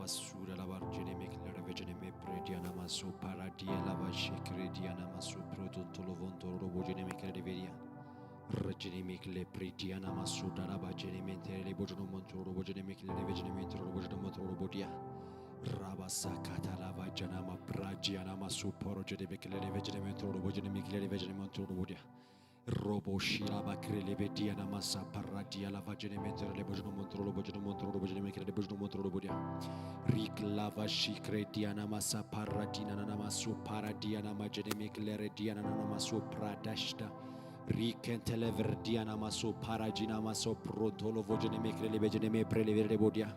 Suda la bargene mekle revegene me prediana maso paradia la vashe crediana maso proton tolovon toro bogene mekle reveria. Regene mekle prediana maso da la bagene mentere le bogeno montoro bogene mekle revegene mentoro bogeno montoro bodia. Rabasa kata la vagena ma pradiana maso poro gene mekle revegene mentoro bogene mekle revegene montoro bodia. Robo shila bakre le bediana masa paradia la vagene mentere le bogeno montoro bogeno montoro bogene mekle le bogeno montoro bodia. Rik lava shikre diana masa paradina na maso paradiana magene mekle rediana na maso pradashta. Rikentele verdiana maso paragina maso protolo vogene mekre le begene me prele verde bodia.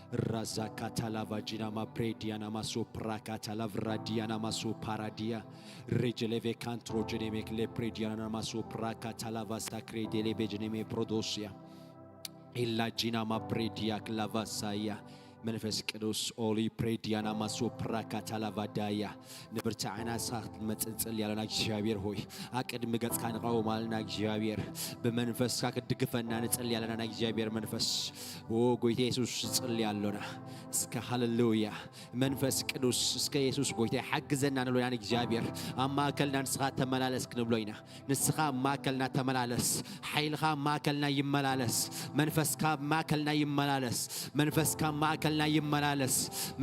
Raza katala vagina ma prediana maso prakatala vradiana maso paradia. Regeleve cantro gene mekle prediana maso prakatala vasta credele begene me prodosia. Ilagina ma predia clavasaya. መንፈስ ቅዱስ ኦሊ ፕሬዲያና ማሶ ፕራካታላቫዳያ ንብርታዕና ንስኻ ክትመጽእ ንጽሊ ኣለና። እግዚኣብሔር ሆይ ኣቅድሚ ገጽካ ንቐውም ኣለና። እግዚኣብሔር ብመንፈስካ ክትድግፈና ንጽሊ ኣለና። ናይ እግዚኣብሔር መንፈስ ኦ ጎይታ የሱስ ንጽሊ ኣሎና። እስከ ሃሌሉያ መንፈስ ቅዱስ እስከ የሱስ ጎይታ ሓግዘና ንብሎና። እግዚኣብሔር ኣብ ማእከልና ንስኻ ተመላለስ ክንብሎ ኢና። ንስኻ ኣብ ማእከልና ተመላለስ። ሓይልኻ ኣብ ማእከልና ይመላለስ። መንፈስካ ኣብ ማእከልና ይመላለስ። መንፈስካ ኣብ ማእከልና ይመላለስ።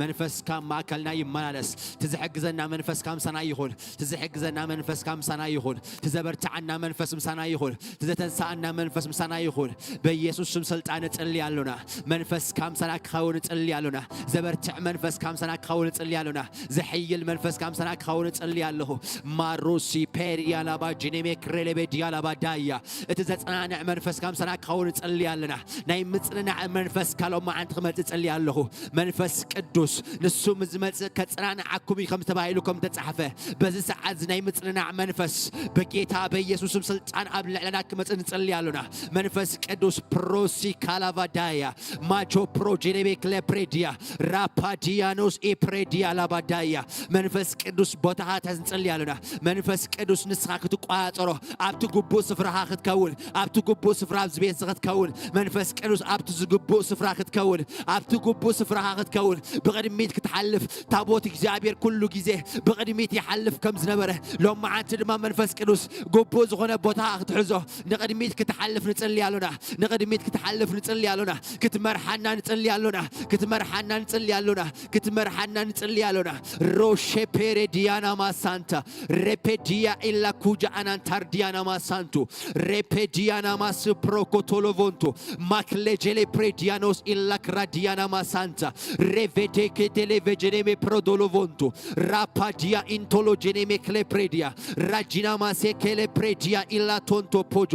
መንፈስካ ኣብ ማእከልና ይመላለስ። እቲ ዝሕግዘና መንፈስካ ምሳና ይኹን። እቲ ዝሕግዘና መንፈስካ ምሳና ይኹን። እቲ ዘበርትዓና መንፈስ ምሳና ይኹን። እቲ ዘተንስኣና መንፈስ ምሳና ይኹን። በኢየሱስ ስም ስልጣን እጽሊ ኣሎና። መንፈስካ ምሳና ክኸውን እጽሊ ኣሎና። ዘበርትዕ መንፈስካ ምሳና ክኸውን እጽሊ ኣሎና። ዘሕይል መንፈስካ ምሳና ክኸውን እጽሊ ኣለኹ። ማሩሲ ፔሪያ ላባ ጂኔሜ ክሬሌቤ ዲያ ላባ ዳያ። እቲ ዘጸናንዕ መንፈስካ ምሳና ክኸውን እጽሊ ኣለና። ናይ ምጽንናዕ መንፈስካ ሎማዓንቲ ክመጽእ እጽሊ ኣለኹ። መንፈስ ቅዱስ ንሱ ምስ ዝመጽእ ከጽናንዓኩም እዩ ከም ተባሂሉ ከም ተጻሕፈ። በዚ ሰዓት እዚ ናይ ምጽንናዕ መንፈስ በጌታ በኢየሱስም ስልጣን ኣብ ልዕለና ክመጽእ ንጽሊ ኣሎና። መንፈስ ቅዱስ ፕሮሲ ካላቫዳያ ማቾ ፕሮጄኔቤ ክለፕሬዲያ ራፓዲያኖስ ኤፕሬዲያ ላባዳያ መንፈስ ቅዱስ ቦታኻ ተንጽሊ ኣሎና። መንፈስ ቅዱስ ንስኻ ክትቋጸሮ ኣብቲ ግቡእ ስፍራኻ ክትከውን ኣብቲ ግቡእ ስፍራ ኣብዚ ቤት እዚ ክትከውን መንፈስ ቅዱስ ኣብቲ ዝግቡእ ስፍራ ክትከውን ኣብቲ ግቡእ ስፍራኻ ክትከውን ብቕድሚት ክትሓልፍ ታቦት እግዚኣብሔር ኩሉ ግዜ ብቕድሚት ይሓልፍ ከም ዝነበረ ሎማዓንቲ ድማ መንፈስ ቅዱስ ግቡእ ዝኾነ ቦታ ክትሕዞ ንቕድሚት ክትሓልፍ ንጽሊ ኣሎና። ንቕድሚት ክትሓልፍ ንጽሊ ኣሎና። ክትመርሓና ንጽሊ ኣሎና። ክትመርሓና ንጽሊ ኣሎና። ክትመርሓና ንጽሊ ኣሎና። ሮሼ ፔሬ ዲያና ማሳንታ ሬፔዲያ ኢላ ኩጃ አናንታር ዲያና ማሳንቱ ሬፔዲያና ማስ ፕሮኮቶሎቮንቱ ማክሌጄሌ ፕሬዲያኖስ ኢላ ክራዲያና ማሳንታ ሬቬዴኬ ቴሌቬጄኔሜ ፕሮዶሎቮንቱ ራፓዲያ ኢንቶሎጄኔሜ ክሌፕሬዲያ ራጂና ማሴ ኬሌፕሬዲያ ኢላ ቶንቶ ፖጆ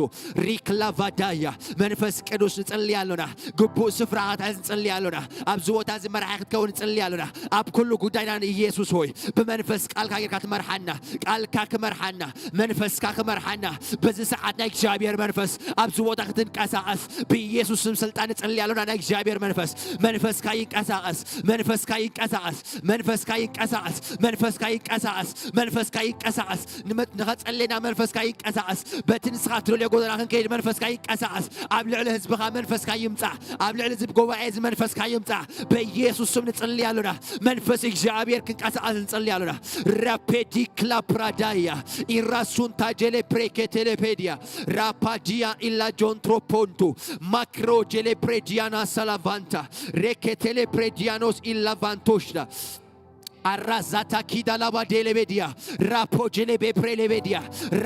ሪክላቫዳያ መንፈስ ቅዱስ ንጽሊ ኣሎና። ግቡእ ስፍራ ክትሕዝ ንጽሊ ኣሎና። ኣብዚ ቦታ እዚ መራሒ ክትከውን ንጽሊ ኣሎና። ኣብ ኩሉ ጉዳይና ንኢየሱስ ሆይ ብመንፈስ ቃልካ ጌርካ ትመርሓና። ቃልካ ክመርሓና፣ መንፈስካ ክመርሓና። በዚ ሰዓት ናይ እግዚኣብሔር መንፈስ ኣብዚ ቦታ ክትንቀሳቐስ ብኢየሱስ ስም ስልጣን ንጽሊ ኣሎና። ናይ እግዚኣብሔር መንፈስ መንፈስካ ይንቀሳቐስ፣ መንፈስካ ይንቀሳቐስ፣ መንፈስካ ይንቀሳቐስ፣ መንፈስካ ይንቀሳቐስ፣ መንፈስካ ይንቀሳቐስ። ንመ- ንኸጸለና መንፈስካ ይንቀሳቐስ። በቲ ንስኻ ትደልዮ ጎደና ክንከይድ መንፈስካ ይንቀሳቐስ። ኣብ ልዕሊ ህዝብኻ መንፈስካ ይምጻእ። ኣብ ልዕሊ እዚ ጉባኤ እዚ መንፈስካ ይምጻእ። በኢየሱስ ስም ንጽሊ ኣሎና። መንፈስ እግዚኣብሔር ክንቀሳቐስ ንጽሊ ኣሎና። ራፔዲ ክላፕራዳያ ኢራሱንታ ጄሌ ፕሬኬቴሌፔዲያ ራፓዲያ ኢላ ጆንትሮፖንቱ ማክሮ ጄሌ ፕሬዲያና ሳላቫንታ ሬኬቴሌ ፕሬዲያኖስ ኢላ ቫንቶሽዳ ኣራዛታ ኪዳ ላባ ዴሌቤድያ ራፖ ጄሌ ቤፕሬ ሌቤድያ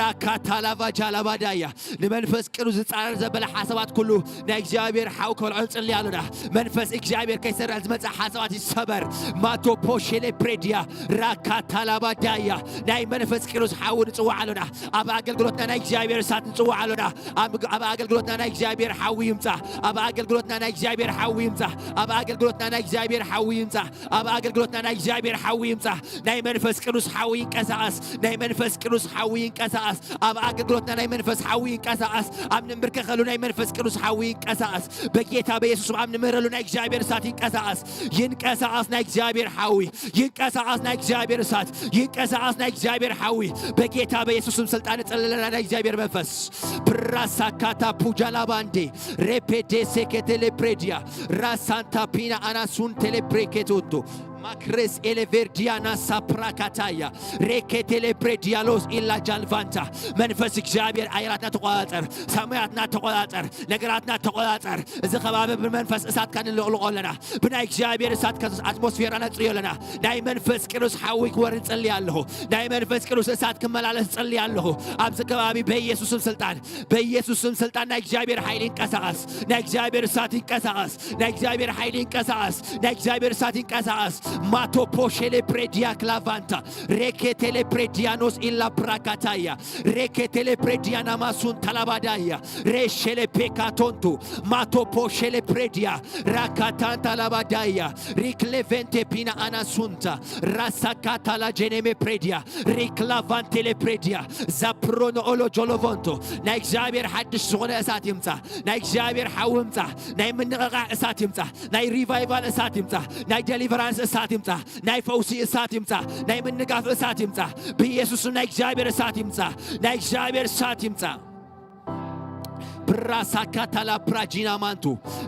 ራካታ ላቫ ጃላባዳያ ንመንፈስ ቅዱስ ዝጻረር ዘበለ ሓሳባት ኩሉ ናይ እግዚኣብሔር ሓው ከልዖ ንጽሊ ኣሎና። መንፈስ እግዚኣብሔር ከይሰርሕ ዝመጽእ ሓሳባት ይሰበር። ማቶ ፖሼሌ ፕሬድያ ራካታ ላባዳያ ናይ መንፈስ ቅዱስ ሓዊ ንጽውዕ ኣሎና። ኣብ ኣገልግሎትና ናይ እግዚኣብሔር እሳት ንጽውዕ ኣሎና። ኣብ ኣብ ኣገልግሎትና ናይ እግዚኣብሔር ሓዊ ይምጻ። ኣብ ኣገልግሎትና ናይ እግዚኣብሔር ሓዊ ይምጻ። ኣብ ኣገልግሎትና ናይ እግዚኣብሔር ሓዊ ይምጻ። ኣብ ኣገልግሎትና ናይ እግዚኣብሔር ሓዊ ይምጻእ። ናይ መንፈስ ቅዱስ ሓዊ ይንቀሳቐስ። ናይ መንፈስ ቅዱስ ሓዊ ይንቀሳቐስ። ኣብ ኣገልግሎትና ናይ መንፈስ ሓዊ ይንቀሳቐስ። ኣብ ንንብርከኸሉ ናይ መንፈስ ቅዱስ ሓዊ ይንቀሳቐስ። በጌታ በኢየሱስም ኣብ ንምህረሉ ናይ እግዚኣብሔር እሳት ይንቀሳቐስ። ይንቀሳቐስ ናይ እግዚኣብሔር ሓዊ። ይንቀሳቐስ ናይ እግዚኣብሔር እሳት። ይንቀሳቐስ ናይ እግዚኣብሔር ሓዊ። በጌታ በኢየሱስም ስልጣን እጸልለና ናይ እግዚኣብሔር መንፈስ። ፕራሳካታ ፑጃላባንዴ ሬፔዴ ሴኬቴሌ ፕሬዲያ ራሳንታ ፒና ኣናሱን ቴሌፕሬኬቶቶ ማክሬስ ኤሌቬርዲያና ሳፕራካታያ ሬኬቴሌ ፕሬዲያሎስ ኢላ ጃልቫንታ። መንፈስ እግዚኣብሔር ኣየራትና ተቆጻጸር፣ ሰማያትና ተቆጻጸር፣ ነገራትና ተቆጻጸር። እዚ ከባቢ ብመንፈስ እሳትካ ንለቕልቆ ኣለና። ብናይ እግዚኣብሔር እሳት ከ-፣ ኣትሞስፌራ ነጽርዮ ኣለና። ናይ መንፈስ ቅዱስ ሓዊ ክወርድ ጸልይ ኣለኹ። ናይ መንፈስ ቅዱስ እሳት ክመላለስ ጸልይ ኣለኹ። ኣብዚ ከባቢ በኢየሱስም ስልጣን፣ በኢየሱስም ስልጣን ናይ እግዚኣብሔር ሓይሊ ይንቀሳቐስ። ናይ እግዚኣብሔር እሳት ይንቀሳቐስ። ናይ እግዚኣብሔር ሓይሊ ይንቀሳቐስ። ናይ እግዚኣብሔር እሳት ይንቀሳቐስ። ማቶ ፖሼሌ ፕሬዲያ ክላቫንታ ሬኬቴሌ ፕሬዲያኖስ ኢላ ፕራካታያ ሬኬቴሌ ፕሬዲያና ማሱን ታላባዳያ ሬሼሌ ፔካቶንቱ ማቶ ፖሼሌ ፕሬዲያ ራካታንታ ላባዳያ ሪክሌቬንቴ ፒና ኣናሱንታ ራሳካታ ላጄኔሜ ፕሬዲያ ሪክላቫንቴሌ ፕሬዲያ ዛፕሮኖ ኦሎ ጆሎቮንቶ። ናይ እግዚኣብሔር ሓድሽ ዝኾነ እሳት ይምጻ። ናይ እግዚኣብሔር ሓዊ ይምጻ። ናይ ምንቕቓዕ እሳት ይምጻ። ናይ ሪቫይቫል እሳት ይምጻ። ናይ ደሊቨራንስ እሳት ይምጻ። ናይ ፈውሲ እሳት ይምጻ። ናይ ምንጋፍ እሳት ይምጻ። ብኢየሱስ ናይ እግዚኣብሔር እሳት ይምጻ። ናይ እግዚኣብሔር እሳት ይምጻ። ብራሳካታላ ፕራጂና ማንቱ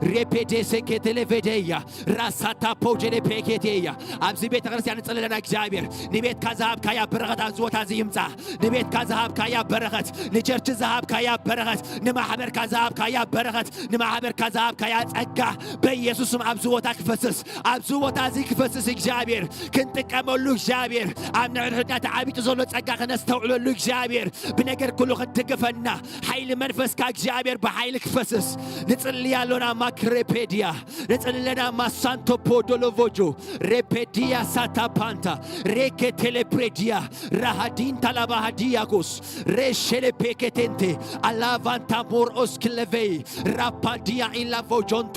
ሬፔዴሴ ኬቴሌቬዴያ ራሳታ ፖጀሌ ፔኬቴያ። ኣብዚ ቤተ ክርስቲያን ንጸልለና እግዚኣብሔር ንቤትካ ዝሃብካያ በረኸት ኣብዚ ቦታ እዚ ይምጻ። ንቤትካ ዝሃብካያ በረኸት፣ ንቸርች ዝሃብካያ በረኸት፣ ንማሕበርካ ዝሃብካያ በረኸት፣ ንማሕበርካ ዝሃብካያ ጸጋ በኢየሱስም ኣብዚ ቦታ ክፈስስ፣ ኣብዚ ቦታ እዚ ክፈስስ እግዚኣብሔር ክንጥቀመሉ እግዚኣብሔር ኣብ ንሕድሕድና ተዓቢጡ ዘሎ ጸጋ ክነስተውዕለሉ እግዚኣብሔር ብነገር ኩሉ ክትድግፈና ሓይሊ መንፈስካ እግዚኣብሔር ብሓይሊ ክፈስስ ንጽልይ ኣሎና። ማክሬፔድያ ንጽልለና ማሳንቶ ፖዶሎቮጆ ሬፔድያ ሳታፓንታ ሬኬቴሌፕሬድያ ራሃዲን ታላባሃዲያኮስ ሬሼሌ ፔኬቴንቴ አላቫንታ ሞር ኦስክለቬይ ራፓዲያ ኢላቮጆንቱ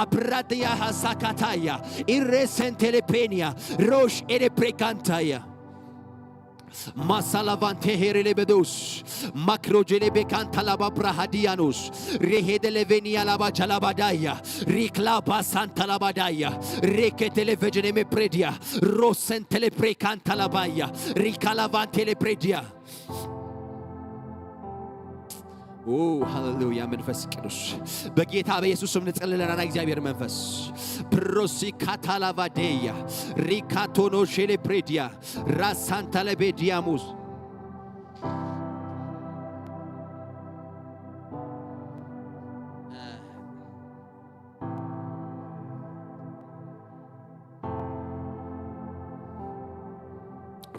አፕራዲያ ሃሳካታያ ኢሬሴንቴሌፔንያ ሮሽ ኤሌፕሬካንታያ ማሳላቫንቴ ሄሬሌ በዶስ ማክሮጄሌ ቤካንታ ላባ ብራሃዲያኖስ ሬሄደሌቬኒያ ላባ ጃላባዳያ ሪክላባ ሳንታ ላባዳያ ሬኬቴሌቬጀኔሜ ፕሬዲያ ሮሰንቴሌ ፕሬካንታ ላባያ ሪካላቫንቴሌ ፕሬዲያ ኦ ሃሌሉያ። መንፈስ ቅዱስ በጌታ በኢየሱስ ስም ንጸልለና ናይ እግዚኣብሔር መንፈስ ፕሮሲ ካታላቫዴያ ሪካቶኖ ሼሌ ፕሬዲያ ራሳንታለቤዲያሙስ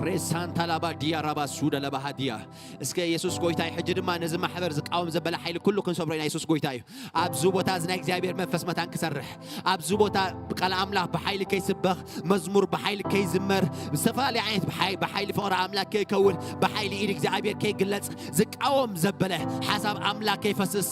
ሬሳንታ ላባ ዲያ ራባ ሱዳ ለባሃዲያ እስከ የሱስ ጎይታ እዩ። ሕጂ ድማ ነዚ ማሕበር ዝቃወም ዘበለ ሓይሊ ኩሉ ክንሰብሮ ኢና። የሱስ ጎይታ እዩ። ኣብዚ ቦታ እዚ ናይ እግዚኣብሔር መንፈስ መታን ክሰርሕ ኣብዚ ቦታ ብቃል ኣምላኽ ብሓይሊ ከይስበኽ መዝሙር ብሓይሊ ከይዝመር ዝተፈላለየ ዓይነት ብሓይ- ብሓይሊ ፍቕሪ ኣምላኽ ከይከውን ብሓይሊ ኢድ እግዚኣብሔር ከይግለጽ ዝቃወም ዘበለ ሓሳብ ኣምላኽ ከይፈስስ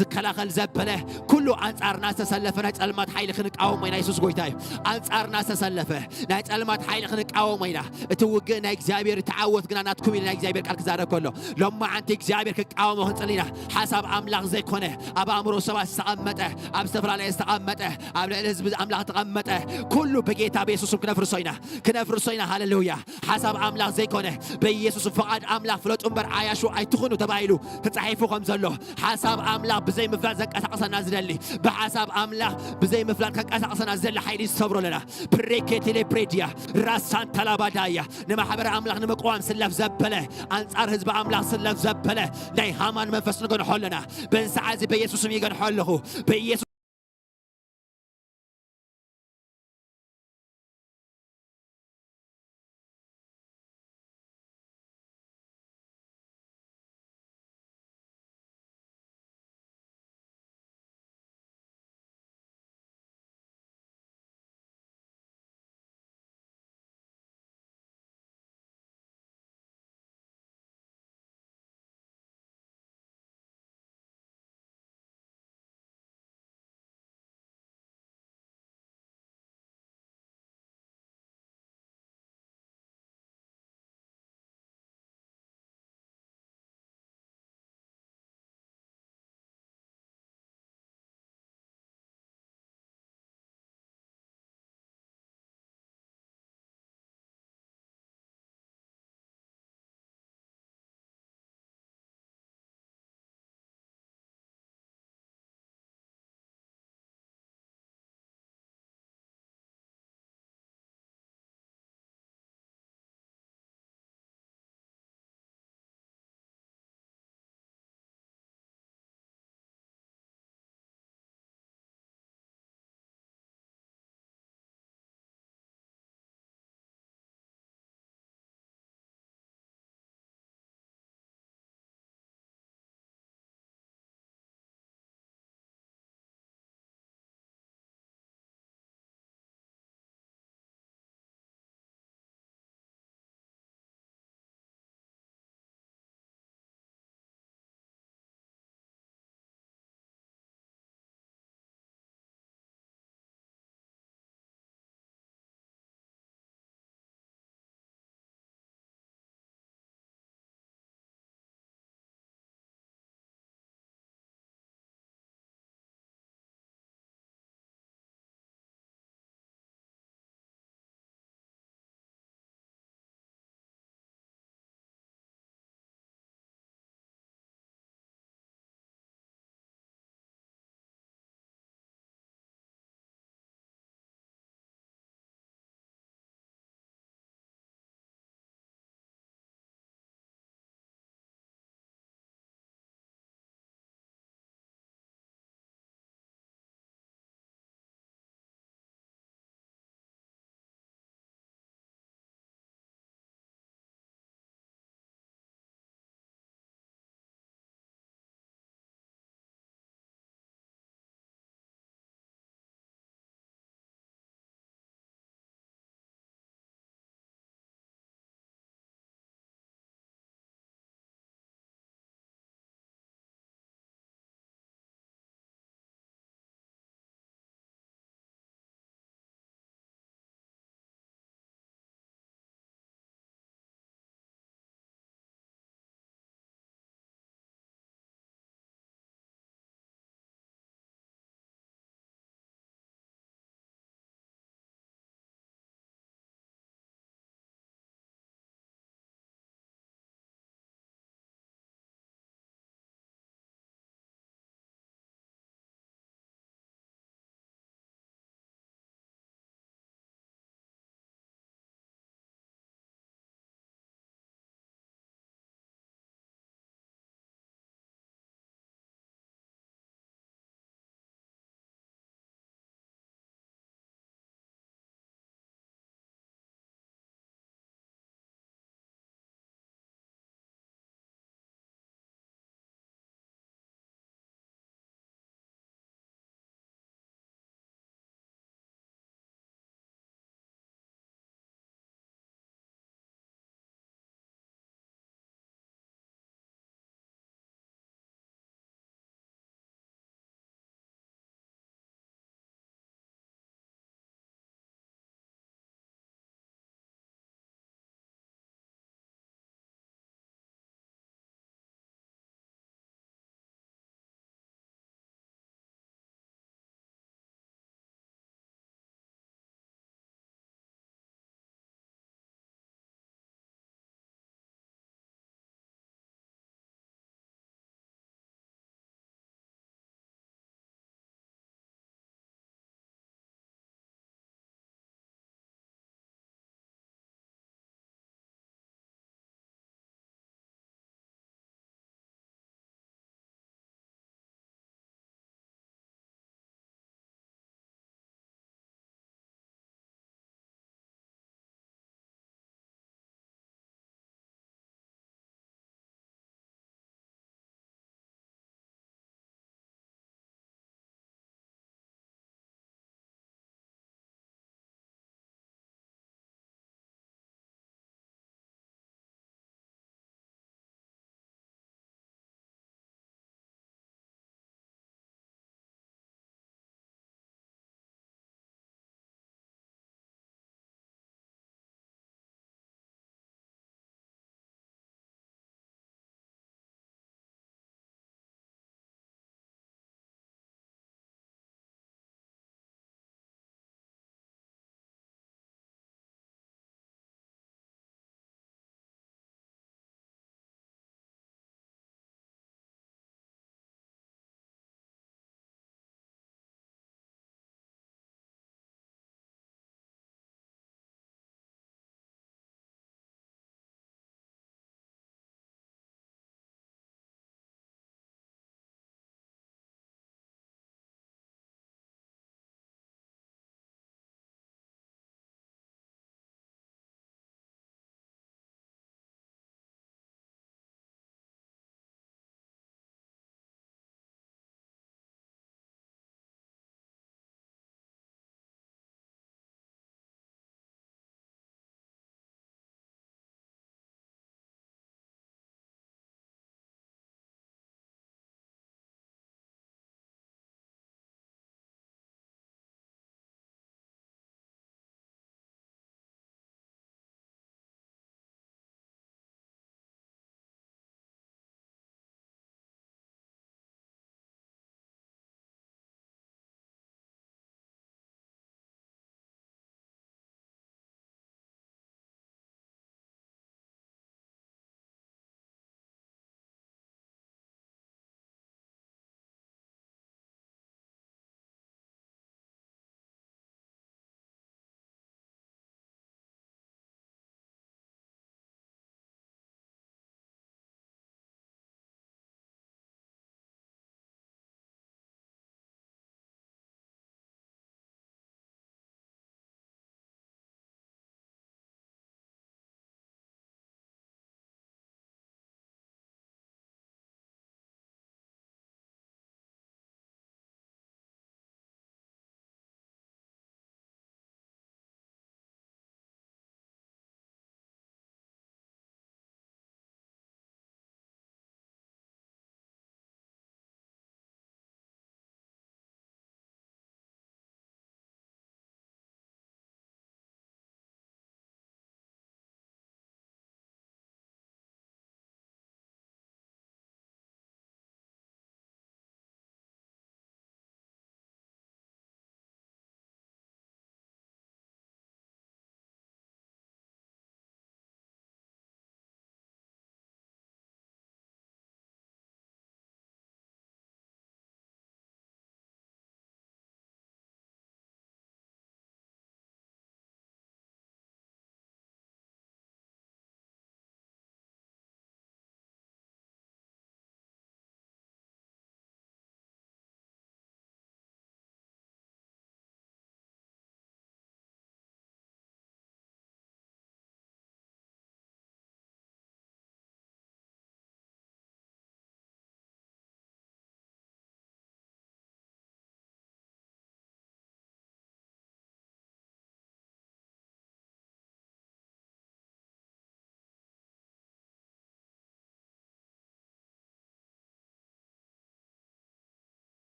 ዝከላኸል ዘበለ ኩሉ ኣንጻርና ዝተሰለፈ ናይ ጸልማት ሓይሊ ክንቃወሞ ኢና። የሱስ ጎይታ እዩ። ኣንጻርና ዝተሰለፈ ናይ ጸልማት ሓይሊ ክንቃወሞ ኢና። እቲ ውግእ ናይ እግዚኣብሔር ተዓወት ግና ናትኩም ኢሉ ናይ እግዚኣብሔር ቃል ክዛረብ ከሎ ሎማዓንቲ እግዚኣብሔር ክቃወሞ ክንጽሊ ኢና። ሓሳብ ኣምላኽ ዘይኮነ ኣብ ኣእምሮ ሰባት ዝተቐመጠ ኣብ ዝተፈላለየ ዝተቐመጠ ኣብ ልዕሊ ህዝቢ ኣምላኽ ዝተቐመጠ ኩሉ ብጌታ ብየሱስም ክነፍርሶ ኢና። ክነፍርሶ ኢና። ሃሌሉያ። ሓሳብ ኣምላኽ ዘይኮነ በኢየሱስ ፍቓድ ኣምላኽ ፍለጡ እምበር ዓያሹ ኣይትኹኑ ተባሂሉ ተጻሒፉ ከም ዘሎ ሓሳብ ኣምላኽ ብዘይ ምፍላጥ ዘንቀሳቕሰና ዝደሊ ብሓሳብ ኣምላኽ ብዘይ ምፍላጥ ከንቀሳቕሰና ዝደሊ ሓይሊ ዝሰብሮ ኣለና። ፕሬኬቴሌ ፕሬድያ ራሳን ተላባዳያ ንማሕበረ ኣምላኽ ንምቅዋም ስለፍ ዘበለ ኣንጻር ህዝቢ ኣምላኽ ስለፍ ዘበለ ናይ ሃማን መንፈስ ንገንሖ ኣለና። በንሰዓዚ በኢየሱስም ይገንሖ ኣለኹ። በኢየሱስ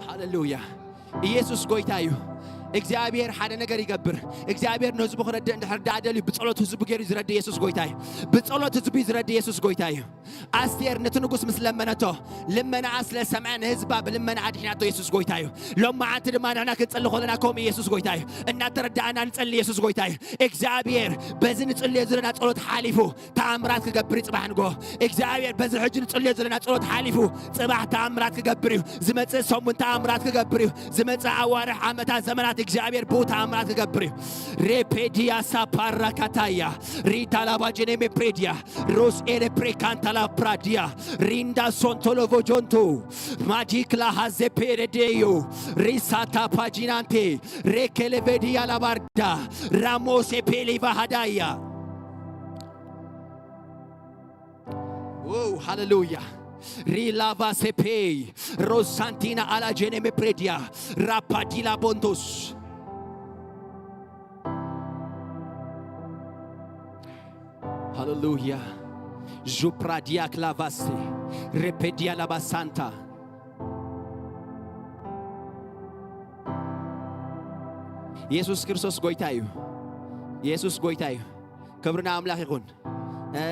ሃሌሉያ። ኢየሱስ ጎይታ እዩ። እግዚኣብሔር ሓደ ነገር ይገብር። እግዚኣብሔር ንህዝቡ ክረድእ እንድሕር ደኣ ደልዩ ብጸሎት ህዝቡ ገይሩ ዝረድእ ኢየሱስ ጎይታ እዩ። ብጸሎት ህዝቡ እዩ ዝረድእ ኢየሱስ ጎይታ እዩ። ኣስቴር ነቲ ንጉስ ምስ ለመነቶ፣ ልመናኣ ስለ ሰምዐ ንህዝባ ብልመና ኣድሒናቶ ኢየሱስ ጎይታ እዩ። ሎማዓንቲ ድማ ንሕና ክንጸሊ ከለና ከምኡ ኢየሱስ ጎይታ እዩ። እናተረዳእና ንጸሊ ኢየሱስ ጎይታ እዩ። እግዚኣብሔር በዚ ንጽልዮ ዘለና ጸሎት ሓሊፉ ተኣምራት ክገብር እዩ ጽባሕ ንግሆ። እግዚኣብሔር በዚ ሕጂ ንጽልዮ ዘለና ጸሎት ሓሊፉ ጽባሕ ተኣምራት ክገብር እዩ። ዝመጽእ ሰሙን ተኣምራት ክገብር እዩ። ዝመጽእ ኣዋርሕ፣ ዓመታት፣ ዘመናት እግዚኣብሔር ብኡ ተኣምራት ክገብር እዩ። ሬፔዲያ ሳፓራ ካታያ ሪታ ላባጀኔ ሜፕሬዲያ ሮስ ኤሌ ፕሬካንታ ላ ፕራዲያ ሪንዳ ሶንቶሎቮ ጆንቶ ማጂክ ላ ሃዜ ፔሬዴዮ ሪሳታ ፓጂናንቴ ሬኬሌቬዲያ ላባርዳ ራሞሴ ፔሌቫ ሃዳያ። ው ሃሌሉያ። ሪላቫ ሴፔይ ሮሳንቲና አላጄኔ ሜፕሬዲያ ራፓዲላ ቦንቶስ። ሃሌሉያ። ዡፕራዲያ ክላቫሴ ሬፔዲያ ላባሳንታ። ኢየሱስ ክርስቶስ ጎይታ እዩ። ኢየሱስ ጎይታ እዩ። ክብሪ ንኣምላኽ ይኹን። እ፣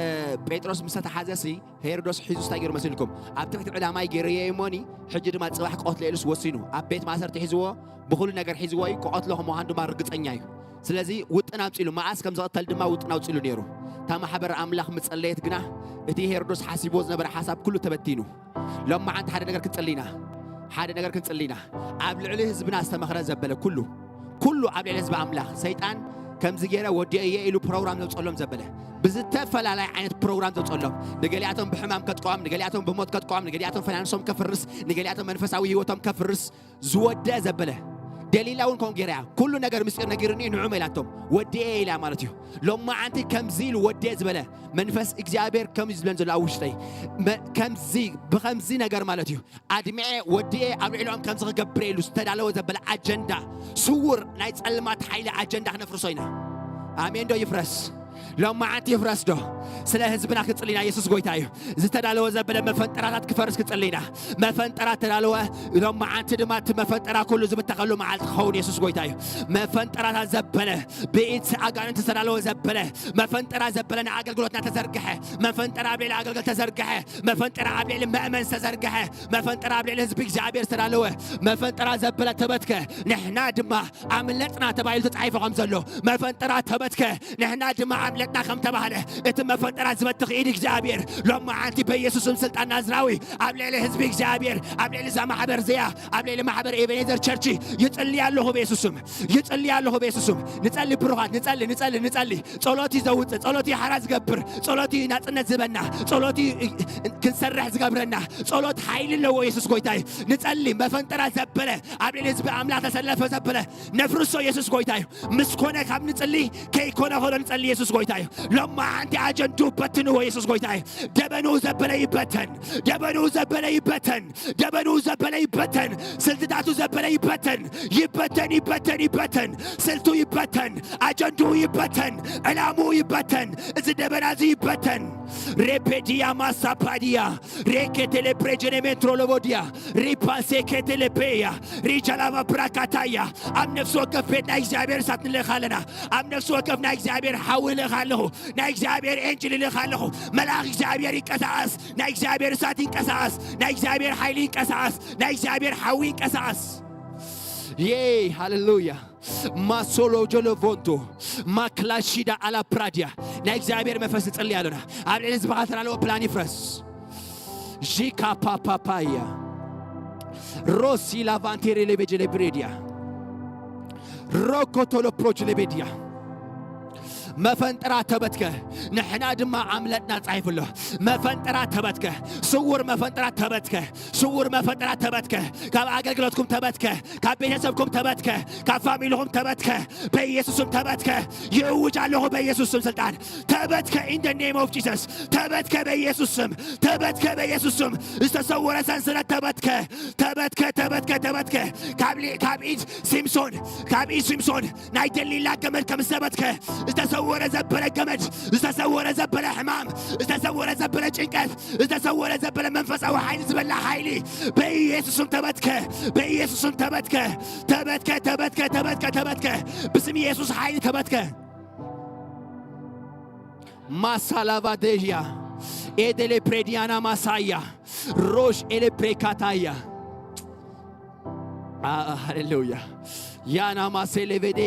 ጴጥሮስ ምስ ተታሓዘሲ ሄሮዶስ ሒዙ እንታይ ገይሩ መሲልኩም? ኣብ ትሕቲ ዕላማይ ገይረዮ እሞኒ፣ ሕጂ ድማ ጽባሕ ክቐትሎ ኢሉስ ወሲኑ። ኣብ ቤት ማእሰርቲ ሒዝዎ፣ ብኹሉ ነገር ሒዝዎ እዩ፣ ክቐትሎ ከም ምዃኑ ድማ ርግጸኛ እዩ። ስለዚ ውጥን ኣምጺሉ፣ መዓስ ከም ዝቕተል ድማ ውጥን ኣውጺሉ ነይሩ። እታ ማሕበር ኣምላኽ ምጸለየት ግና፣ እቲ ሄሮዶስ ሓሲብዎ ዝነበረ ሓሳብ ኩሉ ተበቲኑ። ሎማዓንቲ ሓደ ነገር ክንጽሊ ኢና። ሓደ ነገር ክንጽሊ ኢና። ኣብ ልዕሊ ህዝብና ዝተመኽረ ዘበለ ኩሉ፣ ኩሉ ኣብ ልዕሊ ህዝቢ ኣምላኽ ሰይጣን ከምዚ ገይረ ወዲኤ እየ ኢሉ ፕሮግራም ዘውጸሎም ዘበለ። ብዝተፈላለየ ዓይነት ፕሮግራም ዘውጸሎም። ንገሊኣቶም ብሕማም ከጥቅዖም፣ ንገሊኣቶም ብሞት ከጥቅዖም፣ ንገሊኣቶም ፈናንሶም ከፍርስ፣ ንገሊኣቶም መንፈሳዊ ህይወቶም ከፍርስ ዝወደ ዘበለ። ደሊላ እውን ከምኡ ገይራ እያ። ኩሉ ነገር ምስጢር ነጊሩኒ ንዑ ኢላቶም። ወዲኤ ኢላ ማለት እዩ። ሎማዓንቲ ከምዚ ኢሉ ወዲኤ ዝበለ መንፈስ እግዚኣብሔር ከምዚ ዝብለን ዘሎ ኣብ ውሽጠይ። መ-፣ ከምዚ፣ ብኸምዚ ነገር ማለት እዩ። ኣድሚዐ ወዲኤ ኣብ ልዕሊኦም ከምዚ ክገብር ኢሉ ዝተዳለወ ዘበለ ኣጀንዳ፣ ስውር ናይ ጸልማት ሓይሊ ኣጀንዳ ክነፍርሶ ኢና። ኣሜን ዶ ይፍረስ? ሎማዓንቲ ይፍረስ ዶ? ስለ ህዝብና ክጽሊ ኢና። ኢየሱስ ጎይታ እዩ። ዝተዳለወ ዘበለ መፈንጠራታት ክፈርስ ክጽሊ ኢና። መፈንጠራ ተዳለወ፣ ሎማዓንቲ ድማ እቲ መፈንጠራ ኩሉ ዝብተኸሉ መዓልቲ ክኸውን ኢየሱስ ጎይታ እዩ። መፈንጠራታት ዘበለ፣ ብኢድ ኣጋንንቲ ዝተዳለወ ዘበለ፣ መፈንጠራ ዘበለ ንኣገልግሎትና ተዘርግሐ፣ መፈንጠራ ኣብ ልዕሊ ኣገልግሎት ተዘርግሐ፣ መፈንጠራ ኣብ ልዕሊ መእመን ዝተዘርግሐ፣ መፈንጠራ ኣብ ልዕሊ ህዝቢ እግዚኣብሔር ዝተዳለወ፣ መፈንጠራ ዘበለ ተበትከ። ንሕና ድማ ኣምለጥና ተባሂሉ ተጻሒፉ ከም ዘሎ፣ መፈንጠራ ተበትከ፣ ንሕና ድማ ኣምለጥና ከም ተባህለ፣ እቲ መፈንጠራ ዝበትኽ ኢድ እግዚኣብሔር ሎማዓንቲ በኢየሱስ ስም ስልጣን ናዝራዊ ኣብ ልዕሊ ህዝቢ እግዚኣብሔር፣ ኣብ ልዕሊ እዛ ማሕበር እዚኣ፣ ኣብ ልዕሊ ማሕበር ኤቤኔዘር ቸርች ይጽሊ ኣለኹ በኢየሱስ ስም። ይጽሊ ኣለኹ በኢየሱስ ስም። ንጸሊ ብሩኻት፣ ንጸሊ፣ ንጸሊ፣ ንጸሊ። ጸሎት እዩ ዘውጽእ፣ ጸሎት እዩ ሓራ ዝገብር፣ ጸሎት እዩ ናጽነት ዝህበና፣ ጸሎት እዩ ክንሰርሕ ዝገብረና። ጸሎት ሓይሊ ኣለዎ። ኢየሱስ ጎይታ እዩ። ንጸሊ። መፈንጠራ ዘበለ፣ ኣብ ልዕሊ ህዝቢ ኣምላኽ ተሰለፈ ዘበለ ነፍርሶ። ኢየሱስ ጎይታ እዩ። ምስ ኮነ ካብ ንጽሊ፣ ከይኮነ ከሎ ንጸሊ። ኢየሱስ ጎይታ እዩ። ሎማዓንቲ ኣጀንድኡ በትንዎ። ኢየሱስ ጎይታ እዩ። ደበንኡ ዘበለ ይበተን፣ ደበንኡ ዘበለ ይበተን፣ ደበንኡ ዘበለ ይበተን፣ ስልትታቱ ዘበለ ይበተን፣ ይበተን፣ ይበተን፣ ይበተን፣ ስልቱ ይበተን፣ ኣጀንድኡ ይበተን፣ ዕላምኡ ይበተን፣ እዚ ደበና እዚ ይበተን። ሬፔዲያ ማሳፓዲያ ሬኬቴሌ ፕሬጀኔ ሜንትሮሎቦዲያ ሪፓሴ ኬቴሌፔያ ሪጃላባ ብራካታያ። ኣብ ነፍሲ ወከፍ ቤት ናይ እግዚኣብሔር እሳት ንልእኽ ኣለና። ኣብ ነፍሲ ወከፍ ናይ እግዚኣብሔር ሓዊ እልእኽ ኣለኹ። ናይ እግዚኣብሔር ኤንጅል እልእኽ ኣለኹ። መልኣኽ እግዚኣብሔር ይንቀሳቐስ። ናይ እግዚኣብሔር እሳት ይንቀሳቐስ። ናይ እግዚኣብሔር ሓይሊ ይንቀሳቐስ። ናይ እግዚኣብሔር ሓዊ ይንቀሳቐስ። የይ ሃሌሉያ። ማሶሎ ጆሎ ቮንቶ ማክላሺዳ ኣላ ፕራዲያ። ናይ እግዚኣብሔር መንፈስ ንጽሊ ኣለና። ኣብ ልዕሊ ህዝብኻ ዝተዳለወ ፕላን ይፍረስ። ዢካ ፓፓፓያ ሮሲ ላቫንቴሬ ሌቤጀ ሌብሬዲያ ሮኮቶሎ ፕሮች ሌቤዲያ። መፈንጠራ ተበትከ፣ ንሕና ድማ ኣምለጥና ጻሒፉ ኣሎ። መፈንጠራ ተበትከ፣ ስውር መፈንጠራ ተበትከ፣ ስውር መፈንጠራ ተበትከ። ካብ ኣገልግሎትኩም ተበትከ፣ ካብ ቤተሰብኩም ተበትከ፣ ካብ ፋሚሊኹም ተበትከ። በኢየሱስ ስም ተበትከ። ይእውጅ ኣለኹ በኢየሱስ ስም ስልጣን። ተበትከ in the name of Jesus። ተበትከ በኢየሱስ ስም። ተበትከ በኢየሱስ ስም። ዝተሰወረ ሰንሰለት ተበትከ። ተበትከ፣ ተበትከ፣ ተበትከ። ካብ ሊ-፣ ካብ ኢድ ሲምሶን፣ ካብ ኢድ ሲምሶን ናይ ደሊላ ገመድ ከም ዝተበትከ፣ ዝተሰወረ ዝተሰወረ ዘበለ ገመድ፣ ዝተሰወረ ዘበለ ሕማም፣ ዝተሰወረ ዘበለ ጭንቀት፣ ዝተሰወረ ዘበለ መንፈሳዊ ሓይሊ ዝበላ ሓይሊ በኢየሱስም ተበትከ፣ በኢየሱስም ተበትከ፣ ተበትከ፣ ተበትከ፣ ተበትከ፣ ተበትከ፣ ብስም ኢየሱስ ሓይሊ ተበትከ። ማሳላቫ ደያ ኤደሌ ፕሬዲያና ማሳያ ሮሽ ኤሌ ፕሬካታያ። ሃሌሉያ። ያና ማሴሌቬዴ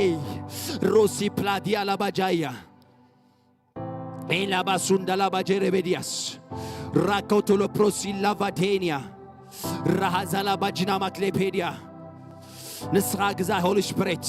ሮሲ ፕላዲያ ላባጃያ ኤላባሱንዳ ላባጀሬቤዲያስ ራኮቶሎ ፕሮሲ ላቫዴንያ ራሃዛላ ባጅና ማክሌፔዲያ። ንስኻ ግዛ ሆሊ ስፕሪት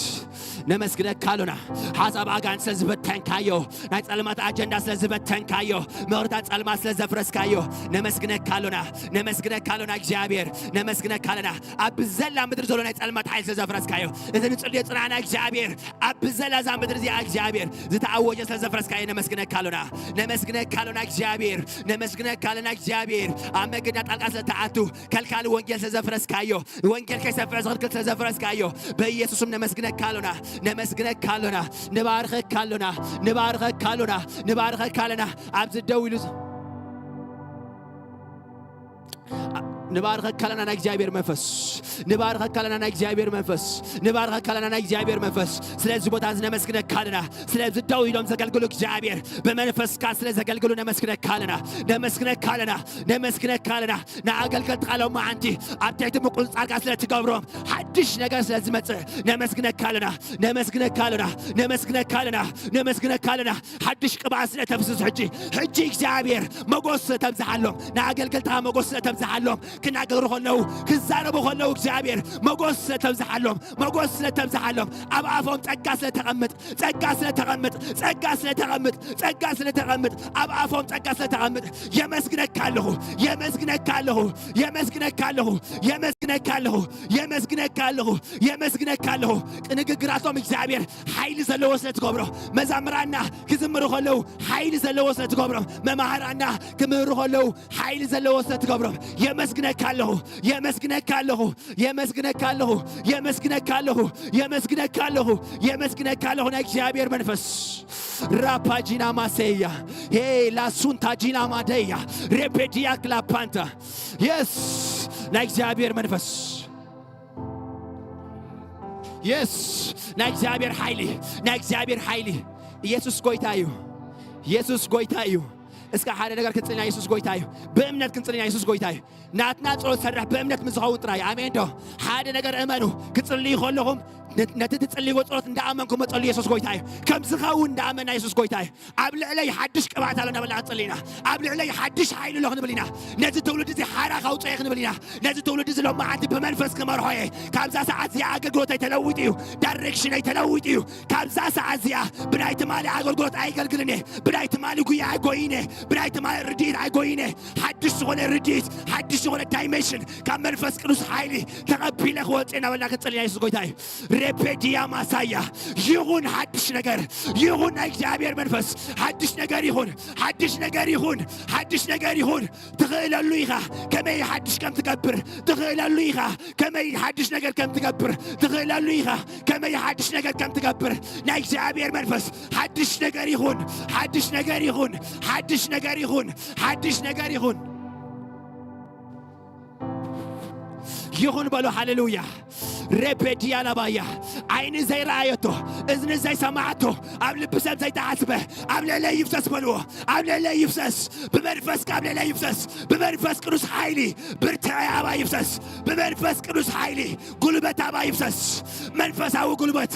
ነመስግነካ ኣሎና። ሓሳብ ኣጋን ስለ ዝበተንካዮ፣ ናይ ጸልማት ኣጀንዳ ስለ ዝበተንካዮ፣ ምኽርታት ጸልማት ስለ ዘፍረስካዮ ነመስግነካ ኣሎና። ነመስግነካ ኣሎና እግዚኣብሔር፣ ነመስግነካ ኣሎና። ኣብ ዘላ ምድሪ ዘሎ ናይ ጸልማት ሓይል ስለ ዘፍረስካዮ፣ እዚ ንጽልዮ ጽናዕና እግዚኣብሔር ኣብ ዘላ እዛ ምድሪ እዚኣ እግዚኣብሔር ዝተኣወጀ ስለ ዘፍረስካዮ ነመስግነካ ኣሎና። ነመስግነካ ኣሎና እግዚኣብሔር፣ ነመስግነካ ኣሎና እግዚኣብሔር። ኣብ መገድና ጣልቃ ስለ ትኣቱ፣ ከልካሊ ወንጌል ስለ ዘፍረስካዮ፣ ወንጌል ከይሰፍሕ ዝኽልክል ስለ ዘፍረስካዮ በኢየሱስም ነመስግነካ ኣሎና። ነመስግነካ ኣሎና። ንባርኸካ ኣሎና። ንባርኸካ ኣሎና። ንባርኸካ ኣሎና። ኣብዚ ደው ኢሉ ዝ- ንባርኸካ ኣለና ናይ እግዚኣብሔር መንፈስ። ንባርኸካ ኣለና ናይ እግዚኣብሔር መንፈስ። ንባርኸካ ኣለና ናይ እግዚኣብሔር መንፈስ። ስለዚ ቦታ እዚ ነመስግነካ ኣለና። ስለዚ ደው ኢሎም ዘገልግሉ እግዚኣብሔር ብመንፈስካ ስለ ዘገልግሉ ነመስግነካ ኣለና። ነመስግነካ ኣለና። ነመስግነካ ኣለና። ንኣገልገልቲ ቃሎም መዓንቲ ኣብ ትሕቲ ምቁጽጻርካ ስለ ትገብሮም ሓድሽ ነገር ስለ ዝመጽእ ነመስግነካ ኣለና። ነመስግነካ ኣለና። ነመስግነካ ኣለና። ነመስግነካ ኣለና። ሓድሽ ቅብኣት ስለ ተፍስስ ሕጂ፣ ሕጂ እግዚኣብሔር መጎስ ስለ ተብዝሓሎም፣ ንኣገልገልትኻ መጎስ ስለ ተብዝሓሎም፣ ክናገሩ ከለዉ፣ ክዛረቡ ከለዉ እግዚኣብሔር መጎስ ስለ ተብዝሓሎም፣ መጎስ ስለ ተብዝሓሎም፣ ኣብ ኣፎም ጸጋ ስለ ተቐምጥ፣ ጸጋ ስለ ተቐምጥ፣ ጸጋ ስለ ተቐምጥ፣ ጸጋ ስለ ተቐምጥ፣ ኣብ ኣፎም ጸጋ ስለ ተቐምጥ፣ የመስግነካ ኣለኹ፣ የመስግነካ ኣለኹ፣ የመስግነካ ኣለኹ፣ የመስግነካ ኣለኹ፣ የመስግነካ ኣለኹ፣ የመስግነካ ኣለኹ። ንግግራቶም እግዚኣብሔር ሓይሊ ዘለዎ ስለ ትገብሮ፣ መዛምራና ክዝምሩ ከለዉ ሓይሊ ዘለዎ ስለ ትገብሮም፣ መማህራና ክምህሩ ከለዉ ሓይሊ ዘለዎ ስለ ትገብሮም፣ የመስግነካ ኣለኹ፣ የመስግነካ ኣለኹ፣ የመስግነካ ኣለኹ፣ የመስግነካ ኣለኹ፣ የመስግነካ ኣለኹ፣ የመስግነካ ኣለኹ። ናይ እግዚኣብሔር መንፈስ ራፓጂና ማሴያ ሄ ላሱንታጂና ማደያ ሬፔዲያ ክላፓንታ የስ ናይ እግዚኣብሔር መንፈስ የስ ናይ እግዚኣብሔር ሓይሊ ናይ እግዚኣብሔር ሓይሊ ኢየሱስ ጎይታ እዩ። ኢየሱስ ጎይታ እዩ። እስከ ሓደ ነገር ክንጽልና ኢየሱስ ጎይታ እዩ። ብእምነት ክንጽልና ኢየሱስ ጎይታ እዩ። ናትና ጸሎት ሰርሕ ብእምነት ምስ ዝኸውን ጥራይ። ኣሜን ዶ? ሓደ ነገር እመኑ። ክትጽልዩ ከለኹም ነ- ነቲ ትጽልይዎ ጸሎት እንዳኣመንኩም መጸሉ ኢየሱስ ጎይታ እዩ። ከም ዝኸውን እንዳኣመና ኢየሱስ ጎይታ እዩ። ኣብ ልዕለይ ሓድሽ ቅብኣት ኣሎ እንዳበልና ክንጽሊ ኢና። ኣብ ልዕለይ ሓድሽ ሓይሊ ኣሎ ክንብል ኢና። ነዚ ትውልዲ እዚ ሓራ ካውፅኦ እየ ክንብል ኢና። ነዚ ትውልዲ እዚ ሎማዓንቲ ብመንፈስ ክመርሖ እየ። ካብዛ ሰዓት እዚኣ ኣገልግሎተይ ተለዊጡ እዩ። ዳይሬክሽነይ ተለዊጡ እዩ። ካብዛ ሰዓት እዚኣ ብናይ ትማሊ ኣገልግሎት ኣየገልግልን እየ። ብናይ ትማሊ ጉያ ኣይጎይን እየ። ብናይ ትማሊ ርድኢት ኣይጎይን እየ። ሓድሽ ዝኾነ ርድኢት፣ ሓድሽ ዝኾነ ዳይሜንሽን ካብ መንፈስ ቅዱስ ሓይሊ ተቐቢለ ክወፅእ እናበልና ክንፅሊ ኢና። የሱስ ጎይታ እዩ። ሬፔዲያ ማሳያ ይኹን ሓድሽ ነገር ይኹን ናይ እግዚኣብሔር መንፈስ ሓድሽ ነገር ይኹን ሓድሽ ነገር ይኹን ሓድሽ ነገር ይኹን ትኽእለሉ ኢኻ። ከመይ ሓድሽ ከም ትገብር ትኽእለሉ ኢኻ። ከመይ ሓድሽ ነገር ከም ትገብር ትኽእለሉ ኢኻ። ከመይ ሓድሽ ነገር ከም ትገብር ናይ እግዚኣብሔር መንፈስ ሓድሽ ነገር ይኹን ሓድሽ ነገር ይኹን ሓድሽ ነገር ይኹን ሓድሽ ነገር ይኹን ይኹን በሎ። ሃሌሉያ። ሬፔዲያ ላባያ ዓይኒ ዘይረኣየቶ እዝኒ ዘይሰማዓቶ ኣብ ልቢ ሰብ ዘይተሓስበ ኣብ ልዕለ ይፍሰስ በልዎ። ኣብ ልዕለ ይፍሰስ ብመንፈስ ካብ ልዕለ ይፍሰስ ብመንፈስ ቅዱስ ሓይሊ ብርትዐ ኣባ ይፍሰስ ብመንፈስ ቅዱስ ሓይሊ ጉልበት ኣባ ይፍሰስ። መንፈሳዊ ጉልበት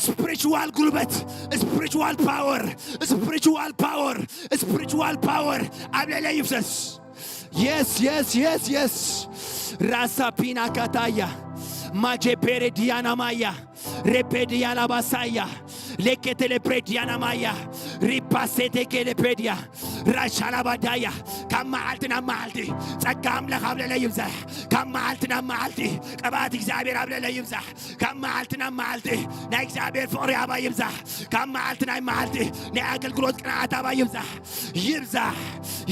ስፕሪቹዋል ጉልበት ስፕሪቹዋል ፓወር ስፕሪቹዋል ፓወር ስፕሪቹዋል ፓወር ኣብ ልዕለ ይፍሰስ። የስ የስ የስ የስ ራሳ ፒና ካታያ ማጄ ፔሬ ዲያና ማያ ሬፔ ዲያና ባሳያ ሌኬቴሌ ፕሬ ዲያና ማያ ሪፓሴቴ ኬሌ ፕሬ ዲያ ራሻላ ባዳያ ካብ መዓልቲ ናብ መዓልቲ ጸጋ ኣምላኽ ኣብ ልዕለ ይብዛሕ። ካብ መዓልቲ ናብ መዓልቲ ቅብኣት እግዚኣብሔር ኣብ ልዕለ ይብዛሕ። ካብ መዓልቲ ናብ መዓልቲ ናይ እግዚኣብሔር ፍቕሪ ኣባ ይብዛሕ። ካብ መዓልቲ ናይ መዓልቲ ናይ ኣገልግሎት ቅንዓት ኣባ ይብዛሕ። ይብዛሕ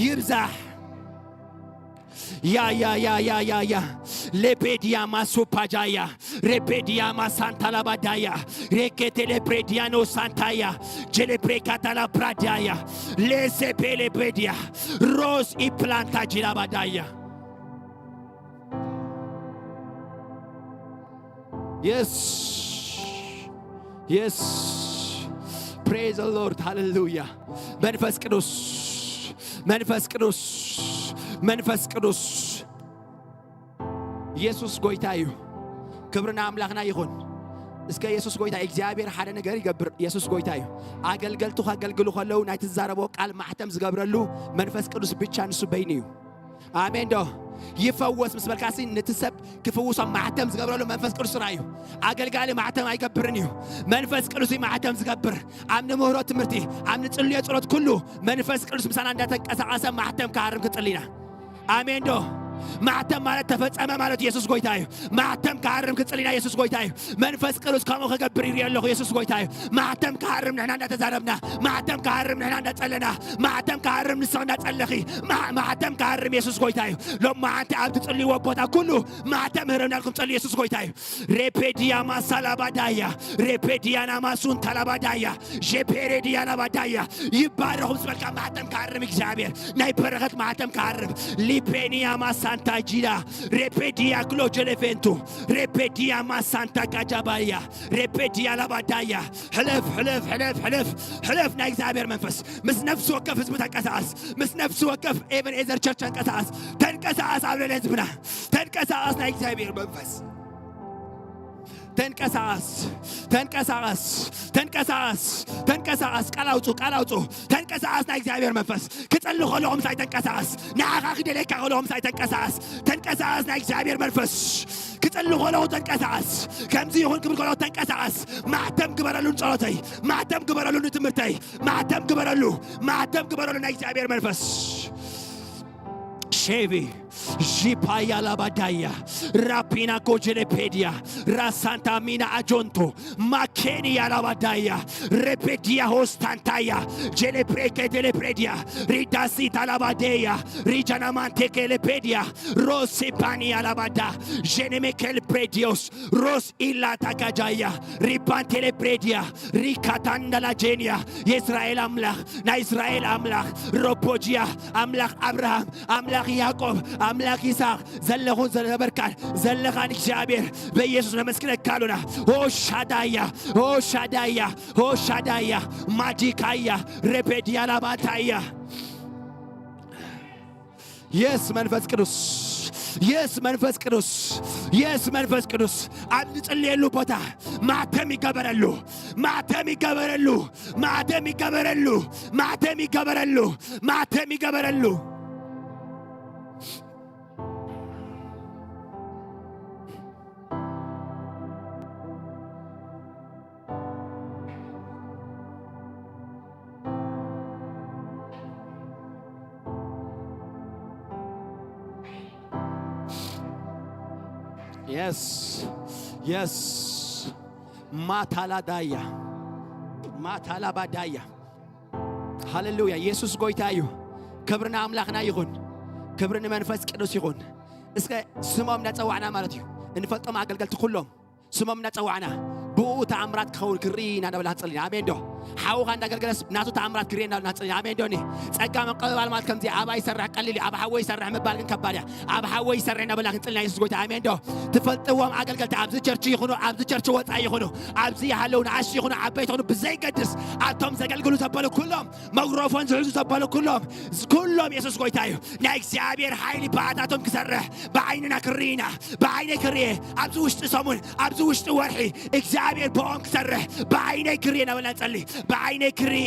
ይብዛሕ። Ya, ya, ya, ya, ya, ya. Lepedia masupajaia. Repedia masanta labadaia. Rekete leprediano santaia. Jeleprekata la pradaia. Lesepele predia. Ros iplanta jilabadaia. Yes. Yes. Praise the Lord. ሃሌሉያ። መንፈስ ቅዱስ፣ መንፈስ ቅዱስ፣ መንፈስ ቅዱስ። ኢየሱስ ጎይታ እዩ። ክብሪ ንኣምላኽና ይኹን። እስከ ኢየሱስ ጎይታ፣ እግዚኣብሔር ሓደ ነገር ይገብር። ኢየሱስ ጎይታ እዩ። ኣገልገልቱ ከገልግሉ ከለዉ ናይ ትዛረቦ ቃል ማሕተም ዝገብረሉ መንፈስ ቅዱስ ብቻ ንሱ በይኑ እዩ። ኣሜን ዶ? ይፈወስ ምስ በልካሲ፣ ነቲ ሰብ ክፍውሶ ማሕተም ዝገብረሉ መንፈስ ቅዱስ ጥራይ እዩ። ኣገልጋሊ ማሕተም ኣይገብርን እዩ። መንፈስ ቅዱስ እዩ ማሕተም ዝገብር። ኣብ ንምህሮ ትምህርቲ፣ ኣብ ንጽልዮ ጸሎት ኩሉ መንፈስ ቅዱስ ምሳና እንዳተንቀሳቐሰ ማሕተም ክሃርም ክጽሊ ኢና። ኣሜን ዶ? ማሕተም ማለት ተፈጸመ ማለት ኢየሱስ ጎይታ እዩ። ማሕተም ክሃርም ክጽሊ ኢና፣ ኢየሱስ ጎይታ እዩ። መንፈስ ቅዱስ ከምኡ ክገብር ይርኢ ኣለኹ፣ ኢየሱስ ጎይታ እዩ። ማሕተም ክሃርም ንሕና እንዳተዛረብና፣ ማሕተም ክሃርም ንሕና እንዳጸለና፣ ማሕተም ክሃርም ንስኽ እንዳጸለኺ፣ ማ-፣ ማሕተም ክሃርም ኢየሱስ ጎይታ እዩ። ሎማዓንቲ ኣብ ትጽልይዎ ቦታ ኩሉ ማሕተም ህረምናልኩም ጸልዩ፣ ኢየሱስ ጎይታ እዩ። ሬፔዲያ ማሳላባዳያ፣ ሬፔዲያ ናማሱን ታላባዳያ፣ ጄፔሬዲያ ላባዳያ። ይባረኹም ዝበልካ ማሕተም ክሃርም እግዚኣብሔር፣ ናይ በረኸት ማሕተም ክሃርም። ሊፔኒያ ማሳንታ ጂዳ፣ ሬፔዲያ ክሎ ጀሌፌንቱ፣ ሬፔዲያ ማሳንታ ካጃባያ፣ ሬፔዲያ ላባዳያ። ሕለፍ፣ ሕለፍ፣ ሕለፍ፣ ሕለፍ፣ ሕለፍ ናይ እግዚኣብሔር መንፈስ። ምስ ነፍሲ ወከፍ ህዝቢ ተንቀሳቐስ። ምስ ነፍሲ ወከፍ ኤቨን ኤዘር ቸርች ተንቀሳቐስ። ተንቀሳቐስ ኣብ ልዕሊ ህዝብና። ተንቀሳቐስ ናይ እግዚኣብሔር መንፈስ። ተንቀሳቐስ፣ ተንቀሳቐስ፣ ተንቀሳቐስ፣ ተንቀሳቐስ። ቃል ኣውጹ፣ ቃል ኣውጹ። ተንቀሳቐስ ናይ እግዚኣብሔር መንፈስ። ክጸሊ ከለኹ ምሳይ ተንቀሳቐስ። ንዓኻ ክደልየካ ከለኹ ምሳይ ተንቀሳቐስ። ተንቀሳቐስ ናይ እግዚኣብሔር መንፈስ። ክጸሊ ከለኹ ተንቀሳቐስ። ከምዚ ይኹን ክብል ከለኹ ተንቀሳቐስ። ማሕተም ግበረሉ ንጸሎተይ። ማሕተም ግበረሉ ንትምህርተይ። ማሕተም ግበረሉ። ማሕተም ግበረሉ ናይ እግዚኣብሔር መንፈስ። ሼቪ ዢፓያ ላባዳያ ራፒና ኮጀሌፔዲያ ራሳንታ ሚና ኣጆንቶ ማኬንያ ላባዳያ ሬፔዲያ ሆስታንታያ ጀሌፕሬኬ ቴሌፕሬዲያ ሪዳሲታ ላባዴያ ሪጃናማንቴ ኬሌፔዲያ ሮሲፓኒያ ላባዳ ጄኔሜኬል ፕሬዲዮስ ሮስ ኢላ ታካጃያ ሪፓንቴሌ ፕሬዲያ ሪካታንዳላ ጄንያ የእስራኤል ኣምላኽ ናይ እስራኤል ኣምላኽ ሮፖጂያ ኣምላኽ ኣብርሃም ኣምላኽ ያዕቆብ ኣምላኽ ይስሐቅ ዘለኹን ዝነበርካን ዘለኻን እግዚኣብሔር በኢየሱስ ነመስግነካ ኣሉና። ሆሻዳያ ሆሻዳያ ሆሻዳያ ማዲካያ ሬፔዲያ ላባታያ የስ መንፈስ ቅዱስ የስ መንፈስ ቅዱስ የስ መንፈስ ቅዱስ ኣብ ዝጽልየሉ ቦታ ማተም ይገበረሉ ማተም ይገበረሉ ማተም ይገበረሉ ማተም ይገበረሉ ማተም ይገበረሉ። የስ የስ ማታላዳያ ማታላባዳያ ሃሌሉያ። ኢየሱስ ጎይታ እዩ። ክብሪ ንኣምላኽና ይኹን። ክብሪ ንመንፈስ ቅዱስ ይኹን። እስከ ስሞም እናጸዋዕና ማለት እዩ። እንፈልጦም ኣገልገልቲ ኩሎም ስሞም እናጸዋዕና ብኡ ተኣምራት ክኸውን ክርኢ ኢና እናበልና ክንጸሊ ኢና። ኣሜን ዶ? ሓውኻ እንዳገልገለስ ናቱ ተኣምራት ክርኢ እናበልና ክንጸሊ ኢና። ኣሜን ዶ? ጸጋ ምቅብባል ማለት ከምዚ ኣብኣ ይሰርሕ ቀሊል እዩ። ኣብ ሓወይ ይሰርሕ ምባል ግን ከባድ እያ። ኣብ ሓወይ ይሰርሕ እናበልና ክንጸሊ ኢና። ኢየሱስ ጎይታ። ኣሜን ዶ? ትፈልጥዎም ኣገልገልቲ ኣብዚ ቸርች ይኹኑ ኣብዚ ቸርች ወጻኢ ይኹኑ ኣብዚ ይሃለዉ ንኣሽ ይኹኑ ዓበይቲ ይኹኑ ብዘይገድስ ኣቶም ዘገልግሉ ዘበሉ ኩሎም ማይክሮፎን ዝሕዙ ዘበሉ ኩሎም ኩሎም የሱስ ጎይታ እዩ። ናይ እግዚኣብሔር ሓይሊ ብኣታቶም ክሰርሕ ብዓይንና ክርኢ ኢና። ብዓይነይ ክርኢ ኣብዚ ውሽጢ ሰሙን ኣብዚ ውሽጢ ወርሒ እግዚኣብሔር ብኦም ክሰርሕ ብዓይነይ ክርኢ እናበልና ንጸሊ። ብዓይነይ ክርኢ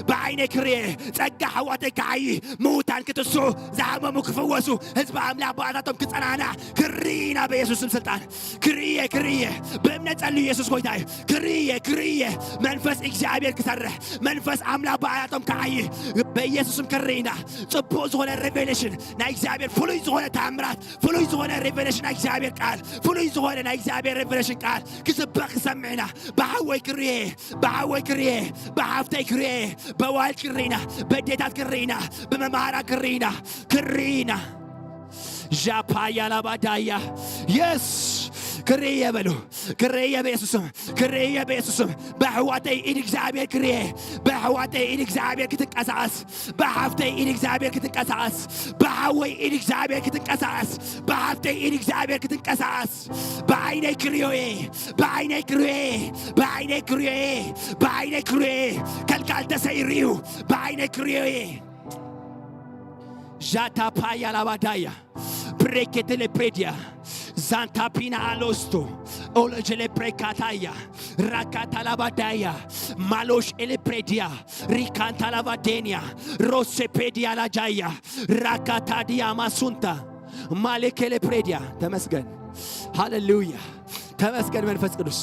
ብዓይነይ ክርኢ ጸጋ ኣሕዋተይ ክዓዪ ምዉታን ክትስሑ ዝሓመሙ ክፍወሱ ህዝቢ ኣምላኽ ብኣታቶም ክጸናናዕ ክርኢ ኢና በየሱስ ስም ስልጣን ክርእየ ክርእየ ብእምነት ጸልዩ የሱስ ጎይታ እዩ። ክርእየ ክርእየ መንፈስ እግዚኣብሔር ክሰርሕ መንፈስ ኣምላኽ ብኣያቶም ክዓይ በኢየሱስም ክርኢ ኢና። ጽቡቕ ዝኾነ ሬቬሌሽን ናይ እግዚኣብሔር ፍሉይ ዝኾነ ተኣምራት ፍሉይ ዝኾነ ሬቬሌሽን ናይ እግዚኣብሔር ቃል ፍሉይ ዝኾነ ናይ እግዚኣብሔር ሬቬሌሽን ቃል ክስበኽ ክሰምዕ ኢና። ብሓወይ ክርእየ ብሓወይ ክርእየ ብሓፍተይ ክርእየ በዋልድ ክርኢ ኢና። በዴታት ክርኢ ኢና። ብመምሃራ ክርኢ ኢና። ክርኢ ኢና። ዣፓያ ላባዳያ የስ ክርየ በሉ ክርየ በኢየሱስም ክርየ በኢየሱስም በሕዋተይ ኢድ እግዚኣብሔር ክርየ በሕዋተይ ኢድ እግዚኣብሔር ክትንቀሳቐስ ብሓፍተይ ኢድ እግዚኣብሔር ክትንቀሳቐስ ብሓወይ ኢድ እግዚኣብሔር ክትንቀሳቐስ ብሓፍተይ ኢድ እግዚኣብሔር ክትንቀሳቐስ ብዓይነይ ክርዮየ ብዓይነይ ክርዮየ ብዓይነይ ክርዮየ ብዓይነይ ክርዮየ ከልካል ተሰይሩ እዩ ብዓይነይ ክርዮየ ዣታፓያ ላባዳያ ፕሬኬቴሌ ፕሬዲያ ዛንታፒና አሎስቶ ኦሎጀሌ ፕሬካታያ ራካታላባዳያ ማሎሽ ኤሌ ፕሬዲያ ሪካንታላባዴንያ ሮሴፔዲያ ላጃያ ራካታዲያ ማሱንታ ማሌኬሌ ፕሬዲያ ተመስገን ሃሌሉያ ተመስገን መንፈስ ቅዱስ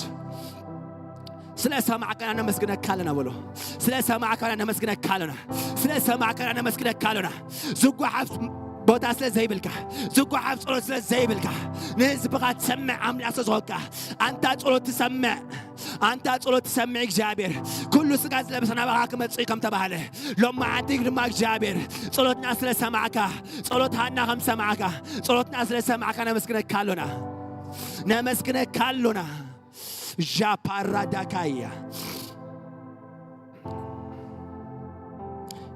ስለ ሰማዕካና ነመስግነካ ኣለና በሎ ስለ ሰማዕካና ነመስግነካ ኣለና ስለ ሰማዕካና ነመስግነካ ኣለና ዝጓሓፍ ቦታ ስለ ዘይብልካ ዝጓሓፍ ጸሎት ስለ ዘይብልካ ንህዝብኻ ትሰምዕ ኣምላኽ ስለ ዝኾንካ ኣንታ ጸሎት ትሰምዕ ኣንታ ጸሎት ትሰምዕ እግዚኣብሔር ኩሉ ስጋ ዝለበሰ ናባኻ ክመጽእ ከም ተባህለ ሎማዓንቲ ድማ እግዚኣብሔር ጸሎትና ስለ ሰማዕካ ጸሎት ሃና ከም ሰማዕካ ጸሎትና ስለ ሰማዕካ ነመስግነካ ኣሎና ነመስግነካ ኣሎና ዣፓራዳካያ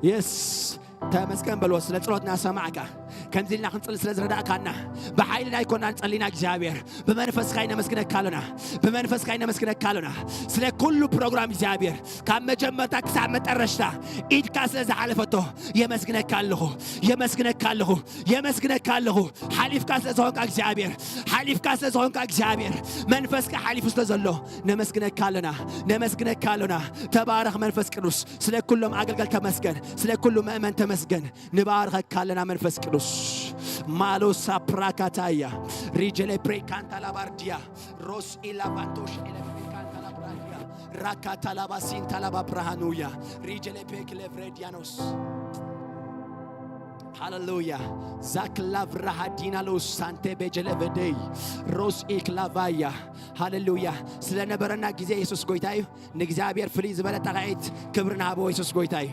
የስ ተመስገን በልዎ ስለ ጸሎትና ሰማዕካ ከምዚ ኢልና ክንጽሊ ስለ ዝረዳእካና ብሓይልና ኣይኮና ንጸሊና እግዚኣብሔር ብመንፈስካ ይነመስግነካ ኣሎና ብመንፈስካ ይነመስግነካ ኣሎና ስለ ኩሉ ፕሮግራም እግዚኣብሔር ካብ መጀመርታ ክሳብ መጠረሽታ ኢድካ ስለ ዝሓለፈቶ የመስግነካ ኣለኹ የመስግነካ ኣለኹ የመስግነካ ኣለኹ ሓሊፍካ ስለ ዝኾንካ እግዚኣብሔር ሓሊፍካ ስለ ዝኾንካ እግዚኣብሔር መንፈስካ ሓሊፉ ስለ ዘሎ ነመስግነካ ኣለና ነመስግነካ ኣለና ተባረኽ መንፈስ ቅዱስ ስለ ኩሎም ኣገልገል ተመስገን ስለ ኩሉ መእመን ተመስገን ንባርኸካ ኣለና መንፈስ ቅዱስ ማሎ ሳፕራካታያ ሪጀሌ ፕሬካንታ ላባርዲያ ሮስ ኢላባንቶሽ ኤሌ ፕሬካንታ ላብራዲያ ራካታ ላባሲንታ ላባብርሃኑያ ሪጀሌ ፔክሌ ቭሬዲያኖስ ሃሌሉያ ዛክላቭ ራሃዲናሎስ ሳንቴ ቤጀለበደይ ሮስ ኢክላቫያ ሃሌሉያ ስለነበረና ግዜ የሱስ ጎይታ እዩ ንእግዚኣብሔር ፍልይ ዝበለ ጣቕዒት ክብሪ ንሃቦ የሱስ ጎይታ እዩ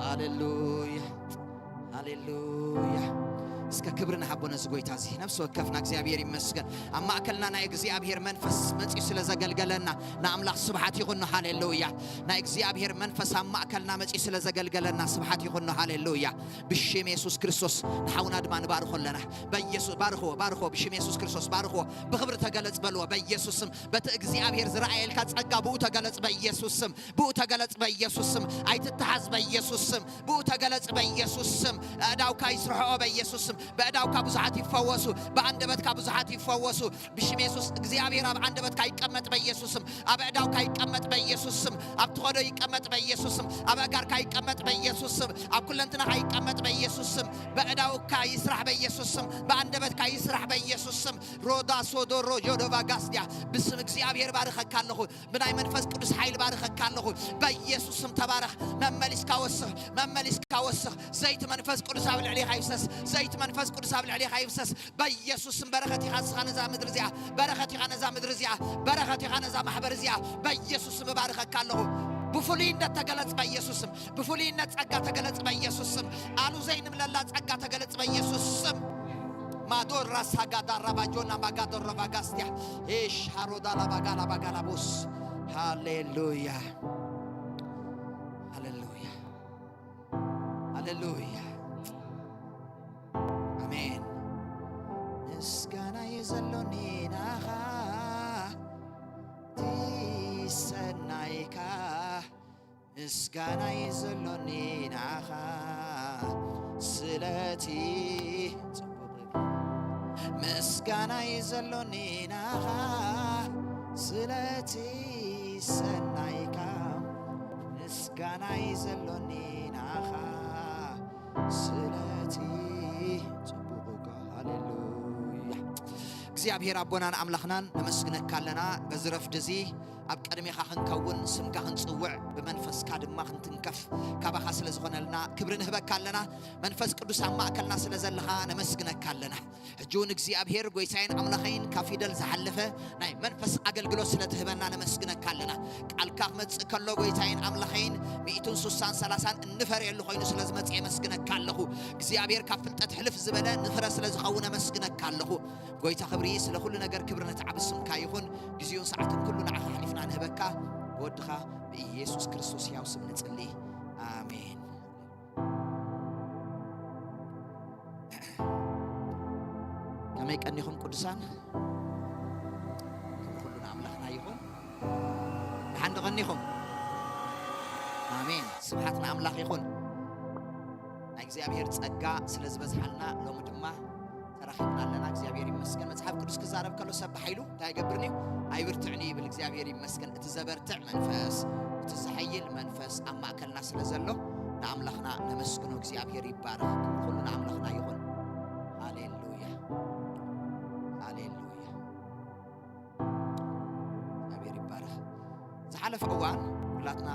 ሃሌሉያ ሃሌሉያ እስከ ክብሪ ንሓቦ ነዚ ጎይታ እዚ ነፍሲ ወከፍና እግዚኣብሔር ይመስገን ኣብ ማእከልና ናይ እግዚኣብሔር መንፈስ መፅኡ ስለ ዘገልገለና ንኣምላኽ ስብሓት ይኹኖ ሃሌሉያ ናይ እግዚኣብሔር መንፈስ ኣብ ማእከልና መፅኡ ስለ ዘገልገለና ስብሓት ይኹኖ ሃሌሉያ ብሽም የሱስ ክርስቶስ ንሓውና ድማ ንባርኾ ኣለና በየሱስ ባርኽዎ ባርኽዎ ብሽም የሱስ ክርስቶስ ባርኽዎ ብኽብሪ ተገለጽ በልዎ በኢየሱስ ስም በቲ እግዚኣብሔር ዝረኣየልካ ጸጋ ብኡ ተገለጽ በኢየሱስ ስም ብኡ ተገለጽ በኢየሱስ ስም ኣይትተሓዝ በኢየሱስ ስም ብኡ ተገለጽ በኢየሱስ ስም ኣእዳውካ ይስርሖ በኢየሱስ ስም በእዳውካ ብዙሓት ይፈወሱ ብኣንደበትካ ብዙሓት ይፈወሱ ብሽም የሱስ እግዚኣብሔር ኣብ ኣንደበትካ ይቀመጥ በኢየሱስ ስም ኣብ ኣእዳውካ ይቀመጥ በኢየሱስ ስም ኣብ ትኸዶ ይቀመጥ በኢየሱስ ስም ኣብ ኣጋርካ ይቀመጥ በኢየሱስ ስም ኣብ ኩለንትናኻ ይቀመጥ በኢየሱስ ስም በእዳውካ ይስራሕ በኢየሱስ ስም በኣንደበትካ ይስራሕ በኢየሱስ ስም ሮዳ ሶዶ ሮጆ ዶቫ ጋስዲያ ብስም እግዚኣብሔር ባርኸካ ኣለኹ ብናይ መንፈስ ቅዱስ ሓይል ባርኸካ ኣለኹ በኢየሱስ ስም ተባረኽ መመሊስካ ወስኽ መመሊስካ ወስኽ ዘይቲ መንፈስ ቅዱስ ኣብ ልዕሌኻ ይፍሰስ ዘይቲ መንፈስ ቅዱስ ኣብ ልዕሌኻ ይፍሰስ በኢየሱስ ስም በረኸት ኢኻ ንስኻ ነዛ ምድሪ እዚኣ በረኸት ኢኻ ነዛ ምድሪ እዚኣ በረኸት ኢኻ ነዛ ማሕበር እዚኣ በኢየሱስ ስም እባርኸካ ኣለኹ ብፍሉይነት ተገለጽ በኢየሱስ ስም ብፍሉይነት ጸጋ ተገለጽ በኢየሱስ ስም ኣሉ ዘይንብለላ ጸጋ ተገለጽ በኢየሱስ ስም ማዶራ ሳጋዳ ራባጆና ማጋዶ ረባጋስቲያ ኤሽ ሃሮዳ ላባጋ ላባጋ ላቦስ ሃሌሉያ ሃሌሉያ ሃሌሉያ ኣሜን ምስጋና የዘሎኒ ናኻ ትሰናይካ ምስጋና የዘሎኒ ናኻ ስለቲ ጽቡቕ ምስጋና የዘሎኒ ናኻ ስለቲ ሰናይካ ምስጋና የዘሎኒ ናኻ ስለቲ ጽቡቕ ሃሌሉያ እግዚኣብሔር ኣቦናን ኣምላኽናን ነመስግነካ ኣለና በዚ ረፍዲ እዚ ኣብ ቅድሜኻ ክንከውን፣ ስምካ ክንጽውዕ፣ ብመንፈስካ ድማ ክንትንከፍ ካባኻ ስለ ዝኾነልና ክብሪ ንህበካ ኣለና። መንፈስ ቅዱስ ኣብ ማእከልና ስለ ዘለኻ ነመስግነካ ኣለና። ሕጂ እውን እግዚኣብሔር ጎይታይን ኣምላኸይን ካብ ፊደል ዝሓለፈ ናይ መንፈስ ኣገልግሎት ስለ ትህበና ነመስግነካ ኣለና። ቃልካ ክመጽእ ከሎ ጎይታይን ኣምላኸይን ሚእትን ሱሳን ሰላሳን እንፈርየሉ ኮይኑ ስለ ዝመጽእ የመስግነካ ኣለኹ። እግዚኣብሔር ካብ ፍልጠት ሕልፍ ዝበለ ንፍረ ስለ ዝኸውን ኣመስግነካ ኣለኹ። ጎይታ ክብሪ ስለ ኩሉ ነገር ክብሪ ነቲ ዓቢ ስምካ ይኹን። ግዜኡን ሰዓቱን ኩሉ ንዓኻ ኣሕሊፍና ንህበካ። ብወድኻ ብኢየሱስ ክርስቶስ ሕያው ስም ንጽሊ። ኣሜን። ከመይ ቀኒኹም ቅዱሳን? ክብሪ ኩሉ ንኣምላኽና ይኹን። ደሓን ዶ ቀኒኹም? ኣሜን። ስብሓት ንኣምላኽ ይኹን። ናይ እግዚኣብሔር ጸጋ ስለ ዝበዝሓልና ሎሚ ድማ ተራኺብና ኣለና። እግዚኣብሔር ይመስገን። መጽሓፍ ቅዱስ ክዛረብ ከሎ ሰብ ብሓይሉ እንታይ ይገብርኒ እዩ? ኣይብርትዕኒ ይብል። እግዚኣብሔር ይመስገን። እቲ ዘበርትዕ መንፈስ፣ እቲ ዝሓይል መንፈስ ኣብ ማእከልና ስለ ዘሎ ንኣምላኽና ነመስግኖ። እግዚኣብሔር ይባረኽ። ክብሪ ኩሉ ንኣምላኽና ይኹን። ሃሌሉያ፣ ሃሌሉያ። እግዚኣብሔር ይባረኽ። ዝሓለፈ እዋን ኩላትና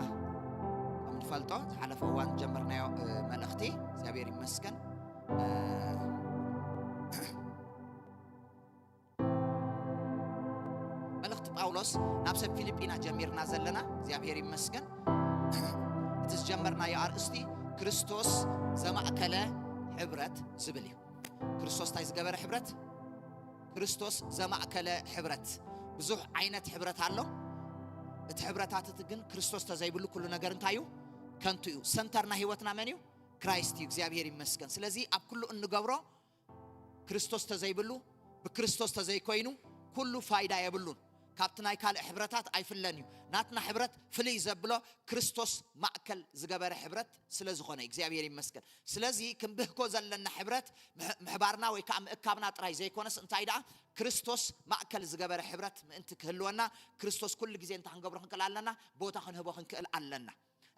ከም ንፈልጦ ዝሓለፈ እዋን ጀመርናዮ፣ እ፣ መልእኽቲ እግዚኣብሔር ይመስገን። እ፣ መልእኽቲ ጳውሎስ ናብ ሰብ ፊልጲና ጀሚርና ዘለና እግዚኣብሔር ይመስገን። እቲ ዝጀመርናዮ ኣርእስቲ ክርስቶስ ዘማእከለ ሕብረት ዝብል እዩ። ክርስቶስ እንታይ ዝገበረ ሕብረት? ክርስቶስ ዘማእከለ ሕብረት። ብዙሕ ዓይነት ሕብረት ኣሎ። እቲ ሕብረታት እቲ ግን ክርስቶስ ተዘይብሉ ኩሉ ነገር እንታይ እዩ? ከንቱ እዩ። ሰንተር ናይ ህይወትና መን እዩ? ክራይስት እዩ። እግዚኣብሔር ይመስገን። ስለዚ ኣብ ኩሉ እንገብሮ ክርስቶስ ተዘይብሉ፣ ብክርስቶስ ተዘይኮይኑ ኩሉ ፋይዳ የብሉን። ካብቲ ናይ ካልእ ሕብረታት ኣይፍለን እዩ። ናትና ሕብረት ፍልይ ዘብሎ ክርስቶስ ማእከል ዝገበረ ሕብረት ስለ ዝኾነ እግዚኣብሔር ይመስገን። ስለዚ ክንብህጎ ዘለና ሕብረት ምሕ-፣ ምሕባርና ወይ ከዓ ምእካብና ጥራይ ዘይኮነስ እንታይ ደኣ ክርስቶስ ማእከል ዝገበረ ሕብረት ምእንቲ ክህልወና ክርስቶስ ኩሉ ግዜ እንታይ ክንገብሮ ክንክእል ኣለና? ቦታ ክንህቦ ክንክእል ኣለና።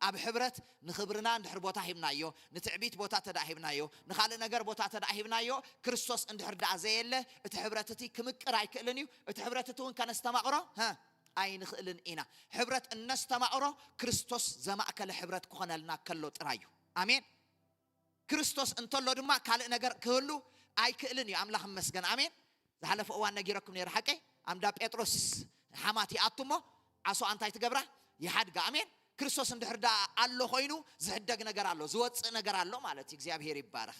ኣብ ሕብረት ንኽብርና እንድሕር ቦታ ሂብናዮ፣ ንትዕቢት ቦታ ተደኣ ሂብናዮ፣ ንኻልእ ነገር ቦታ ተደኣ ሂብናዮ፣ ክርስቶስ እንድሕር ደኣ ዘየለ እቲ ሕብረት እቲ ክምቅር ኣይክእልን እዩ። እቲ ሕብረት እቲ እውን ከነስተማቕሮ፣ ሀ፣ ኣይንኽእልን ኢና። ሕብረት እነስተማቕሮ ክርስቶስ ዘማእከለ ሕብረት ክኾነልና ከሎ ጥራይ እዩ። ኣሜን። ክርስቶስ እንተሎ ድማ ካልእ ነገር ክህሉ ኣይክእልን እዩ። ኣምላኽ ይመስገን። ኣሜን። ዝሓለፈ እዋን ነጊረኩም ነይረ፣ ሓቀይ? ኣምዳ ጴጥሮስ ሓማት ይኣቱ እሞ ዓሶ እንታይ ትገብራ? ይሓድጋ። ኣሜን። ክርስቶስ እንድሕር ደኣ ኣሎ ኮይኑ ዝሕደግ ነገር ኣሎ፣ ዝወጽእ ነገር ኣሎ ማለት እዩ። እግዚኣብሔር ይባረኽ።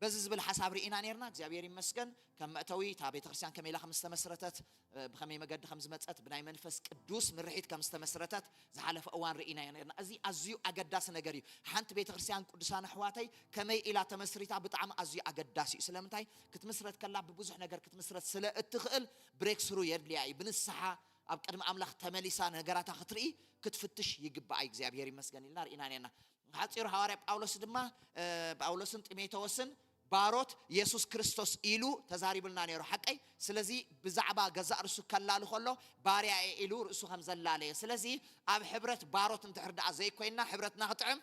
በዚ ዝብል ሓሳብ ርኢና ነርና። እግዚኣብሔር ይመስገን። ከም መእተዊ እታ ቤተክርስትያን ከመይ ኢላ ከም ዝተመስረተት፣ እ፣ ብኸመይ መገዲ ከም ዝመጸት፣ ብናይ መንፈስ ቅዱስ ምርሒት ከም ዝተመስረተት ዝሓለፈ እዋን ርኢናዮ ነርና። እዚ ኣዝዩ ኣገዳሲ ነገር እዩ። ሓንቲ ቤተክርስትያን ቅዱሳን ኣሕዋተይ ከመይ ኢላ ተመስሪታ ብጣዕሚ ኣዝዩ ኣገዳሲ እዩ። ስለምንታይ? ክትምስረት ከላ ብብዙሕ ነገር ክትምስረት ስለ እትኽእል ብሬክ ስሩ የድልያ እዩ። ብንስሓ ኣብ ቅድሚ ኣምላኽ ተመሊሳ ነገራታ ክትርኢ ክትፍትሽ ይግባኣ እዩ። እግዚኣብሔር ይመስገን ኢልና ርኢና ነርና። ሓጺሩ ሃዋርያ ጳውሎስ ድማ፣ እ፣ ጳውሎስን ጢሞቴዎስን ባሮት የሱስ ክርስቶስ ኢሉ ተዛሪቡልና ነይሩ። ሓቀይ? ስለዚ ብዛዕባ ገዛእ ርእሱ ከላሉ ከሎ ባርያ እየ ኢሉ ርእሱ ከም ዘላለየ። ስለዚ ኣብ ሕብረት ባሮት እንድሕር ደኣ ዘይኮይንና ሕብረትና ክጥዕም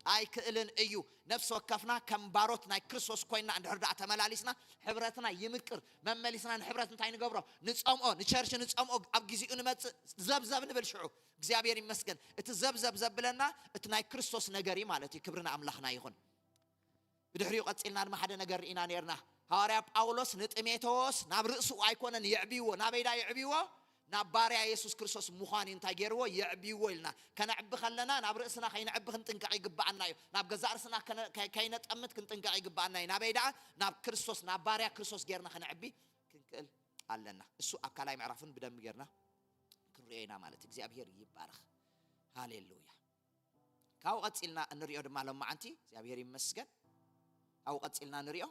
ኣይክእልን እዩ። ነፍሲ ወከፍና ከም ባሮት ናይ ክርስቶስ ኮይንና እንድሕር ደኣ ተመላሊስና ሕብረትና ይምቅር። መመሊስና ንሕብረት እንታይ ንገብሮ? ንጸምኦ፣ ንቸርች ንጸምኦ፣ ኣብ ግዜኡ ንመጽእ ዘብዘብ ንብል ሽዑ። እግዚኣብሔር ይመስገን። እቲ ዘብዘብ ዘብለና እቲ ናይ ክርስቶስ ነገር እዩ ማለት እዩ። ክብሪ ንኣምላኽና ይኹን። ብድሕሪኡ ቀጺልና ድማ ሓደ ነገር ርኢና ነርና። ሃዋርያ ጳውሎስ ንጢሞቴዎስ ናብ ርእስኡ ኣይኮነን የዕብይዎ፣ ናበይ ደኣ የዕብይዎ? ናብ ባርያ የሱስ ክርስቶስ ምዃን እዩ እንታይ ገይርዎ? የዕብይዎ ኢልና። ከነዕቢ ከለና ናብ ርእስና ከይነዕቢ ክንጥንቀቕ ይግብኣና እዩ። ናብ ገዛእ ርእስና ከነ-፣ ከይ-፣ ከይነጠምት ክንጥንቀቕ ይግብኣና እዩ። ናበይ ደኣ? ናብ ክርስቶስ፣ ናብ ባርያ ክርስቶስ ገይርና ከነዕቢ ክንክእል ኣለና። እሱ ኣብ ካልኣይ ምዕራፍን ብደንብ ገይርና ክንሪኦ ኢና ማለት እዩ። እግዚኣብሔር ይባረኽ። ሃሌሉያ። ካብኡ ቀጺልና እንሪኦ ድማ ሎማዓንቲ እግዚኣብሔር ይመስገን። ካብኡ ቀጺልና ንሪኦ።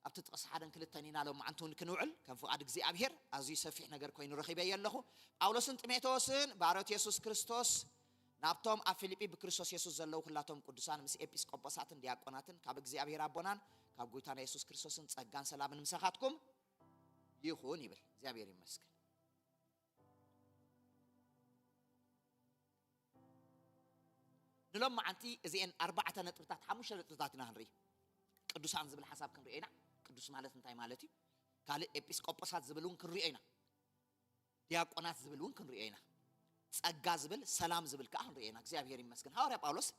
ኣብቲ ጥቕሲ ሓደን ክልተን ኢና ሎማዓንቲ እውን ክንውዕል ከም ፍቓድ እግዚኣብሔር። ኣዝዩ ሰፊሕ ነገር ኮይኑ ረኺበዮ ኣለኹ። ጳውሎስን ጢሞቴዎስን ባሮት የሱስ ክርስቶስ ናብቶም ኣብ ፊልጲ ብክርስቶስ የሱስ ዘለዉ ኩላቶም ቅዱሳን ምስ ኤጲስቆጶሳትን ዲያቆናትን ካብ እግዚኣብሔር ኣቦናን ካብ ጎይታና የሱስ ክርስቶስን ጸጋን ሰላምን ምሳኻትኩም ይኹን ይብል። እግዚኣብሔር ይመስገን። ንሎማዓንቲ እዚኤን ኣርባዕተ ነጥብታት፣ ሓሙሽተ ነጥብታት ኢና ክንርኢ። ቅዱሳን ዝብል ሓሳብ ክንሪኦ ኢና። ቅዱስ ማለት እንታይ ማለት እዩ? ካልእ ኤጲስቆጶሳት ዝብል እውን ክንሪኦ ኢና። ዲያቆናት ዝብል እውን ክንሪኦ ኢና። ጸጋ ዝብል፣ ሰላም ዝብል ከዓ ንርእየና። እግዚኣብሔር ይመስገን። ሃዋርያ ጳውሎስ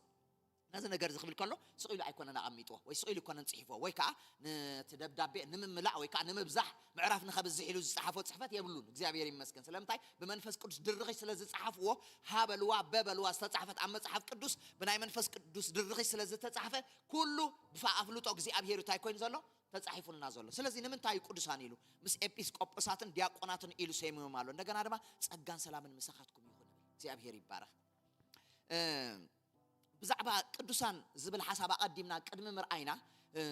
ነዚ ነገር እዚ ክብል ከሎ ስቕ ኢሉ ኣይኮነን ኣቐሚጥዎ፣ ወይ ስቕ ኢሉ ኣይኮነን ጽሒፍዎ፣ ወይ ከዓ ነቲ ደብዳቤ ንምምላእ ወይ ከዓ ንምብዛሕ፣ ምዕራፍ ንኸብዝሕ ኢሉ ዝጸሓፎ ጽሕፈት የብሉን። እግዚኣብሔር ይመስገን። ስለምንታይ? ብመንፈስ ቅዱስ ድርኺ ስለ ዝጸሓፍዎ፣ ሃ በልዋ፣ በ በልዋ ዝተጻሕፈት ኣብ መጽሓፍ ቅዱስ ብናይ መንፈስ ቅዱስ ድርኺ ስለ ዝተጻሕፈ፣ ኩሉ ብፋ ኣፍልጦ እግዚኣብሔር እንታይ ኮይኑ ዘሎ? ተጻሒፉልና ዘሎ። ስለዚ ንምንታይ እዩ ቅዱሳን ኢሉ? ምስ ኤጲስቆጶሳትን ዲያቆናትን ኢሉ ሰይምዎም ኣሎ። እንደገና ድማ ጸጋን ሰላምን ምሳኻትኩም ይኹን። እግዚኣብሔር ይባረኽ። እ፣ ብዛዕባ ቅዱሳን ዝብል ሓሳብ ኣቐዲምና ቅድሚ ምርኣይና፣ እ፣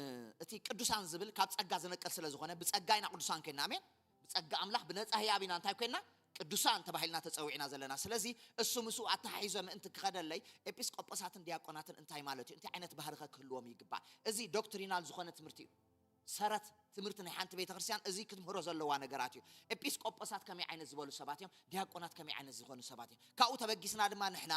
እቲ ቅዱሳን ዝብል ካብ ጸጋ ዝነቅል ስለ ዝኾነ፣ ብጸጋ ኢና ቅዱሳን ኮይንና። ኣሜን። ብጸጋ ኣምላኽ ብነጻ ህያብ ኢና እንታይ ኮይንና? ቅዱሳን ተባሂልና ተጸዊዕና ዘለና። ስለዚ እሱ ምስኡ ኣተሓሒዞ ምእንቲ ክኸደለይ፣ ኤጲስቆጶሳትን ዲያቆናትን እንታይ ማለት እዩ? እንታይ ዓይነት ባህሪ ከ ክህልዎም ይግባእ? እዚ ዶክትሪናል ዝኾነ ትምህርቲ እዩ። ሰረት ትምህርቲ ናይ ሓንቲ ቤተ ክርስቲያን እዚ ክትምህሮ ዘለዋ ነገራት እዩ። ኤጲስቆጶሳት ከመይ ዓይነት ዝበሉ ሰባት እዮም? ዲያቆናት ከመይ ዓይነት ዝኾኑ ሰባት እዮም? ካብኡ ተበጊስና ድማ ንሕና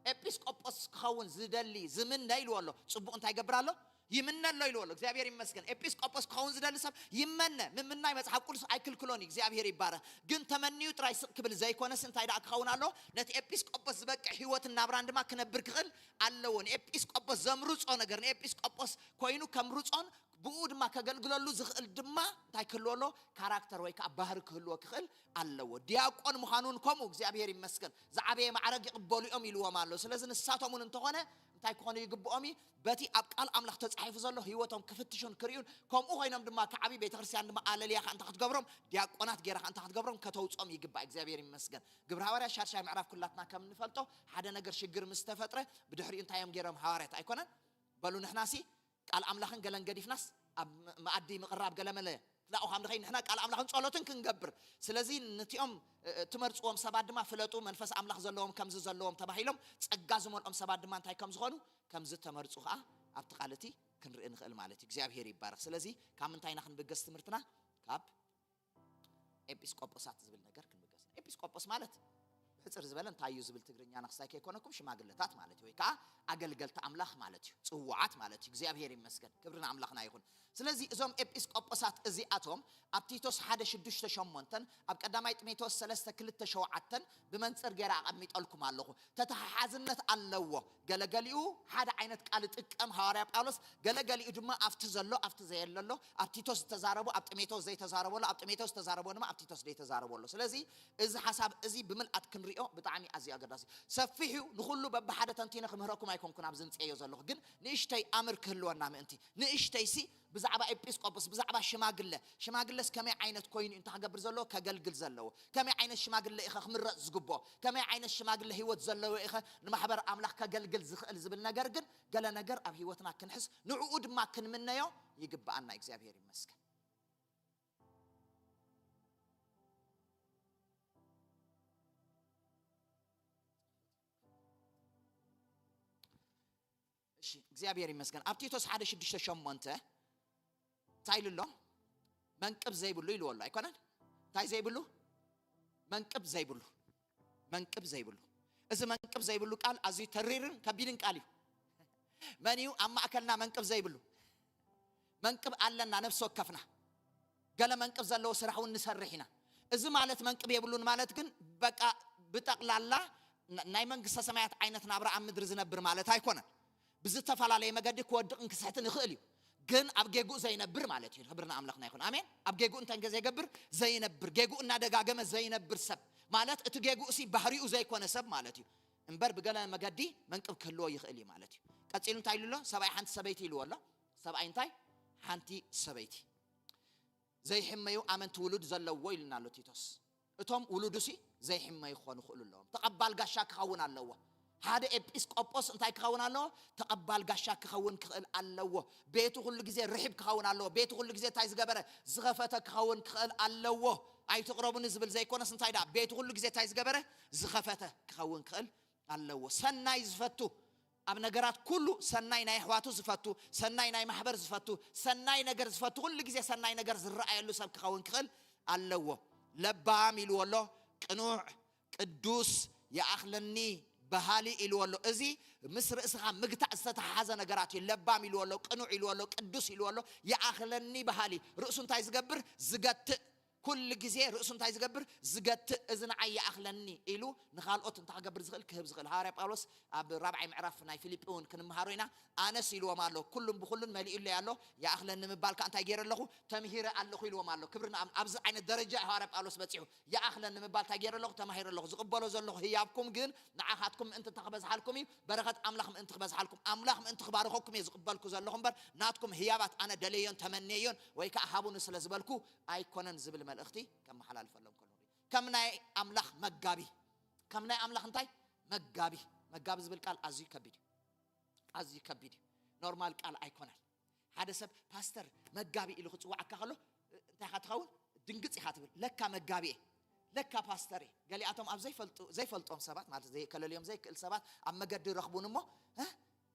ኤጲስቆጶስ ክኸውን ዝደሊ ዝምነ ኢልዎ ኣሎ። ጽቡቕ እንታይ ይገብር ኣሎ? ይምነ ኣሎ ኢልዎ ኣሎ። እግዚኣብሔር ይመስገን። ኤጲስቆጶስ ክኸውን ዝደሊ ሰብ ይመነ። ምምናይ መጽሓፍ ቅዱስ ኣይክልክሎን እዩ። እግዚኣብሔር ይባረኽ። ግን ተመንዩ ጥራይ ስቕ ክብል ዘይኮነስ እንታይ ደኣ ክኸውን ኣለዎ? ነቲ ኤጲስቆጶስ ዝበቅዕ ህይወትን ናብራን ድማ ክነብር ክኽእል ኣለዎ። ንኤጲስቆጶስ ዘምርጾ ነገር፣ ንኤጲስቆጶስ ኮይኑ ከምርጾን ብኡ ድማ ከገልግለሉ ዝኽእል ድማ እንታይ ክህልዎ ኣለዎ? ካራክተር ወይ ከዓ ባህሪ ክህልዎ ክኽእል ኣለዎ። ዲያቆን ምዃኑ እውን ከምኡ፣ እግዚኣብሔር ይመስገን፣ ዝዓበየ ማዕረግ ይቕበሉ እዮም ኢልዎም ኣሎ። ስለዚ ንሳቶም እውን እንተኾነ እንታይ ክኾኑ ይግብኦም እዩ? በቲ ኣብ ቃል ኣምላኽ ተጻሒፉ ዘሎ ህይወቶም ክፍትሹን ክርእዩን፣ ከምኡ ኮይኖም ድማ ክዓብዩ፣ ቤተ ክርስቲያን ድማ ኣለልያ ከኣ እንተ ክትገብሮም፣ ዲያቆናት ጌራ ከኣ እንተ ክትገብሮም፣ ከተውጽኦም ይግባእ። እግዚኣብሔር ይመስገን። ግብረ ሃዋርያት ሻድሻይ ምዕራፍ ኩላትና ከም እንፈልጦ፣ ሓደ ነገር ሽግር ምስ ተፈጥረ፣ ብድሕሪኡ እንታይ እዮም ጌሮም ሃዋርያት? ኣይኮነን? በሉ ንሕናሲ ቃል ኣምላኽን ገለን ገዲፍናስ ኣብ መ-፣ መኣዲ ምቕራብ ገለ መለ ትላኡ ከም ንኸይድ ንሕና ቃል ኣምላኽን ጸሎትን ክንገብር። ስለዚ ነቲኦም፣ እ፣ እ፣ ትመርጽዎም ሰባት ድማ ፍለጡ፣ መንፈስ ኣምላኽ ዘለዎም ከምዚ ዘለዎም ተባሂሎም፣ ጸጋ ዝመልኦም ሰባት ድማ እንታይ ከም ዝኾኑ፣ ከም ዝተመርጹ ኸኣ ኣብቲ ቃል እቲ ክንርኢ ንኽእል ማለት እዩ። እግዚኣብሔር ይባረኽ። ስለዚ ካብ ምንታይ ኢና ክንብገስ ትምህርትና? ካብ ኤጲስቆጶሳት ዝብል ነገር ክንብገስ። ኤጲስቆጶስ ማለት ብሕጽር ዝበለ እንታይ እዩ ዝብል ትግርኛ ነኽሳይ ከይኮነኩም ሽማግለታት ማለት እዩ፣ ወይ ከዓ ኣገልገልቲ ኣምላኽ ማለት እዩ፣ ጽዋዓት ማለት እዩ። እግዚኣብሔር ይመስገን፣ ክብሪ ንኣምላኽና ይኹን። ስለዚ እዞም ኤጲስቆጶሳት እዚኣቶም ኣብ ቲቶስ ሓደ ሽዱሽተ ሸሞንተን ኣብ ቀዳማይ ጢሞቴዎስ ሰለስተ ክልተ ሸውዓተን ብመንጽር ገይረ ኣቐሚጠልኩም ኣለኹ። ተተሓሓዝነት ኣለዎ። ገለገሊኡ ሓደ ዓይነት ቃል ይጥቀም ሃዋርያ ጳውሎስ፣ ገለገሊኡ ድማ ኣብቲ ዘሎ፣ ኣብቲ ዘየለ ኣሎ፣ ኣብ ቲቶስ ዝተዛረቦ፣ ኣብ ጢሞቴዎስ ዘይተዛረቦ ኣሎ፣ ኣብ ጢሞቴዎስ ዝተዛረቦ ድማ ኣብ ቲቶስ ዘይተዛረቦ ኣሎ። ስለዚ እዚ ሓሳብ እዚ ብምልኣት ክንሪኦ ብጣዕሚ ኣዝዩ ኣገዳሲ እዩ። ሰፊሕ እዩ፣ ንኹሉ በብሓደ ተንቲነ ክምህረኩም ኣይኮንኩን ኣብዚ ምጽኤዮ ዘለኹ፣ ግን ንእሽተይ ኣምር ክህልወና ምእንቲ። ንእሽተይሲ ብዛዕባ ኤጲስቆጶስ፣ ብዛዕባ ሽማግለ፣ ሽማግለስ ከመይ ዓይነት ኮይኑ እዩ እንታይ ክገብር ዘለዎ? ከገልግል ዘለዎ። ከመይ ዓይነት ሽማግለ ኢኸ ክምረጽ ዝግብኦ? ከመይ ዓይነት ሽማግለ ህይወት ዘለዎ ኢኸ ንማሕበር ኣምላኽ ከገልግል ዝኽእል ዝብል ነገር ግን ገለ ነገር ኣብ ህይወትና ክንሕስ፣ ንዕኡ ድማ ክንምነዮ ይግብኣና። እግዚኣብሔር ይመስገን። እሺ፣ እግዚኣብሔር ይመስገን። ኣብ ቲቶስ ሓደ ሽዱሽተ ሸሞንተ እንታይ ኢሉ ኣሎ? መንቅብ ዘይብሉ ኢልዎ ኣሎ፣ ኣይኮነን? እንታይ ዘይብሉ? መንቅብ ዘይብሉ። መንቅብ ዘይብሉ። እዚ መንቅብ ዘይብሉ ቃል ኣዝዩ ተሪርን ከቢድን ቃል እዩ። መን እዩ ኣብ ማእከልና መንቅብ ዘይብሉ? መንቅብ ኣለና፣ ነፍሲ ወከፍና። ገለ መንቅብ ዘለዎ ስራሕ እውን ንሰርሕ ኢና። እዚ ማለት መንቅብ የብሉን ማለት ግን በቃ ብጠቕላላ ን-፣ ናይ መንግስተ ሰማያት ዓይነት ናብራ ኣብ ምድሪ ዝነብር ማለት ኣይኮነን። ብዝተፈላለየ መገዲ ክወድቕን ክስሕትን ይኽእል እዩ። ግን ኣብ ጌግኡ ዘይነብር ማለት እዩ። ክብሪ ንኣምላኽና ይኹን። ኣሜን። ኣብ ጌግኡ እንታይ ዘይገብር? ዘይነብር። ጌግኡ እናደጋገመ ዘይነብር ሰብ ማለት እቲ ጌግኡ ሲ ባህሪኡ ዘይኮነ ሰብ ማለት እዩ። እምበር ብገለ መገዲ መንቅብ ክህልዎ ይኽእል እዩ ማለት እዩ። ቀጺሉ እንታይ ኢሉ ኣሎ? ሰብኣይ ሓንቲ ሰበይቲ ኢልዎ ኣሎ። ሰብኣይ እንታይ? ሓንቲ ሰበይቲ። ዘይሕመዩ ኣመንቲ ውሉድ ዘለዎ ኢሉና ኣሎ ቲቶስ። እቶም ውሉዱሲ ዘይሕመዩ ክኾኑ ክእሉ ኣለዎም። ተቐባል ጋሻ ክኸውን ኣለዎ። ሓደ ኤጲስቆጶስ እንታይ ክኸውን ኣለዎ? ተቐባል ጋሻ ክኸውን ክኽእል ኣለዎ። ቤቱ ኩሉ ግዜ ርሒብ ክኸውን ኣለዎ። ቤቱ ኩሉ ግዜ እንታይ ዝገበረ? ዝኸፈተ ክኸውን ክኽእል ኣለዎ። ኣይትቕረቡኒ ዝብል ዘይኮነስ እንታይ ደኣ? ቤቱ ኩሉ ግዜ እንታይ ዝገበረ? ዝኸፈተ ክኸውን ክኽእል ኣለዎ። ሰናይ ዝፈቱ፣ ኣብ ነገራት ኩሉ ሰናይ ናይ ኣሕዋቱ ዝፈቱ፣ ሰናይ ናይ ማሕበር ዝፈቱ፣ ሰናይ ነገር ዝፈቱ፣ ኩሉ ግዜ ሰናይ ነገር ዝረኣየሉ ሰብ ክኸውን ክኽእል ኣለዎ። ለባም ኢልዎ ኣሎ፣ ቅኑዕ፣ ቅዱስ፣ ይኣኽለኒ በሃሊ ኢልዎ ኣሎ። እዚ ምስ ርእስኻ ምግታእ ዝተተሓሓዘ ነገራት እዩ። ለባም ኢልዎ ኣሎ፣ ቅኑዕ ኢልዎ ኣሎ፣ ቅዱስ ኢልዎ ኣሎ፣ ይኣኽለኒ በሃሊ። ርእሱ እንታይ ዝገብር? ዝገትእ። ኩሉ ግዜ ርእሱ እንታይ ዝገብር? ዝገትእ፣ እዚ ንዓይ ይኣኽለኒ ኢሉ ንኻልኦት እንታይ ክገብር ዝኽእል? ክህብ ዝኽእል። ሃዋርያ ጳውሎስ ኣብ ራብዓይ ምዕራፍ ናይ ፊልጲ እውን ክንምሃሮ ኢና። ኣነስ ኢልዎም ኣሎ፣ ኩሉን ብኹሉን መሊኡለይ ኣሎ፣ ይኣኽለኒ ምባል ከኣ እንታይ ገይረ ኣለኹ? ተምሂረ ኣለኹ ኢልዎም ኣሎ። ክብሪ ንኣም-፣ ኣብዚ ዓይነት ደረጃ እዩ ሃዋርያ ጳውሎስ በጺሑ። ይኣኽለኒ ምባል እንታይ ገይረ ኣለኹ? ተማሂረ ኣለኹ። ዝቕበሎ ዘለኹ ህያብኩም ግን ንዓኻትኩም ምእንቲ እንታይ ክበዝሓልኩም እዩ? በረኸት ኣምላኽ ምእንቲ ክበዝሓልኩም፣ ኣምላኽ ምእንቲ ክባርኸኩም እየ ዝቕበልኩ ዘለኹ እምበር፣ ናትኩም ህያባት ኣነ ደለዮን ተመንየዮን ወይ ከኣ ሃቡኒ ስለ ዝበልኩ ኣይኮነን ዝብል መልእኽቲ ከመሓላልፈሎም ከሎ ንርኢ። ከም ናይ ኣምላኽ መጋቢ፣ ከም ናይ ኣምላኽ እንታይ? መጋቢ። መጋቢ ዝብል ቃል ኣዝዩ ከቢድ እዩ። ኣዝዩ ከቢድ እዩ። ኖርማል ቃል ኣይኮነን። ሓደ ሰብ ፓስተር፣ መጋቢ ኢሉ ክጽዋዓካ ከሎ እንታይ ኢኻ ትኸውን? ድንግጽ ኢኻ ትብል። ለካ መጋቢ እየ፣ ለካ ፓስተር እየ። ገሊኣቶም ኣብ ዘይፈልጡ፣ ዘይፈልጦም ሰባት ማለት፣ ዘየከለልዮም ዘይክእል ሰባት ኣብ መገዲ ረኽቡን እሞ፣ "እ?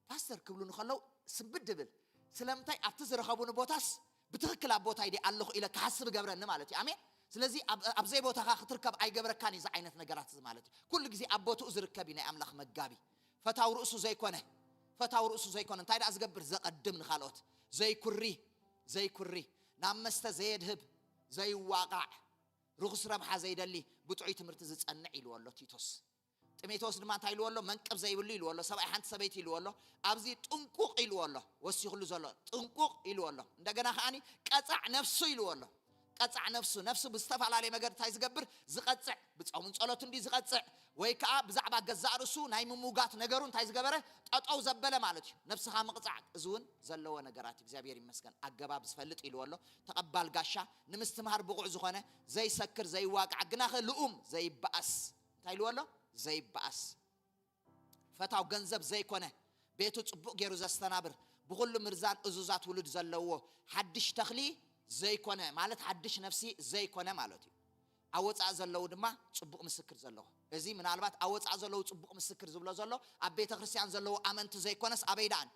ፓስተር?" ክብሉኒ ከለዉ ስንብድ ድብል። ስለምንታይ? ኣብቲ ዝረኸቡኒ ቦታስ ብትኽክል ኣብ ቦታይ ድየ ኣለኹ ኢለ ክሓስብ እገብረኒ ማለት እዩ። ኣሜን። ስለዚ ኣብ፣ ኣብ ዘይቦታኻ ክትርከብ ኣይገብረካን እዩ እዚ ዓይነት ነገራት እዚ ማለት እዩ። ኩሉ ግዜ ኣብ ቦትኡ ዝርከብ እዩ ናይ ኣምላኽ መጋቢ። ፈታው ርእሱ ዘይኮነ፣ ፈታው ርእሱ ዘይኮነ እንታይ ደኣ ዝገብር? ዘቐድም ንኻልኦት፣ ዘይኩሪ፣ ዘይኩሪ፣ ናብ መስተ ዘየድህብ፣ ዘይዋቓዕ፣ ርኹስ ረብሓ ዘይደሊ፣ ብጥዑይ ትምህርቲ ዝጸንዕ ኢልዎ ኣሎ ቲቶስ። ጢሞቴዎስ ድማ እንታይ ኢልዎ ኣሎ? መንቅብ ዘይብሉ ኢልዎ ኣሎ። ሰብኣይ ሓንቲ ሰበይቲ ኢልዎ ኣሎ። ኣብዚ ጥንቁቕ ኢልዎ ኣሎ። ወሲኹሉ ዘሎ ጥንቁቕ ኢልዎ ኣሎ። እንደገና ከኣኒ ቀጻዕ ነፍሱ ኢልዎ ኣሎ። ቀጻዕ ነፍሱ፣ ነፍሱ ብዝተፈላለየ መገዲ እንታይ ዝገብር? ዝቐጽዕ። ብጾምን ጸሎትን ድዩ ዝቐጽዕ? ወይ ከኣ ብዛዕባ ገዛእ ርእሱ ናይ ምሙጋት ነገሩ እንታይ ዝገበረ? ጠጠው ዘበለ ማለት እዩ። ነፍስኻ ምቕጻዕ፣ እዚ እውን ዘለዎ ነገራት እዩ። እግዚኣብሔር ይመስገን። ኣገባብ ዝፈልጥ ኢልዎ ኣሎ። ተቐባል ጋሻ፣ ንምስትምሃር ብቑዕ ዝኾነ፣ ዘይሰክር፣ ዘይዋቃዕ፣ ግናኸ ልኡም፣ ዘይበኣስ። እንታይ ኢልዎ ኣሎ? ዘይበኣስ። ፈታው ገንዘብ ዘይኮነ፣ ቤቱ ጽቡቕ ገይሩ ዘስተናብር፣ ብኹሉ ምርዛን እዙዛት ውሉድ ዘለዎ፣ ሓድሽ ተኽሊ ዘይኮነ፣ ማለት ሓድሽ ነፍሲ ዘይኮነ ማለት እዩ። ኣብ ወጻኢ ዘለዉ ድማ ጽቡቕ ምስክር ዘለዎ። እዚ ምናልባት ኣብ ወጻኢ ዘለዉ ጽቡቕ ምስክር ዝብሎ ዘሎ ኣብ ቤተ ክርስቲያን ዘለዉ ኣመንቲ ዘይኮነስ ኣበይ ደኣን?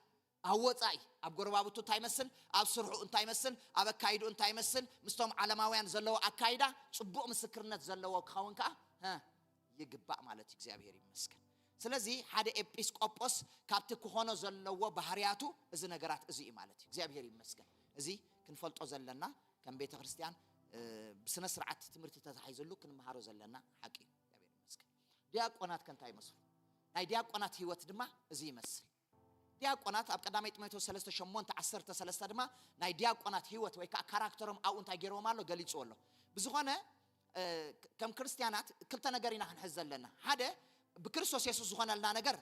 ኣብ ወጻኢ፣ ኣብ ጎረባብቱ እንታይ ይመስል፣ ኣብ ስርሑ እንታይ ይመስል፣ ኣብ ኣካይድኡ እንታይ ይመስል፣ ምስቶም ዓለማውያን ዘለዎ ኣካይዳ ጽቡቕ ምስክርነት ዘለዎ ክኸውን ከኣ፣ ሀ፣ ይግባእ ማለት እዩ። እግዚኣብሔር ይመስገን። ስለዚ ሓደ ኤጲስቆጶስ ካብቲ ክኾኖ ዘለዎ ባህርያቱ እዚ ነገራት እዚ እዩ ማለት እዩ። እግዚኣብሔር ይመስገን። እዚ ክንፈልጦ ዘለና ከም ቤተ ክርስቲያን፣ እ፣ ብስነ ስርዓት ትምህርቲ ተታሒዝሉ ክንመሃሮ ዘለና ሓቂ እዩ። እግዚኣብሔር ይመስገን። ዲያቆናት ከ እንታይ ይመስሉ? ናይ ዲያቆናት ህይወት ድማ እዚ ይመስል። ዲያቆናት ኣብ ቀዳማይ ጢሞቴዎስ ሰለስተ ሸሞንተ ዓሰርተ ሰለስተ ድማ ናይ ዲያቆናት ህይወት ወይ ከዓ ካራክተሮም ኣብኡ እንታይ ገይርዎም ኣሎ? ገሊፅዎ ኣሎ። ብዝኾነ፣ እ፣ ከም ክርስትያናት ክልተ ነገር ኢና ክንሕዝ ዘለና። ሓደ፣ ብክርስቶስ የሱስ ዝኾነልና ነገር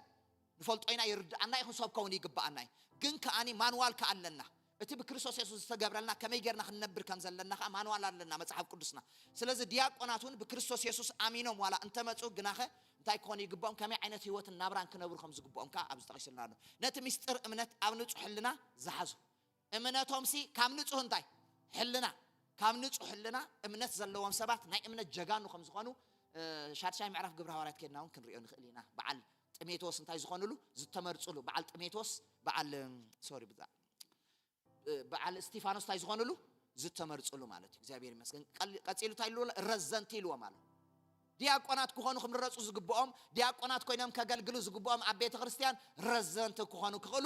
ንፈልጦ ኢና፣ ይርድኣና እዩ፣ ክንሰብኮ እውን ይግብኣና እዩ። ግን ከኣኒ ማንዋል ከኣ ኣለና። እቲ ብክርስቶስ የሱስ ዝተገብረልና ከመይ ጌርና ክንነብር ከም ዘለና ከኣ ማንዋል ኣለና፣ መጽሓፍ ቅዱስና። ስለዚ ዲያቆናት እውን ብክርስቶስ የሱስ ኣሚኖም ዋላ እንተመጹ፣ ግናኸ እንታይ ክኾኑ ይግብኦም? ከመይ ዓይነት ህይወትን ናብራን ክነብሩ ከም ዝግብኦም ከኣ ኣብዚ ጠቒስልና ኣሎ። ነቲ ምስጢር እምነት ኣብ ንጹሕ ሕልና ዝሓዙ። እምነቶምሲ ካብ ንጹህ እንታይ? ሕልና። ካብ ንጹህ ሕልና እምነት ዘለዎም ሰባት ናይ እምነት ጀጋኑ ከም ዝኾኑ፣ እ፣ ሻድሻይ ምዕራፍ ግብረ ሃዋርያት ከድና እውን ክንሪኦ ንኽእል ኢና። በዓል ጢሞቴዎስ እንታይ ዝኾኑሉ? ዝተመርጹሉ። በዓል ጢሞቴዎስ፣ በዓል፣ ሶሪ፣ ብዛ-፣ እ፣ በዓል እስቲፋኖስ እንታይ ዝኾኑሉ? ዝተመርጹሉ ማለት እዩ። እግዚኣብሔር ይመስገን። ቀል-፣ ቀጺሉ እንታይ ኢልዎ? ረዘንቲ ኢልዎም ኣሎ። ዲያቆናት ክኾኑ ክምረጹ ዝግብኦም፣ ዲያቆናት ኮይኖም ከገልግሉ ዝግብኦም ኣብ ቤተ ክርስቲያን ረዘንቲ ክኾኑ ክኽእሉ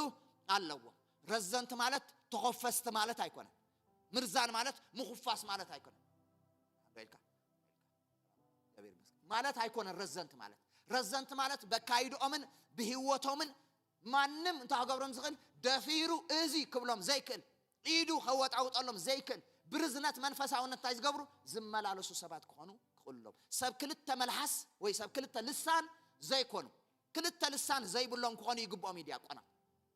ኣለዎም። ረዘንቲ ማለት ተኾፈስቲ ማለት ኣይኮነን። ምርዛን ማለት ምኹፋስ ማለት ኣይኮነን። ኢልካ፣ እግዚኣብሔር ይመስገን። ማለት ኣይኮነን ረዘንቲ ማለት። ረዘንቲ ማለት በካይድኦምን ብህይወቶምን ማንም እንታይ ክገብሮም ዝኽእል፣ ደፊሩ እዚ ክብሎም ዘይክእል፣ ኢዱ ከወጣውጠሎም ዘይክእል፣ ብርዝነት መንፈሳውነት እንታይ ዝገብሩ፣ ዝመላለሱ ሰባት ክኾኑ ክኽእሉ ኣለዎም። ሰብ ክልተ መልሓስ ወይ ሰብ ክልተ ልሳን ዘይኮኑ፣ ክልተ ልሳን ዘይብሎም ክኾኑ ይግብኦም እዩ ዲያቆናት።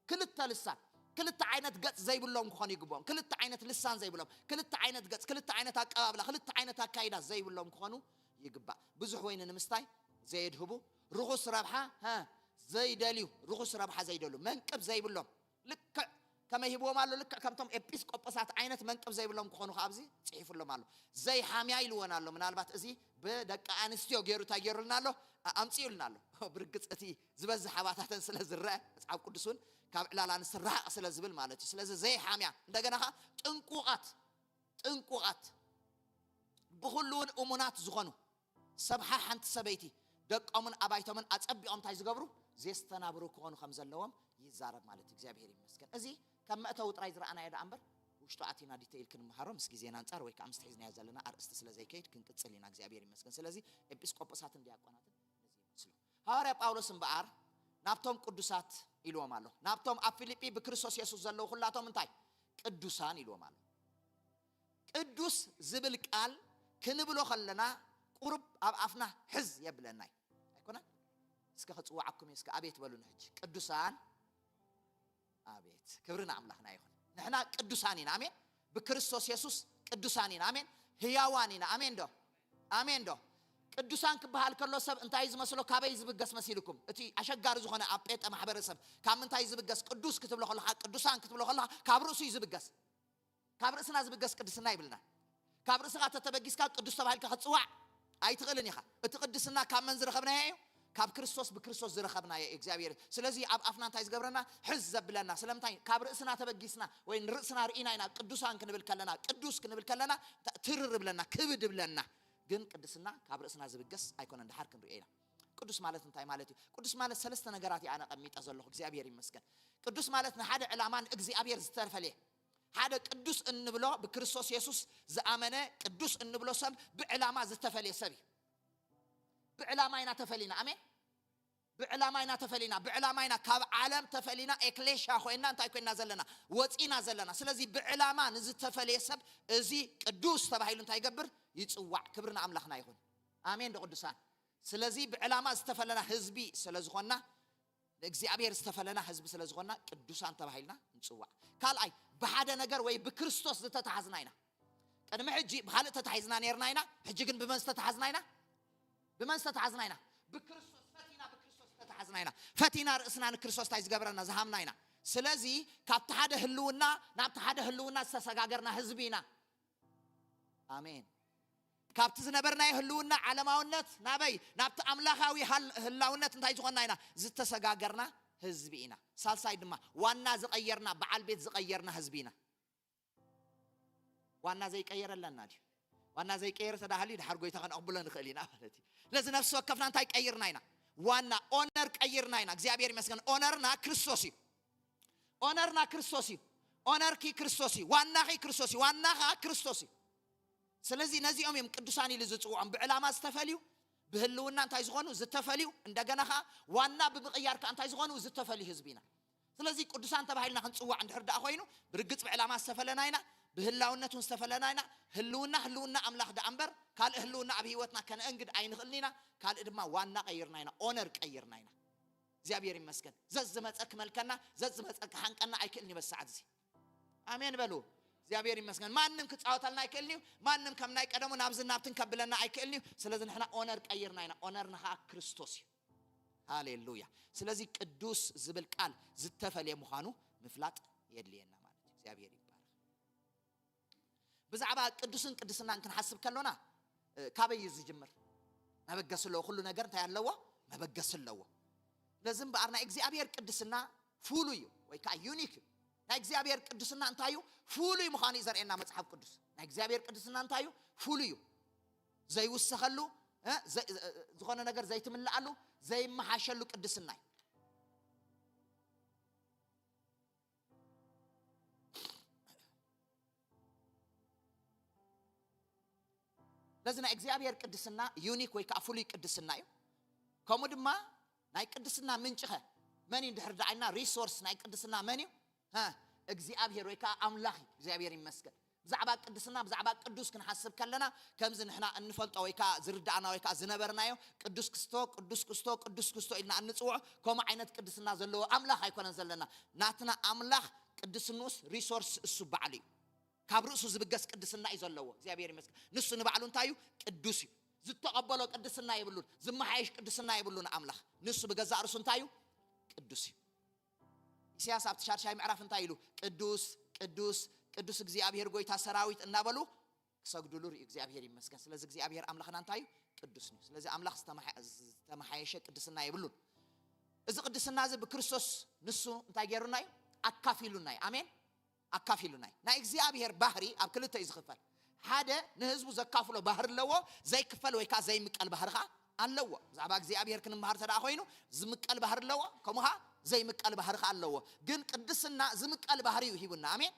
ክልተ ልሳን፣ ክልተ ዓይነት ገጽ ዘይብሎም ክኾኑ ይግብኦም። ክልተ ዓይነት ልሳን ዘይብሎም፣ ክልተ ዓይነት ገጽ፣ ክልተ ዓይነት ኣቀባብላ፣ ክልተ ዓይነት ኣካይዳ ዘይብሎም ክኾኑ ይግባእ። ብዙሕ ወይኒ ንምስታይ ዘየድህቡ፣ ርኹስ ረብሓ፣ ሀ፣ ዘይደልዩ፣ ርኹስ ረብሓ ዘይደልዩ፣ መንቅብ ዘይብሎም፣ ልክዕ ከመይ ሂብዎም ኣሎ? ልክዕ ከምቶም ኤጲስቆጶሳት ዓይነት መንቅብ ዘይብሎም ክኾኑ ከኣ ኣብዚ ጽሒፉሎም ኣሎ። ዘይሓምያ ኢልወን ኣሎ። ምናልባት እዚ ብደቂ ኣንስትዮ ገይሩ እንታይ ገይሩልና ኣሎ? ኣ-፣ ኣምጺኡልና ኣሎ። ብርግጽ እቲ ዝበዝሕ ኣባታተን ስለ ዝረአ፣ መጽሓፍ ቅዱስ እውን ካብ ዕላል ኣንስቲ ርሓቕ ስለ ዝብል ማለት እዩ። ስለዚ ዘይሓምያ፣ እንደገና ከኣ ጥንቁቓት፣ ጥንቁቓት፣ ብኹሉ እውን እሙናት ዝኾኑ፣ ሰብሓ ሓንቲ ሰበይቲ ደቆምን ኣባይቶምን ኣጸቢቖም እንታይ ዝገብሩ? ዘስተናብሩ ክኾኑ ከም ዘለዎም ይዛረብ ማለት እዩ። እግዚኣብሔር ይመስገን። እዚ ከም መእተዊ ጥራይ ዝረኣናዮ ደኣ እምበር፣ ውሽጡ ኣቲና ዲቴይል ክንመሃሮ ምስ ግዜና ኣንጻር ወይ ከዓ ምስ ሒዝናዮ ዘለና ኣርእስቲ ስለ ዘይከይድ ክንቅጽል ኢና። እግዚኣብሔር ይመስገን። ስለዚ ኤጲስቆጶሳትን ዲያቆናትን ነዚ ይመስሉ። ሃዋርያ ጳውሎስ እምበኣር ናብቶም ቅዱሳት ኢልዎም ኣሎ። ናብቶም ኣብ ፊልጲ ብክርስቶስ የሱስ ዘለዉ ኩላቶም እንታይ? ቅዱሳን ኢልዎም ኣሎ። ቅዱስ ዝብል ቃል ክንብሎ ከለና ቁሩብ ኣብ ኣፍና ሕዝ የብለና እዩ። ኣይኮነን? እስከ ክጽውዓኩም እዩ። እስከ ኣቤት በሉኒ ሕጂ። ቅዱሳን። ኣቤት ክብሪ ንኣምላኽና ይኹን። ንሕና ቅዱሳን ኢና። ኣሜን። ብክርስቶስ የሱስ ቅዱሳን ኢና። ኣሜን። ህያዋን ኢና። ኣሜን ዶ? ኣሜን ዶ? ቅዱሳን ክበሃል ከሎ ሰብ እንታይ ዝመስሎ? ካበይ ዝብገስ መሲልኩም? እቲ ኣሸጋሪ ዝኾነ ኣብ ጴንጠ ማሕበረሰብ ካብ ምንታይ ዝብገስ? ቅዱስ ክትብሎ ከለኻ፣ ቅዱሳን ክትብሎ ከለኻ ካብ ርእሱ እዩ ዝብገስ። ካብ ርእስና ዝብገስ ቅድስና ይብልና። ካብ ርእስኻ ተተበጊስካ ቅዱስ ተባሂልካ ክትጽዋዕ ኣይትኽእልን ኢኻ። እቲ ቅድስና ካብ መን ዝረኸብናዮ እዩ? ካብ ክርስቶስ፣ ብክርስቶስ ዝረኸብናዮ እዩ እግዚኣብሔር። ስለዚ ኣብ ኣፍና እንታይ ዝገብረና? ሕዝ ዘብለና። ስለምንታይ? ካብ ርእስና ተበጊስና ወይ ንርእስና ርኢና ኢና ቅዱሳን ክንብል ከለና፣ ቅዱስ ክንብል ከለና ተ-፣ ትርር ብለና፣ ክብድ ብለና። ግን ቅድስና ካብ ርእስና ዝብገስ ኣይኮነን፣ ድሓር ክንርእዮ ኢና። ቅዱስ ማለት እንታይ ማለት እዩ? ቅዱስ ማለት ሰለስተ ነገራት እየ ኣነ ቀሚጠ ዘለኹ፣ እግዚኣብሔር ይመስገን። ቅዱስ ማለት ንሓደ ዕላማ ንእግዚኣብሔር ዝተፈለየ፣ ሓደ ቅዱስ እንብሎ ብክርስቶስ የሱስ ዝኣመነ ቅዱስ እንብሎ ሰብ ብዕላማ ዝተፈልየ ሰብ እዩ። ብዕላማ ኢና ተፈሊና። ኣሜን። ብዕላማ ኢና ተፈሊና። ብዕላማ ኢና ካብ ዓለም ተፈሊና፣ ኤክሌሽያ ኮይና፣ እንታይ ኮይና ዘለና? ወፂና ዘለና። ስለዚ ብዕላማ ንዝተፈለየ ሰብ እዚ ቅዱስ ተባሂሉ እንታይ ይገብር? ይፅዋዕ። ክብሪ ንኣምላኽና ይኹን። ኣሜን ዶ ቅዱሳን? ስለዚ ብዕላማ ዝተፈለና ህዝቢ ስለ ዝኾንና፣ ንእግዚኣብሔር ዝተፈለና ህዝቢ ስለ ዝኾንና ቅዱሳን ተባሂልና ንጽዋዕ። ካልኣይ፣ ብሓደ ነገር ወይ ብክርስቶስ ዝተታሕዝና ኢና። ቅድሚ ሕጂ ብኻልእ ተታሒዝና ነይርና ኢና፣ ሕጂ ግን ብመን ዝተታሕዝና ኢና? ብመን ዝተታሕዝና ኢና? ብክርስቶስ። ፈቲና ብክርስቶስ ዝተታሕዝና ኢና። ፈቲና ርእስና ንክርስቶስ እንታይ ዝገበረና? ዝሃምና ኢና። ስለዚ ካብቲ ሓደ ህልውና ናብቲ ሓደ ህልውና ዝተሰጋገርና ህዝቢ ኢና። ኣሜን። ካብቲ ዝነበርናዮ ህልውና ዓለማውነት ናበይ? ናብቲ ኣምላኻዊ ሃል-፣ ህላውነት እንታይ ዝኾንና ኢና? ዝተሰጋገርና ህዝቢ ኢና። ሳልሳይ ድማ ዋና ዝቐየርና፣ በዓል ቤት ዝቐየርና ህዝቢ ኢና። ዋና ዘይቀየረ ኣለና ድዩ? ዋና ዘይቀየረ ተዳሃልዩ ድሓር ጎይታ ከነቕብሎ ንኽእል ኢና ማለት እዩ። ስለዚ ነፍሲ ወከፍና እንታይ ቀይርና ኢና? ዋና ኦነር ቀይርና ኢና። እግዚኣብሔር ይመስገን። ኦነርና ክርስቶስ እዩ። ኦነርና ክርስቶስ እዩ። ኦነርኪ ክርስቶስ እዩ። ዋናኺ ክርስቶስ እዩ። ዋናኻ ክርስቶስ እዩ። ስለዚ ነዚኦም እዮም ቅዱሳን ኢሉ ዝጽውዖም። ብዕላማ ዝተፈልዩ፣ ብህልውና እንታይ ዝኾኑ? ዝተፈልዩ፣ እንደገና ኸዓ ዋና ብምቕያር ከኣ እንታይ ዝኾኑ? ዝተፈልዩ ህዝቢ ኢና። ስለዚ ቅዱሳን ተባሂልና ክንጽዋዕ እንድሕር ደኣ ኮይኑ፣ ብርግጽ ብዕላማ ዝተፈለና ኢና፣ ብህላውነት እውን ዝተፈለና ኢና። ህልውና፣ ህልውና ኣምላኽ ደኣ እምበር፣ ካልእ ህልውና ኣብ ህይወትና ከነእንግድ ኣይንኽእልን ኢና። ካልእ ድማ ዋና ቀይርና ኢና፣ ኦነር ቀይርና ኢና። እግዚኣብሔር ይመስገን። ዘዝመጸ ክመልከና፣ ዘዝመጸ ክሓንቀና ኣይክእልን እዩ በዚ ሰዓት እዚ። ኣሜን በሉ። እግዚኣብሔር ይመስገን። ማንም ክጻወተልና ኣይክእልን እዩ። ማንም ከም ናይ ቀደሙ ናብዝን ናብትን ከብለና ኣይክእልን እዩ። ስለዚ ንሕና ኦነር ቀይርና ኢና። ኦነርና ኸዓ ክርስቶስ እዩ። ሃሌሉያ። ስለዚ ቅዱስ ዝብል ቃል ዝተፈልየ ምዃኑ ምፍላጥ የድልየና ማለት እዩ። እግዚኣብሔር ይባረክ። ብዛዕባ ቅዱስን ቅድስናን ክንሓስብ ከሎና፣ እ፣ ካበይ እዩ ዝጅምር? መበገሲ ኣለዎ። ኩሉ ነገር እንታይ ኣለዎ? መበገሲ ኣለዎ። ነዚ እምበኣር ናይ እግዚኣብሔር ቅድስና ፍሉይ እዩ፣ ወይ ከዓ ዩኒክ እዩ። ናይ እግዚኣብሔር ቅድስና እንታይ እዩ? ፍሉይ ምዃኑ እዩ ዘርእየና መጽሓፍ ቅዱስ። ናይ እግዚኣብሔር ቅድስና እንታይ እዩ? ፍሉይ እዩ። ዘይውሰኸሉ፣ እ፣ ዘ-፣ እ፣ ዝኾነ ነገር ዘይትምልኣሉ፣ ዘይመሓሸሉ ቅድስና እዩ። ስለዚ ናይ እግዚኣብሔር ቅድስና ዩኒክ ወይ ከዓ ፍሉይ ቅድስና እዩ። ከምኡ ድማ ናይ ቅድስና ምንጭኸ መን እዩ? እንድሕር ደኣ ኢልና ሪሶርስ ናይ ቅድስና መን እዩ? ሃ፣ እግዚኣብሔር ወይ ከዓ ኣምላኽ እዩ። እግዚኣብሔር ይመስገን። ብዛዕባ ቅድስና፣ ብዛዕባ ቅዱስ ክንሓስብ ከለና፣ ከምዚ ንሕና እንፈልጦ ወይ ከዓ ዝርዳእና ወይ ከዓ ዝነበርናዮ ቅዱስ ክስቶ፣ ቅዱስ ክስቶ፣ ቅዱስ ክስቶ ኢልና እንጽውዖ፣ ከምኡ ዓይነት ቅድስና ዘለዎ ኣምላኽ ኣይኮነን ዘለና። ናትና ኣምላኽ ቅድስንኡስ ሪሶርስ እሱ ባዕሉ እዩ። ካብ ርእሱ ዝብገስ ቅድስና እዩ ዘለዎ። እግዚኣብሔር ይመስገን። ንሱ ንባዕሉ እንታይ እዩ? ቅዱስ እዩ። ዝተቐበሎ ቅድስና የብሉን፣ ዝመሓየሽ ቅድስና የብሉን ኣምላኽ። ንሱ ብገዛእ ርእሱ እንታይ እዩ? ቅዱስ እዩ። ኢሳያስ ኣብቲ ሻድሻይ ምዕራፍ እንታይ ኢሉ? "ቅዱስ፣ ቅዱስ፣ ቅዱስ እግዚኣብሔር ጎይታ ሰራዊት" እናበሉ ክሰግዱሉ ርእዩ። እግዚኣብሔር ይመስገን። ስለዚ እግዚኣብሔር ኣምላኽና እንታይ እዩ? ቅዱስ እዩ። ስለዚ ኣምላኽ ዝተመሓ-፣ ዝተመሓየሸ ቅድስና የብሉን። እዚ ቅድስና እዚ ብክርስቶስ ንሱ እንታይ ገይሩና እዩ? ኣካፊሉና እዩ። ኣሜን። ኣካፊሉና እዩ። ናይ እግዚኣብሔር ባህሪ ኣብ ክልተ እዩ ዝኽፈል። ሓደ ንህዝቡ ዘካፍሎ ባህሪ ኣለዎ፣ ዘይክፈል ወይ ከዓ ዘይምቀል ባህሪ ከዓ ኣለዎ። ብዛዕባ እግዚኣብሔር ክንመሃር ተደኣ ኮይኑ ዝምቀል ባህሪ ኣለዎ፣ ከምኡ ከዓ ዘይምቀል ባህሪ ከዓ ኣለዎ። ግን ቅድስና ዝምቀል ባህሪ እዩ ሂቡና። ኣሜን።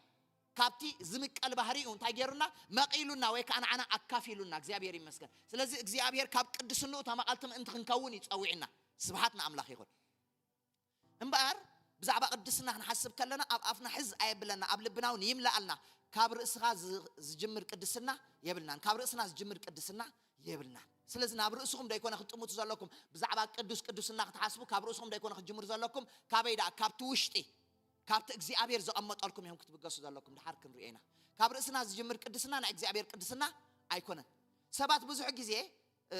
ካብቲ ዝምቀል ባህሪኡ እንታይ ገይሩና? መቒሉና ወይ ከዓ ንዓና ኣካፊሉና። እግዚኣብሔር ይመስገን። ስለዚ እግዚኣብሔር ካብ ቅድስንኡ ተማቐልቲ ምእንቲ ክንከውን እዩ ጸዊዕና። ስብሓት ንኣምላኽ ይኹን። እምበኣር ብዛዕባ ቅድስና ክንሓስብ ከለና ኣብ ኣፍና ሕዝ ኣየብለና፣ ኣብ ልብና እውን ይምልኣልና። ካብ ርእስኻ ዝ- ዝጅምር ቅድስና የብልናን። ካብ ርእስና ዝጅምር ቅድስና የብልናን። ስለዚ ናብ ርእስኹም ዶ ኣይኮነ ክትጥምቱ ዘለኩም? ብዛዕባ ቅዱስ ቅዱስና ክትሓስቡ ካብ ርእስኹም ዶ ኣይኮነ ክትጅምሩ ዘለኩም? ካበይ ደኣ? ካብቲ ውሽጢ፣ ካብቲ እግዚኣብሔር ዘቐመጠልኩም እዮም ክትብገሱ ዘለኩም። ድሓር ክንሪኦ ኢና። ካብ ርእስና ዝጅምር ቅድስና ናይ እግዚኣብሔር ቅድስና ኣይኮነን። ሰባት ብዙሕ ግዜ እ፣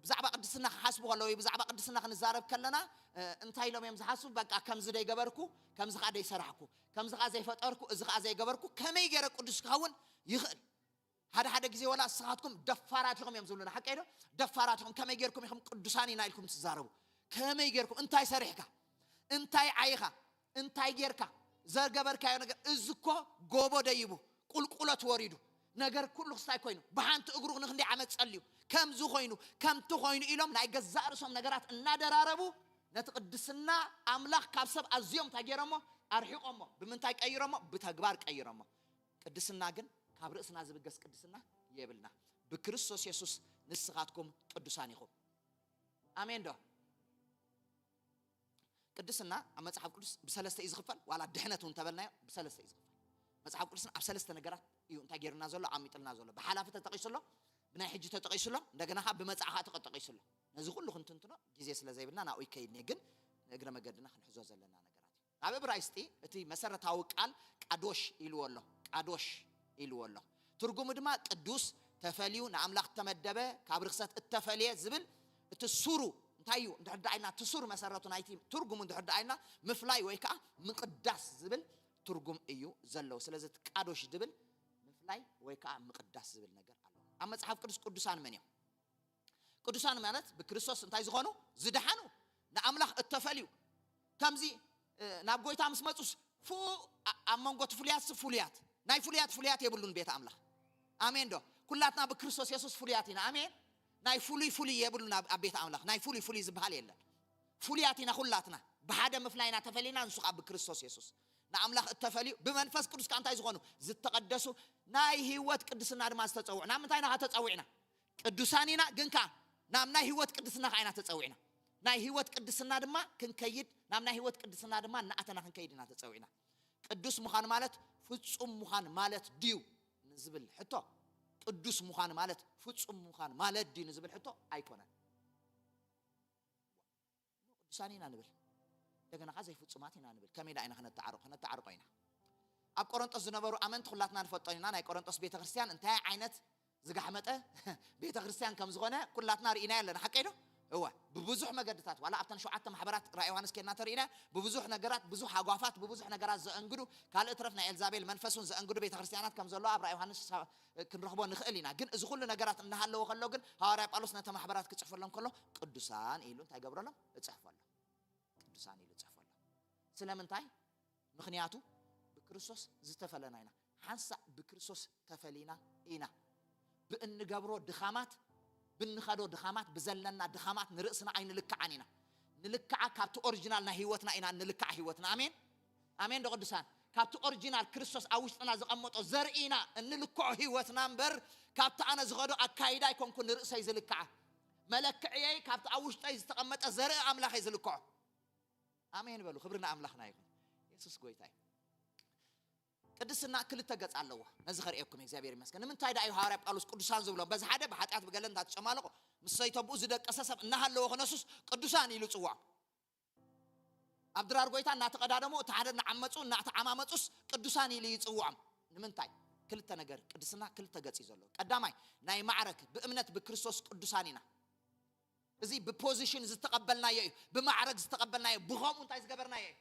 ብዛዕባ ቅድስና ክሓስቡ ከለዉ ወይ ብዛዕባ ቅድስና ክንዛረብ ከለና እ፣ እንታይ ኢሎም እዮም ዝሓስቡ? በቃ ከምዚ ደይገበርኩ፣ ከምዚ ከዓ ደይሰራሕኩ፣ ከምዚ ከዓ ዘይፈጠርኩ፣ እዚ ከዓ ዘይገበርኩ፣ ከመይ ገይረ ቅዱስ ክኸውን ይኽእል? ሓደ ሓደ ግዜ ወላ ንስኻትኩም ደፋራት ኢኹም እዮም ዝብሉና። ሓቀይ ዶ? ደፋራት ኢኹም፣ ከመይ ጌርኩም ኢኹም ቅዱሳን ኢና ኢልኩም ትዛረቡ? ከመይ ጌርኩም? እንታይ ሰሪሕካ? እንታይ ዓይኻ? እንታይ ጌርካ? ዘገበርካዮ ነገር እዚ እኮ ጎቦ ደይቡ፣ ቁልቁለት ወሪዱ፣ ነገር ኩሉ ክስታይ ኮይኑ፣ ብሓንቲ እግሩ ንክንደይ ዓመት ጸልዩ፣ ከምዚ ኮይኑ፣ ከምቲ ኮይኑ ኢሎም ናይ ገዛእ ርእሶም ነገራት እናደራረቡ ነቲ ቅድስና ኣምላኽ ካብ ሰብ ኣዝዮም እንታይ ገይሮሞ? ኣርሒቆሞ። ብምንታይ ቀይሮሞ? ብተግባር ቀይሮሞ። ቅድስና ግን ካብ ርእስና ዝብገስ ቅድስና የብልና። ብክርስቶስ የሱስ ንስኻትኩም ቅዱሳን ኢኹም። ኣሜን ዶ? ቅድስና ኣብ መጽሓፍ ቅዱስ ብሰለስተ እዩ ዝኽፈል። ዋላ ድሕነት እውን ተበልናዮ ብሰለስተ እዩ ዝኽፈል። መጽሓፍ ቅዱስና ኣብ ሰለስተ ነገራት እዩ እንታይ ገይሩና ዘሎ? ኣሚጥልና ዘሎ። ብሓላፊ ተጠቒሱ ኣሎ፣ ብናይ ሕጂ ተጠቒሱ ኣሎ፣ እንደገና ከዓ ብመጻኢ ከዓ ተጠቒሱ ኣሎ። ነዚ ኩሉ ክንትንትኖ ግዜ ስለ ዘይብልና ናብኡ ይከይድኒ፣ ግን ንእግረ መገድና ክንሕዞ ዘለና ነገራት እዩ። ኣብ እብራይስጢ እቲ መሰረታዊ ቃል ቃዶሽ ኢልዎ ኣሎ። ቃዶሽ ኢልዎ ኣሎ። ትርጉሙ ድማ ቅዱስ፣ ተፈልዩ፣ ንኣምላኽ እተመደበ፣ ካብ ርኽሰት እተፈልየ ዝብል እቲ ሱሩ እንታይ እዩ? እንድሕር ደኣ ኢልና እቲ ሱር መሰረቱ ናይቲ ትርጉሙ እንድሕር ደኣ ኢልና ምፍላይ ወይ ከዓ ምቕዳስ ዝብል ትርጉም እዩ ዘለዎ። ስለዚ እቲ ቃዶሽ ዝብል ምፍላይ ወይ ከዓ ምቕዳስ ዝብል ነገር ኣሎ። ኣብ መጽሓፍ ቅዱስ ቅዱሳን መን እዮም? ቅዱሳን ማለት ብክርስቶስ እንታይ ዝኾኑ? ዝደሓኑ፣ ንኣምላኽ እተፈልዩ። ከምዚ እ፣ ናብ ጎይታ ምስ መጹስ ፉ ኣ- ኣብ መንጎ እቲ ፍሉያት ስ- ፍሉያት ናይ ፍሉያት ፍሉያት የብሉን ቤት ኣምላኽ። ኣሜን ዶ? ኩላትና ብክርስቶስ የሱስ ፍሉያት ኢና። ኣሜን። ናይ ፍሉይ ፍሉይ የብሉን ኣብ ኣብ ቤት ኣምላኽ። ናይ ፍሉይ ፍሉይ ዝበሃል የለን። ፍሉያት ኢና ኩላትና። ብሓደ ምፍላይና ተፈሊና፣ ንሱ ከዓ ብክርስቶስ የሱስ ንኣምላኽ እተፈልዩ፣ ብመንፈስ ቅዱስ ከዓ እንታይ ዝኾኑ? ዝተቐደሱ፣ ናይ ህይወት ቅድስና ድማ ዝተጸውዑ። ናብ ምንታይ ኢና ተጸዊዕና? ቅዱሳን ኢና፣ ግን ከዓ ናብ ናይ ህይወት ቅድስና ከዓ ኢና ተጸዊዕና። ናይ ህይወት ቅድስና ድማ ክንከይድ፣ ናብ ናይ ህይወት ቅድስና ድማ እናኣተና ክንከይድ ኢና ተጸዊዕና። ቅዱስ ምዃን ማለት ፍጹም ምዃን ማለት ድዩ ንዝብል ሕቶ፣ ቅዱስ ምዃን ማለት ፍጹም ምዃን ማለት ድዩ ንዝብል ሕቶ ኣይኮነን። ቅዱሳን ኢና ንብል፣ እንደገና ከዓ ዘይፍጹማት ኢና ንብል። ከመይ ደኣ ኢና ክነተዓርቆ? ክነተዓርቆ ኢና። ኣብ ቆሮንጦስ ዝነበሩ ኣመንቲ ኩላትና ንፈልጦ ኢና። ናይ ቆሮንጦስ ቤተ ክርስቲያን እንታይ ዓይነት ዝጋሕመጠ ቤተ ክርስቲያን ከም ዝኾነ ኩላትና ርኢና ኣለና። ሓቀይ ዶ? እወ። ብብዙሕ መገድታት፣ ዋላ ኣብተን ሸውዓተ ማሕበራት ራእይ ዮሃንስ ኬድና ተርኢና፣ ብብዙሕ ነገራት፣ ብዙሕ ሃጓፋት፣ ብብዙሕ ነገራት ዘእንግዱ፣ ካልእ ትረፍ ናይ ኤልዛቤል መንፈስ እውን ዘእንግዱ ቤተ ክርስቲያናት ከም ዘለዋ ኣብ ራእይ ዮሃንስ ሳ- ክንረኽቦ ንኽእል ኢና። ግን እዚ ኩሉ ነገራት እናሃለወ ከሎ ግን ሃዋርያ ጳውሎስ ነተ ማሕበራት ክጽሕፈሎም ከሎ ቅዱሳን ኢሉ እንታይ ገብረሎም? እጽሕፈሎም። ቅዱሳን ኢሉ እጽሕፈሎም። ስለምንታይ? ምኽንያቱ ብክርስቶስ ዝተፈለና ኢና። ሓንሳእ ብክርስቶስ ተፈሊና ኢና። ብእንገብሮ ድኻማት፣ ብንኸዶ ድኻማት፣ ብዘለና ድኻማት ንርእስና ኣይንልክዓን ኢና። ንልክዓ ካብቲ ኦሪጂናል ናይ ህይወትና ኢና እንልክዓ ህይወትና። ኣሜን። ኣሜን ዶ ቅዱሳን? ካብቲ ኦሪጂናል ክርስቶስ ኣብ ውሽጥና ዘቐመጦ ዘርኢና እንልክዖ ህይወትና እምበር፣ ካብቲ ኣነ ዝኸዶ ኣካይዳ ኣይኮንኩ ንርእሰይ ዝልክዓ። መለክዕየይ ካብቲ ኣብ ውሽጠይ ዝተቐመጠ ዘርኢ ኣምላኽ እየ ዝልክዖ። ኣሜን በሉ። ክብሪ ንኣምላኽና ይኹን። የሱስ ጎይታ እዩ። ቅድስና ክልተ ገጽ ኣለዎ። ነዚ ከርእየኩም እግዚኣብሔር ይመስገን። ንምንታይ ደኣ እዩ ሃዋርያ ጳውሎስ ቅዱሳን ዝብሎም? በዚ ሓደ ብሓጢኣት ብገለ እንዳተጨማለቑ ምስ ሰይተብኡ ዝደቀሰ ሰብ እናሃለወ ክነሱስ ቅዱሳን ኢሉ ጽውዖም። ኣብ ድራር ጎይታ እናተቐዳደሙ፣ እቲ ሓደ እናዓመፁ እናተዓማመፁስ ቅዱሳን ኢሉ ይጽውዖም። ንምንታይ? ክልተ ነገር፣ ቅድስና ክልተ ገጽ እዩ ዘለዎ። ቀዳማይ ናይ ማዕረግ፣ ብእምነት ብክርስቶስ ቅዱሳን ኢና። እዚ ብፖዚሽን ዝተቐበልናዮ እዩ፣ ብማዕረግ ዝተቐበልናዮ፣ ብኸምኡ እንታይ ዝገበርናዮ እዩ?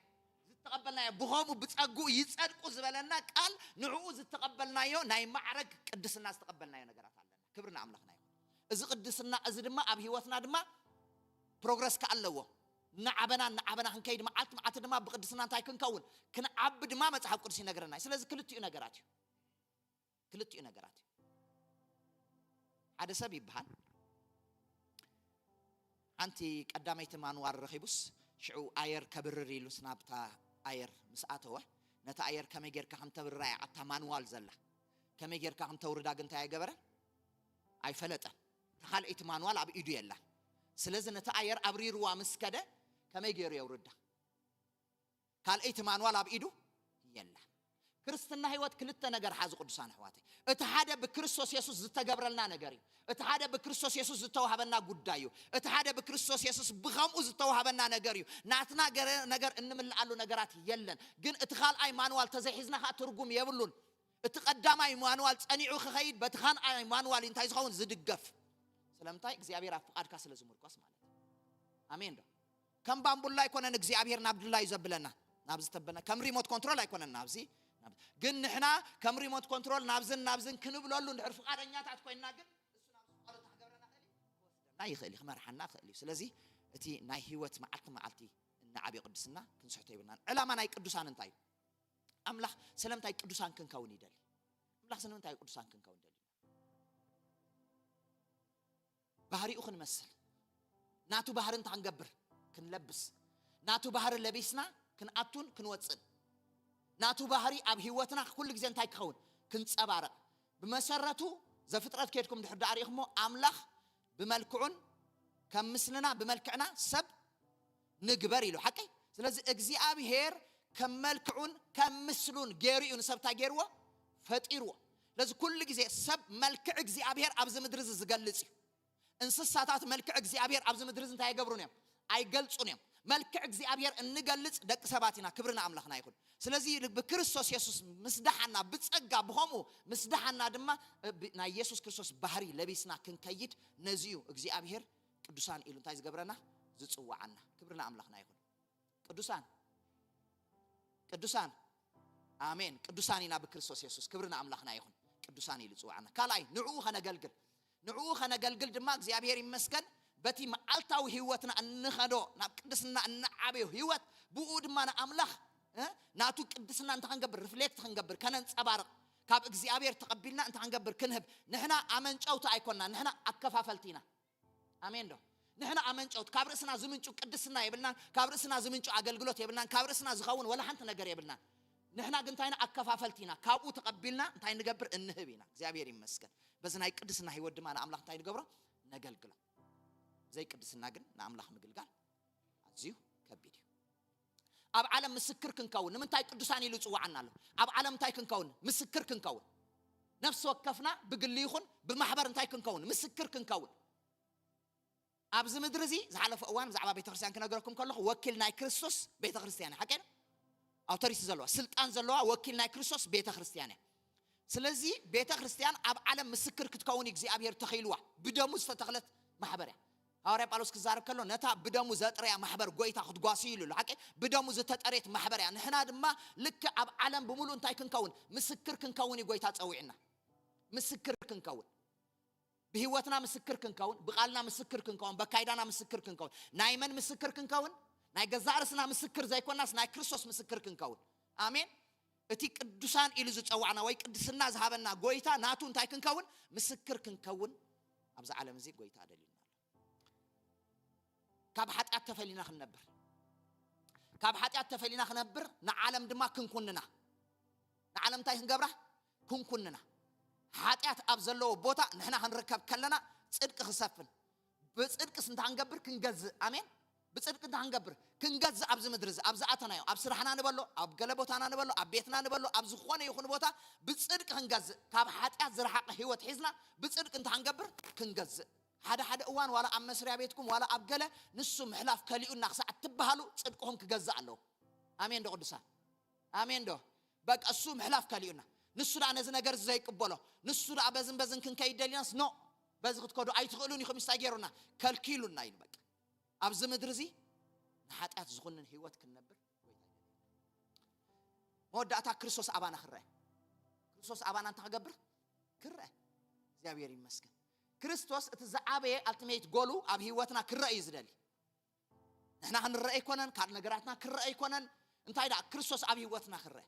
ዝተቐበልናዮ። ብኸምኡ ብጸግኡ ይጸድቁ ዝበለና ቃል፣ ንዕኡ ዝተቐበልናዮ ናይ ማዕረግ ቅድስና ዝተቐበልናዮ ነገራት ኣለና። ክብሪ ንኣምላኽና ይኹን። እዚ ቅድስና እዚ ድማ ኣብ ህይወትና ድማ ፕሮግረስ ከኣ ኣለዎ። እናዓበና እናዓበና ክንከይድ፣ መዓልቲ መዓልቲ ድማ ብቅድስና እንታይ ክንከውን? ክንዓቢ ድማ መጽሓፍ ቅዱስ ይነግረና እዩ። ስለዚ ክልቲኡ ነገራት እዩ። ክልቲኡ ነገራት እዩ። ሓደ ሰብ ይበሃል፣ ሓንቲ ቀዳመይቲ ማንዋር ረኺቡስ ሽዑ ኣየር ከብርር ኢሉስ ናብታ ኣየር ምስ ኣተወ፣ ነቲ ኣየር ከመይ ጌርካ ከም ተብርራ እያ ኣብታ ማንዋል ዘላ። ከመይ ጌርካ ከም ተውርዳ ግን እንታይ ኣይገበረን? ኣይፈለጠን። እታ ካልኣይቲ ማንዋል ኣብ ኢዱ የላን። ስለዚ ነቲ ኣየር ኣብሪርዋ ምስ ከደ ከመይ ገይሩ የውርዳ? ካልኣይቲ ማንዋል ኣብ ኢዱ የላን። ክርስትና ህይወት ክልተ ነገር ሓዚ ቅዱሳን ኣሕዋተይ። እቲ ሓደ ብክርስቶስ የሱስ ዝተገብረልና ነገር እዩ። እቲ ሓደ ብክርስቶስ የሱስ ዝተዋህበና ጉዳይ እዩ። እቲ ሓደ ብክርስቶስ የሱስ ብኸምኡ ዝተዋህበና ነገር እዩ። ናትና ገረ ነገር እንምልኣሉ ነገራት የለን። ግን እቲ ካልኣይ ማንዋል ተዘይሒዝና ከዓ ትርጉም የብሉን። እቲ ቀዳማይ ማንዋል ጸኒዑ ክኸይድ በቲ ካልኣይ ማንዋል እንታይ ዝኸውን ዝድገፍ። ስለምንታይ እግዚኣብሔር ኣብ ፍቓድካ ስለ ዝምርኮስ ማለት እዩ። ኣሜን ዶ? ከም ባምቡላ ኣይኮነን እግዚኣብሔር ናብ ድላዩ ዘብለና፣ ናብ ዝተበና ከም ሪሞት ኮንትሮል ኣይኮነን ናብዚ ናብ- ግን ንሕና ከም ሪሞት ኮንትሮል ናብዝን ናብዝን ክንብለሉ እንድሕር ፍቓደኛታት ኮይንና ግን እሱ ናብ ዝፍቃዶ እንታይ ክገብረና ይኽእል እዩ? ክወስደና ይኽእል እዩ፣ ክመርሓና ይኽእል እዩ። ስለዚ እቲ ናይ ህይወት መዓልቲ መዓልቲ እናዓብዮ ቅድስና ክንስሕቶ ይብልናን። ዕላማ ናይ ቅዱሳን እንታይ እዩ? ኣምላኽ ስለምንታይ ቅዱሳን ክንከውን ይደሊ? ኣምላኽ ስለምንታይ ቅዱሳን ክንከውን ደሊ? ባህሪኡ ክንመስል፣ ናቱ ባህሪ እንታይ ክንገብር? ክንለብስ። ናቱ ባህሪ ለቢስና ክንኣቱን ክንወፅን። ናቱ ባህሪ ኣብ ህይወትና ኩሉ ግዜ እንታይ ክኸውን? ክንፀባረቕ። ብመሰረቱ ዘፍጥረት ከድኩም ድሕር ዳኣ ሪኢኹሞ ኣምላኽ ብመልክዑን ከም ምስልና ብመልክዕና ሰብ ንግበር ኢሉ ሓቀይ። ስለዚ እግዚኣብሔር ከም መልክዑን ከም ምስሉን ገይሩ እዩ ንሰብ እንታይ ገይርዎ? ፈጢርዎ። ስለዚ ኩሉ ግዜ ሰብ መልክዕ እግዚኣብሔር ኣብዚ ምድሪ እዚ ዝገልጽ እዩ። እንስሳታት መልክዕ እግዚኣብሔር ኣብዚ ምድሪ እዚ እንታይ ኣይገብሩን እዮም? ኣይገልጹን እዮም። መልክዕ እግዚኣብሔር እንገልጽ ደቂ ሰባት ኢና። ክብሪ ንኣምላኽና ይኹን። ስለዚ ብክርስቶስ የሱስ ምስ ደሓና ብጸጋ ብኸምኡ ምስ ደሓና ድማ ብ- ናይ የሱስ ክርስቶስ ባህሪ ለቢስና ክንከይድ ነዚ እዩ እግዚኣብሔር ቅዱሳን ኢሉ እንታይ ዝገብረና? ዝጽውዓና። ክብሪ ንኣምላኽና ይኹን። ቅዱሳን ቅዱሳን ኣሜን ቅዱሳን ኢና ብክርስቶስ የሱስ። ክብሪ ንኣምላኽና ይኹን። ቅዱሳን ኢሉ ዝጽውዓና ካልኣይ ንዕኡ ከነገልግል ንዕኡ ከነገልግል ድማ እግዚኣብሔር ይመስገን በቲ መዓልታዊ ህይወትና እንኸዶ ናብ ቅድስና እንዓበዮ ህይወት ብኡ ድማ ንኣምላኽ እ? ናቱ ቅድስና እንታይ ክንገብር ሪፍሌክት ክንገብር ከነንጸባርቕ ካብ እግዚኣብሔር ተቐቢልና እንታይ ክንገብር ክንህብ ንሕና ኣመንጨውቲ ኣይኮንና ንሕና ኣከፋፈልቲ ኢና ኣሜን ዶ ንሕና ኣመንጨውት ካብ ርእስና ዝምንጩ ቅድስና የብልናን ካብ ርእስና ዝምንጩ ኣገልግሎት የብልናን ካብ ርእስና ዝኸውን ወላ ሓንቲ ነገር የብልናን ንሕና ግን እንታይና ኣከፋፈልቲ ኢና ካብኡ ተቐቢልና እንታይ ንገብር እንህብ ኢና እግዚኣብሔር ይመስገን በዚ ናይ ቅድስና ህይወት ድማ ንኣምላኽ እንታይ ንገብሮ ነገልግሎ ብዘይ ቅድስና ግን ንኣምላኽ ምግልጋል ኣዝዩ ከቢድ እዩ ኣብ ዓለም ምስክር ክንከውን ንምንታይ ቅዱሳን ኢሉ ይፅዋዓና ኣሎ ኣብ ዓለም እንታይ ክንከውን ምስክር ክንከውን ነፍሲ ወከፍና ብግሊ ይኹን ብማሕበር እንታይ ክንከውን ምስክር ክንከውን ኣብዚ ምድሪ እዚ ዝሓለፈ እዋን ብዛዕባ ቤተክርስትያን ክነግረኩም ከለኹ ወኪል ናይ ክርስቶስ ቤተክርስትያን ሓቀ ኣውቶሪቲ ዘለዋ ስልጣን ዘለዋ ወኪል ናይ ክርስቶስ ቤተክርስትያን እያ ስለዚ ቤተክርስትያን ኣብ ዓለም ምስክር ክትከውን እግዚኣብሔር ተኺልዋ ብደሙ ዝተተኽለት ማሕበር እያ ሃዋርያ ጳውሎስ ክዛረብ ከሎ ነታ ብደሙ ዘጥረያ ማሕበር ጎይታ ክትጓስይሉ ኣሎ ሓቂ ብደሙ ዝተጠሬት ማሕበር እያ ንሕና ድማ ልክ ኣብ ዓለም ብምሉእ እንታይ ክንከውን ምስክር ክንከውን እዩ ጎይታ ፀዊዕና ምስክር ክንከውን ብህይወትና ምስክር ክንከውን ብቃልና ምስክር ክንከውን በካይዳና ምስክር ክንከውን ናይ መን ምስክር ክንከውን ናይ ገዛእ ርስና ምስክር ዘይኮናስ ናይ ክርስቶስ ምስክር ክንከውን ኣሜን እቲ ቅዱሳን ኢሉ ዝፀዋዕና ወይ ቅድስና ዝሃበና ጎይታ ናቱ እንታይ ክንከውን ምስክር ክንከውን ኣብዚ ዓለም እዚ ጎይታ ኣደልዩና ኣሎ ካብ ሓጢኣት ተፈሊና ክንነብር ካብ ሓጢኣት ተፈሊና ክነብር ንዓለም ድማ ክንኩንና ንዓለም እንታይ ክንገብራ ክንኩንና ሓጢኣት ኣብ ዘለዎ ቦታ ንሕና ክንርከብ ከለና ፅድቂ ክሰፍን ብፅድቅስ እንታይ ክንገብር ክንገዝእ ኣሜን ብፅድቂ እንታይ ክንገብር ክንገዝእ ኣብዚ ምድሪ እዚ ኣብ ዝኣተናዮ ኣብ ስራሕና ንበሎ ኣብ ገለ ቦታና ንበሎ ኣብ ቤትና ንበሎ ኣብ ዝኾነ ይኹን ቦታ ብፅድቂ ክንገዝእ ካብ ሓጢኣት ዝረሓቐ ህይወት ሒዝና ብፅድቂ እንታይ ክንገብር ክንገዝእ ሓደ ሓደ እዋን ዋላ ኣብ መስሪያ ቤትኩም ዋላ ኣብ ገለ ንሱ ምሕላፍ ከሊኡና ክሳዕ ትበሃሉ ፅድቅኹም ክገዝእ ኣለዎ ኣሜን ዶ ቅዱሳን ኣሜን ዶ በቃ እሱ ምሕላፍ ከሊኡና ንሱ ደኣ ነዚ ነገር ዘይቅበሎ ንሱ ደኣ በዝን በዝን ክንከይድ ደሊናስ ኖ በዚ ክትከዱ ኣይትኽእሉን ኢኹም ስታይ ገይሩና ከልኪሉና ኢሉ በቃ ኣብዚ ምድሪ እዚ ንሓጢኣት ዝኹንን ህይወት ክንነብር መወዳእታ ክርስቶስ ኣባና ክረአ ክርስቶስ ኣባና እንታይ ክገብር ክረአ እግዚኣብሔር ይመስገን ክርስቶስ እቲ ዝዓበየ ኣልቲሜት ጎሉ ኣብ ህይወትና ክረአ እዩ ዝደሊ ንሕና ክንረአ ኣይኮነን ካልእ ነገራትና ክረአ ኣይኮነን እንታይ ደኣ ክርስቶስ ኣብ ህይወትና ክረአ